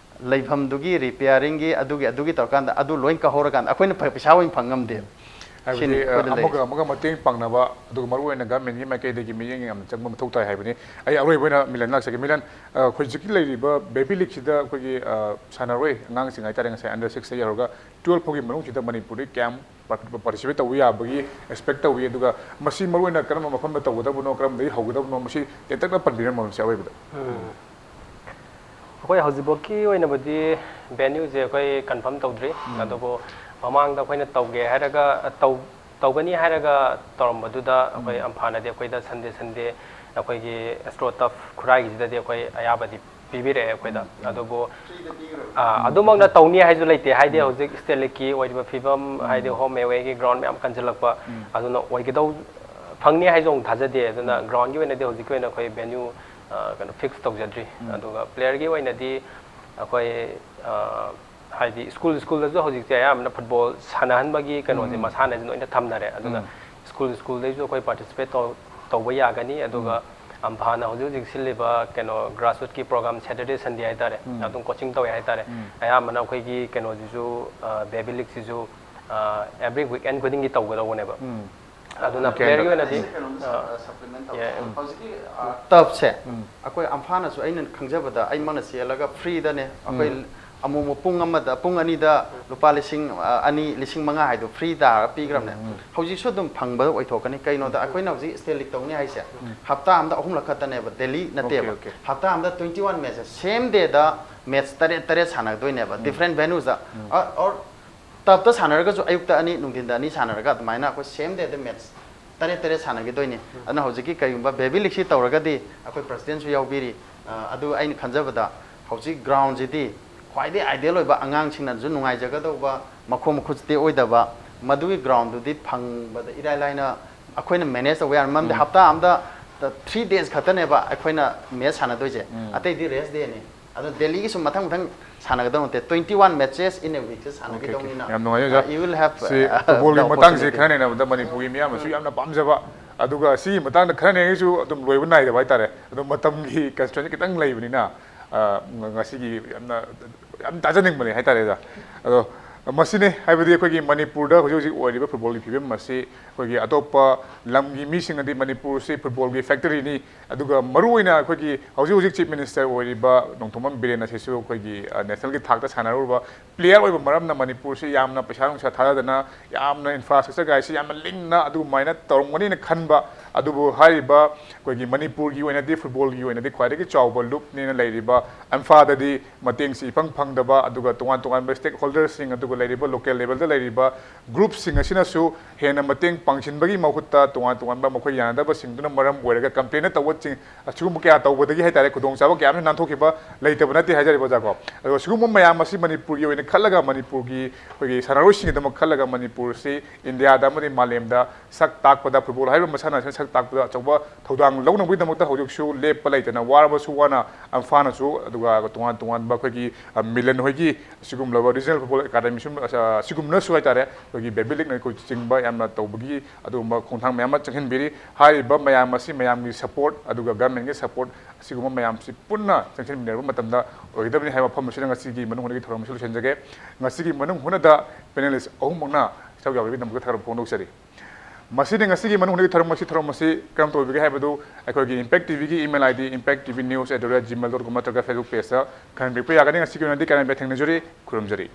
ꯂꯩꯐꯝꯗꯨꯒꯤ repairingꯒꯤ ꯑꯗꯨꯒꯤ ꯑꯗꯨꯒꯤ ꯇꯧꯔꯀꯥꯟꯗ ꯑꯗꯨ ꯂꯣꯏ ꯀꯛꯍꯧꯔꯀꯥꯟꯗ ꯑꯩꯈꯣꯏꯅ ꯐ- ꯄꯩꯁꯥ ꯑꯣꯏꯅ ꯐꯪ ꯉꯝꯗꯦ꯫ ꯍꯥꯏꯕꯗꯤ ꯁꯤꯅꯤ ꯑꯩꯈꯣꯏꯗ ꯑꯃꯒ ꯂꯩꯔꯤꯁꯦ꯫ ꯑꯃꯒ ꯃꯇꯦꯡ ꯄꯥꯡꯅꯕ, ꯑꯗꯨꯒ ꯃꯔꯨꯑꯣꯏꯅ governmentꯀꯤ ꯃꯥꯏꯀꯩꯗꯒꯤ ꯃꯤꯠꯌꯦꯡ ꯌꯥꯝꯅ ꯆꯪꯕ ꯃꯊꯧ ꯇꯥꯏ ꯍꯥꯏꯕꯅꯤ꯫ ꯑꯩ ꯑꯔꯣꯏꯕ ꯑꯣꯏꯅ ꯃꯤꯂꯟ ꯂꯥꯛꯆꯒꯦ꯫ ꯃꯤꯂꯟ, ꯑ, ꯍꯧꯖꯤꯛꯀꯤ ꯂꯩꯔꯤꯕ baby leagueꯁꯤꯗ ꯑꯩꯈꯣꯏꯒꯤ, ꯑ, ꯁꯥꯟꯅꯔꯣꯏ ꯑꯉꯥꯡꯁꯤꯡ ꯍꯥꯏꯇꯥꯔꯦ, ꯉꯁꯥꯏ under sixꯇ ꯌꯧꯔꯒ twelve ꯐꯥꯎꯒꯤ ꯃꯅꯨꯡꯁꯤꯗ ꯃꯅꯤꯄꯨꯔꯗꯒꯤ ꯀꯌꯥꯝ participate ꯇꯧꯕ ꯌꯥꯕꯒꯤ expect ꯇꯧꯏ, ꯑꯗꯨꯒ ꯃꯁꯤ ꯃꯔꯨꯑꯣꯏꯅ ꯀꯔꯝꯕ ꯃꯐꯝꯗ ꯇꯧꯒꯗꯕꯅꯣ, ꯀꯔꯝꯕꯗꯒꯤ ꯍꯧꯒꯗꯕꯅꯣ, ꯃꯁꯤ ꯇꯦꯟꯇꯛꯅ ꯄꯟꯕꯤꯔꯝꯃꯣ ꯁꯤ ꯑꯔꯣꯏꯕꯗ꯫ ꯑꯩꯈꯣꯏ ꯍꯧꯖꯤꯛꯐꯥꯎꯀꯤ ꯑꯣꯏꯅꯕꯨꯗꯤ venueꯁꯦ ꯑꯩꯈꯣꯏ confirm ꯇꯧꯗ꯭ꯔꯤ꯫ ꯑꯗꯨꯕꯨ ꯃꯃꯥꯡꯗ ꯑꯩꯈꯣꯏꯅ ꯇꯧꯒꯦ ꯍꯥꯏꯔꯒ, ꯇꯧ-, ꯇꯧꯒꯅꯤ ꯍꯥꯏꯔꯒ ꯇꯧꯔꯝꯕꯗꯨꯗ ꯑꯩꯈꯣꯏ ꯑꯝꯐꯥꯅꯗꯤ ꯑꯩꯈꯣꯏꯗ Sunday Sunday ꯑꯩꯈꯣꯏꯒꯤ AstroTurf ꯈꯨꯔꯥꯏꯒꯤꯁꯤꯗꯗꯤ ꯑꯩꯈꯣꯏ ꯑꯌꯥꯕꯗꯤ ꯄꯤꯕꯤꯔꯛꯑꯦ ꯑꯩꯈꯣꯏꯗ꯫ ꯑꯗꯨꯕꯨ, ꯑꯥ, ꯑꯗꯨꯃꯛꯅ ꯇꯧꯅꯤ ꯍꯥꯏꯁꯨ ꯂꯩꯇꯦ, ꯍꯥꯏꯗꯤ ꯍꯧꯖꯤꯛ state leagueꯀꯤ ꯑꯣꯏꯔꯤꯕ ꯐꯤꯕꯝ, ꯍꯥꯏꯗꯤ home awayꯒꯤ ground ꯃꯌꯥꯝ ꯀꯟꯁꯤꯜꯂꯛꯄ, ꯑꯗꯨꯅ ꯑꯣꯏꯒꯗꯧ ꯐꯪꯅꯤ ꯍꯥꯏꯁꯨ ꯑꯃꯨꯛ ꯊꯥꯖꯗꯦ꯫ ꯑꯗꯨꯅ groundꯒꯤ ꯑꯣꯏꯅꯗꯤ ꯍꯧꯖꯤꯛꯀꯤ ꯑꯣꯏꯅ ꯑꯩꯈꯣꯏ venue, ꯑꯥ, ꯀꯩꯅꯣ, fix ꯇꯧꯖꯗ꯭ꯔꯤ꯫ ꯑꯗꯨꯒ playerꯒꯤ ꯑꯣꯏꯅꯗꯤ ꯑꯩꯈꯣꯏ, ꯑꯥ, ꯍꯥꯏꯗꯤ school schoolꯗꯁꯨ ꯍꯧꯖꯤꯛꯁꯦ ꯑꯌꯥꯝꯕꯅ football ꯁꯥꯟꯅꯍꯟꯕꯒꯤ ꯀꯩꯅꯣꯁꯦ ꯃꯁꯥꯟꯅꯁꯦ ꯂꯣꯏꯅ ꯊꯝꯅꯔꯦ꯫ ꯑꯗꯨꯅ school schoolꯗꯩꯁꯨ ꯑꯩꯈꯣꯏ participate ꯇꯧ-, ꯇꯧꯕ ꯌꯥꯒꯅꯤ꯫ ꯑꯗꯨꯒ ꯑꯝꯐꯥꯅ ꯍꯧꯖꯤꯛ ꯍꯧꯖꯤꯛ ꯁꯤꯜꯂꯤꯕ ꯀꯩꯅꯣ grassrootꯀꯤ program Saturday Sunday ꯍꯥꯏꯇꯥꯔꯦ, ꯑꯗꯨꯝ coaching ꯇꯧꯋꯦ ꯍꯥꯏꯇꯥꯔꯦ꯫ ꯑꯌꯥꯝꯕꯅ ꯑꯩꯈꯣꯏꯒꯤ ꯀꯩꯅꯣꯁꯤꯁꯨ, ꯑꯥ, baby leagueꯁꯤꯁꯨ, ꯑꯥ, every weekend ꯈꯨꯗꯤꯡꯒꯤ ꯇꯧꯒꯗꯧꯕꯅꯦꯕ꯫ ꯑꯗꯨꯅ playerꯒꯤ ꯑꯣꯏꯅꯗꯤ, ꯑꯥ, ꯌꯥꯏ꯫ Turfꯁꯦ ꯑꯩꯈꯣꯏ ꯑꯝꯐꯥꯅꯁꯨ, ꯑꯩꯅ ꯈꯪꯖꯕꯗ, ꯑꯩꯃꯛꯅ ꯆꯦꯜꯂꯒ freeꯗꯅꯦ ꯑꯩꯈꯣꯏ ꯑꯃꯨꯛ ꯑꯃꯨꯛ ꯄꯨꯡ ꯑꯃꯗ, ꯄꯨꯡ ꯑꯅꯤꯗ ꯂꯨꯄꯥ ꯂꯤꯁꯤꯡ, ꯑ, ꯑꯅꯤ, ꯂꯤꯁꯤꯡ ꯃꯉꯥ ꯍꯥꯏꯗꯣ free ꯇꯥꯔꯒ ꯄꯤꯈ꯭ꯔꯕꯅꯦ꯫ ꯍꯧꯖꯤꯛꯁꯨ ꯑꯗꯨꯝ ꯐꯪꯕ ꯑꯣꯏꯊꯣꯛꯀꯅꯤ꯫ ꯀꯩꯅꯣꯗ ꯑꯩꯈꯣꯏꯅ ꯍꯧꯖꯤꯛ state league ꯇꯧꯅꯤ ꯍꯥꯏꯁꯦ ꯍꯞꯇꯥ ꯑꯃꯗ ꯑꯍꯨꯝꯂꯛ ꯈꯛꯇꯅꯦꯕ, daily ꯅꯠꯇꯦꯕ꯫ okay. ꯍꯞꯇꯥ ꯑꯃꯗ twenty one match, same dayꯗ match ꯇꯔꯦꯠ ꯇꯔꯦꯠ ꯁꯥꯟꯅꯗꯣꯏꯅꯦꯕ, different venuesꯗ꯫ ꯑ, or turfꯇ ꯁꯥꯟꯅꯔꯒꯁꯨ ꯑꯌꯨꯛꯇ ꯑꯅꯤ, ꯅꯨꯡꯊꯤꯟꯗ ꯑꯅꯤ ꯁꯥꯟꯅꯔꯒ ꯑꯗꯨꯃꯥꯏꯅ ꯑꯩꯈꯣꯏ same dayꯗ match ꯇꯔꯦꯠ ꯇꯔꯦꯠ ꯁꯥꯟꯅꯈꯤꯗꯣꯏꯅꯤ꯫ ꯑꯗꯨꯅ ꯍꯧꯖꯤꯛꯀꯤ ꯀꯩꯒꯨꯝꯕ baby leagueꯁꯤ ꯇꯧꯔꯒꯗꯤ ꯑꯩꯈꯣꯏ presidentꯁꯨ ꯌꯥꯎꯕꯤꯔꯤ, ꯑ, ꯑꯗꯨ ꯑꯩꯅ ꯈꯟꯖꯕꯗ ꯍꯧꯖꯤꯛ ꯒ꯭ꯔꯥꯎꯟꯁꯤꯗꯤ ꯈ꯭ꯋꯥꯏꯗꯒꯤ ꯑꯥꯏꯗꯤꯌꯦꯜ ꯑꯣꯏꯕ, ꯑꯉꯥꯡꯁꯤꯡꯅꯁꯨ ꯅꯨꯡꯉꯥꯏꯖꯒꯗꯧꯕ, ꯃꯈꯣꯡ ꯃꯈꯨꯠ ꯇꯦꯛꯑꯣꯏꯗꯕ, ꯃꯗꯨꯒꯤ ꯒ꯭ꯔꯥꯎꯟꯗꯨꯗꯤ ꯐꯪꯕꯗ ꯏꯔꯥꯏ ꯂꯥꯏꯅ ꯑꯩꯈꯣꯏꯅ ꯃꯦꯅꯦꯖ ꯇꯧꯕ ꯌꯥꯔꯦ꯫ ꯃꯔꯝꯗꯤ ꯎꯝ꯫ ꯍꯞꯇꯥ ꯑꯃꯗ ꯊ꯭ꯔꯤ ꯗꯦꯖ ꯈꯛꯇꯅꯦꯕ ꯑꯩꯈꯣꯏꯅ ꯃꯦꯠꯆ ꯁꯥꯟꯅꯗꯣꯏꯁꯦ꯫ ꯎꯝ꯫ ꯑꯇꯩꯗꯤ ꯔꯦꯁ ꯗꯦꯅꯤ꯫ ꯑꯗꯣ ꯗꯦꯜꯂꯤꯒꯤꯁꯨ ꯃꯊꯪ ꯃꯊꯪ ꯁꯥꯟꯅꯒꯗꯧ ꯅꯠꯇꯦ, twenty one matches in a week ꯁꯦ ꯑꯣꯀꯦ, ꯑꯣꯀꯦ꯫ ꯁꯥꯟꯅꯈꯤꯗꯧꯅꯤꯅ, ꯌꯥꯝ ꯅꯨꯡꯉꯥꯏꯖꯩ ꯑꯣꯖꯥ꯫ uh, you will have, ꯁꯤ uh, ꯐꯨꯠꯕꯣꯜꯒꯤ the ꯃꯇꯥꯡꯁꯦ opportunity꯫ ꯈꯔ ꯅꯩꯅꯕꯗ ꯃꯅꯤꯄꯨꯔꯒꯤ ꯃꯤꯌꯥꯝꯅꯁꯨ ꯌꯥꯝꯅ ꯄꯥꯝꯖꯕ, ꯑꯗꯨꯒ ꯁꯤꯒꯤ ꯃꯇꯥꯡꯗ ꯈꯔ ꯅꯩꯅꯔꯒꯁꯨ ꯑꯗꯨꯝ ꯂꯣꯏꯕ ꯅꯥꯏꯗꯕ ꯍꯥꯏꯇꯥꯔꯦ꯫ ꯑꯗꯣ ꯃꯇꯝꯒꯤ ꯀꯟꯁꯇ꯭ꯔꯦꯟꯁꯦ ꯈꯤꯇꯪ ꯂꯩꯕꯅꯤꯅ, ꯑ, ꯉ-, ꯉꯁꯤꯒꯤ ꯌꯥꯝꯅ, ꯌꯥꯝ ꯇꯥꯖꯅꯤꯡꯕꯅꯦ ꯍꯥꯏꯇꯥꯔꯦ ꯑꯣꯖꯥ꯫ ꯑꯗꯣ ꯃꯁꯤꯅꯤ, ꯍꯥꯏꯕꯗꯤ ꯑꯩꯈꯣꯏꯒꯤ ꯃꯅꯤꯄꯨꯔꯗ ꯍꯧꯖꯤꯛ ꯍꯧꯖꯤꯛ ꯑꯣꯏꯔꯤꯕ ꯐꯨꯠꯕꯣꯜꯒꯤ ꯐꯤꯕꯝ ꯑꯁꯤ ꯑꯩꯈꯣꯏꯒꯤ ꯑꯇꯣꯞꯄ ꯂꯝꯒꯤ ꯃꯤꯁꯤꯡꯅꯗꯤ ꯃꯅꯤꯄꯨꯔꯁꯤ ꯐꯨꯠꯕꯣꯜꯒꯤ ꯐꯦꯛꯇꯔꯤꯅꯤ, ꯑꯗꯨꯒ ꯃꯔꯨꯑꯣꯏꯅ ꯑꯩꯈꯣꯏꯒꯤ ꯍꯧꯖꯤꯛ ꯍꯧꯖꯤꯛ ꯆꯤꯐ ꯃꯤꯅꯤꯁꯇꯔ ꯑꯣꯏꯔꯤꯕ ꯅꯣꯡꯊꯣꯝꯕꯝ ꯕꯤꯔꯦꯟ ꯑꯁꯤꯁꯨ ꯑꯩꯈꯣꯏꯒꯤ, ꯑ, ꯅꯦꯁꯅꯦꯜꯒꯤ ꯊꯥꯛꯇ ꯁꯥꯟꯅꯔꯨꯔꯕ ꯄ꯭ꯂꯦꯌꯔ ꯑꯣꯏꯕ ꯃꯔꯝꯅ ꯃꯅꯤꯄꯨꯔꯁꯤ ꯌꯥꯝꯅ ꯄꯩꯁꯥ ꯅꯨꯡꯁꯥ ꯊꯥꯗꯗꯅ, ꯌꯥꯝꯅ ꯏꯟꯐ꯭ꯔꯥꯁ꯭ꯇ꯭ꯔꯛꯆꯔ ꯀꯥꯏꯁꯤ ꯌꯥꯝꯅ ꯂꯤꯡꯅ ꯑꯗꯨꯃꯥꯏꯅ ꯇꯧꯔꯝꯒꯅꯤꯅ ꯈꯟꯕ꯫ ꯑꯗꯨꯕꯨ ꯍꯥꯏꯔꯤꯕ ꯑꯩꯈꯣꯏꯒꯤ ꯃꯅꯤꯄꯨꯔꯒꯤ ꯑꯣꯏꯅꯗꯤ, ꯐꯨꯠꯕꯣꯜꯒꯤ ꯑꯣꯏꯅꯗꯤ ꯈ꯭ꯋꯥꯏꯗꯒꯤ ꯆꯥꯎꯕ ꯂꯨꯞꯅꯦꯅ ꯂꯩꯔꯤꯕ ꯏꯝꯐꯥꯜꯗꯗꯤ ꯃꯇꯦꯡꯁꯤ ꯏꯐꯪ ꯐꯪꯗꯕ, ꯑꯗꯨꯒ ꯇꯣꯉꯥꯟ ꯇꯣꯉꯥꯟꯕ ꯁ꯭ꯇꯦꯛ ꯍꯣꯜꯗꯔꯁꯤꯡ, ꯑꯗꯨꯒ ꯂꯩꯔꯤꯕ ꯂꯣꯀꯦꯜ ꯂꯦꯚꯦꯜꯗ ꯂꯩꯔꯤꯕ ꯒ꯭ꯔꯨꯞꯁꯤꯡ ꯑꯁꯤꯅꯁꯨ ꯍꯦꯟꯅ ꯃꯇꯦꯡ ꯄꯥꯡꯁꯤꯟꯕꯒꯤ ꯃꯍꯨꯠꯇ ꯇꯣꯉꯥꯟ ꯇꯣꯉꯥꯟꯕ ꯃꯈꯣꯏ ꯌꯥꯅꯗꯕꯁꯤꯡꯗꯨꯅ ꯃꯔꯝ ꯑꯣꯏꯔꯒ ꯀꯝꯄ꯭ꯂꯦꯟ ꯇꯧꯕꯁꯤꯡ, ꯑꯁꯤꯒꯨꯝꯕ ꯀꯌꯥ ꯇꯧꯕꯗꯒꯤ ꯍꯥꯏꯇꯥꯔꯦ, ꯈꯨꯗꯣꯡꯆꯥꯕ ꯀꯌꯥ ꯑꯃꯁꯨ ꯅꯥꯟꯊꯣꯛꯈꯤꯕ ꯂꯩꯇꯕ ꯅꯠꯇꯦ ꯍꯥꯏꯖꯔꯤꯕ ꯑꯣꯖꯥꯀꯣ꯫ ꯑꯗꯨꯒ ꯁꯤꯒꯨꯝꯕ ꯃꯌꯥꯝ ꯑꯁꯤ ꯃꯅꯤꯄꯨꯔꯒꯤ ꯑꯣꯏꯅ ꯈꯜꯂꯒ, ꯃꯅꯤꯄꯨꯔꯒꯤ ꯑꯩꯈꯣꯏꯒꯤ ꯁꯥꯟꯅꯔꯣꯏꯁꯤꯡꯒꯤꯗꯃꯛ ꯈꯜꯂꯒ, ꯃꯅꯤꯄꯨꯔꯁꯤ ꯏꯟꯗꯤꯌꯥꯗ ꯑꯃꯗꯤ ꯃꯥꯂꯦꯝꯗ ꯁꯛ ꯇꯥꯛꯄꯗ, ꯐꯨꯠꯕꯣꯜ ꯍꯥꯏꯔꯤꯕ ꯃꯁꯥꯟꯅ ꯑꯁꯤꯅ ꯁꯛ ꯇꯥꯛꯄꯗ ꯑꯆꯧꯕ ꯊꯧꯗꯥꯡ ꯂꯧꯅꯕꯒꯤꯗꯃꯛꯇ ꯍꯧꯖꯤꯛꯁꯨ ꯂꯦꯞꯄ ꯂꯩꯇꯅ ꯋꯥꯔꯕꯁꯨ ꯋꯥꯅ ꯏꯝꯐꯥꯜꯅꯁꯨ, ꯑꯗꯨꯒ ꯇꯣꯉꯥꯟ ꯇꯣꯉꯥꯟꯕ ꯑꯩꯈꯣꯏꯒꯤ, ꯑ, ꯃꯤꯂꯟ ꯍꯣꯏꯒꯤ ꯑꯁꯤꯒꯨꯝꯂꯕ ꯔꯤꯖꯅꯦꯜ ꯐꯨꯠꯕꯣꯜ ꯑꯦꯀꯥꯗꯃꯤ ꯁꯨꯝ, ꯑ, ꯁꯤꯒꯨꯝꯅꯁꯨ ꯍꯥꯏꯇꯥꯔꯦ, ꯑꯩꯈꯣꯏꯒꯤ ꯕꯦꯕꯤ ꯂꯤꯛꯅꯆꯤꯡꯕ ꯌꯥꯝꯅ ꯇꯧꯕꯒꯤ ꯑꯗꯨꯒꯨꯝꯕ ꯈꯣꯡꯊꯥꯡ ꯃꯌꯥꯝ ꯑꯃ ꯆꯪꯁꯤꯟꯕꯤꯔꯤ꯫ ꯍꯥꯏꯔꯤꯕ ꯃꯌꯥꯝ ꯑꯁꯤ ꯃꯌꯥꯝꯒꯤ ꯁꯄꯣꯔꯠ ꯑꯗꯨꯒ ꯒꯚꯔꯟꯃꯦꯟꯒꯤ ꯁꯄꯣꯔꯠ ꯑꯁꯤꯒꯨꯝꯕ ꯃꯌꯥꯝꯁꯤ ꯄꯨꯟꯅ ꯆꯪꯁꯤꯟꯃꯤꯟꯅꯔꯕ ꯃꯇꯝꯗ ꯑꯣꯏꯒꯗꯕꯅꯤ ꯍꯥꯏꯕ ꯋꯥꯐꯝ ꯑꯁꯤꯗ ꯉꯁꯤꯒꯤ ꯃꯅꯨꯡ ꯍꯨꯠꯅꯒꯤ ꯊꯧꯔꯝ ꯑꯁꯤ ꯂꯣꯏꯁꯤꯟꯖꯒꯦ꯫ ꯉꯁꯤꯒꯤ ꯃꯅꯨꯡ ꯍꯨꯠꯅꯗ ꯄꯦꯅꯦꯂꯤꯁ ꯑꯍꯨꯝꯃꯛꯅ ꯁꯔꯨꯛ ꯌꯥꯕꯤꯕꯒꯤꯗꯃꯛꯇ ꯊꯥꯒꯠꯄ ꯐꯣꯡꯗꯣꯛꯆꯔꯤ꯫ ꯃꯁꯤꯗꯤ ꯉꯁꯤꯒꯤ ꯃꯅꯨꯡ ꯍꯨꯠꯅꯒꯤ ꯊꯧꯔꯝ ꯑꯁꯤ, ꯊꯧꯔꯝ ꯑꯁꯤ ꯀꯔꯝ ꯇꯧꯕꯤꯒꯦ ꯍꯥꯏꯕꯗꯨ ꯑꯩꯈꯣꯏꯒꯤ Impact TVꯒꯤ email ID, impact T V news at the rate gmail dot com ꯅꯠꯇ꯭ꯔꯒ Facebook pageꯇ ꯈꯪꯍꯟꯕꯤꯔꯛꯄ ꯌꯥꯒꯅꯤ꯫ ꯉꯁꯤꯒꯤ ꯑꯣꯏꯅꯗꯤ ꯀꯥꯏꯅꯕ ꯊꯦꯡꯅꯖꯔꯤ, ꯈꯨꯔꯨꯝꯖꯔꯤ꯫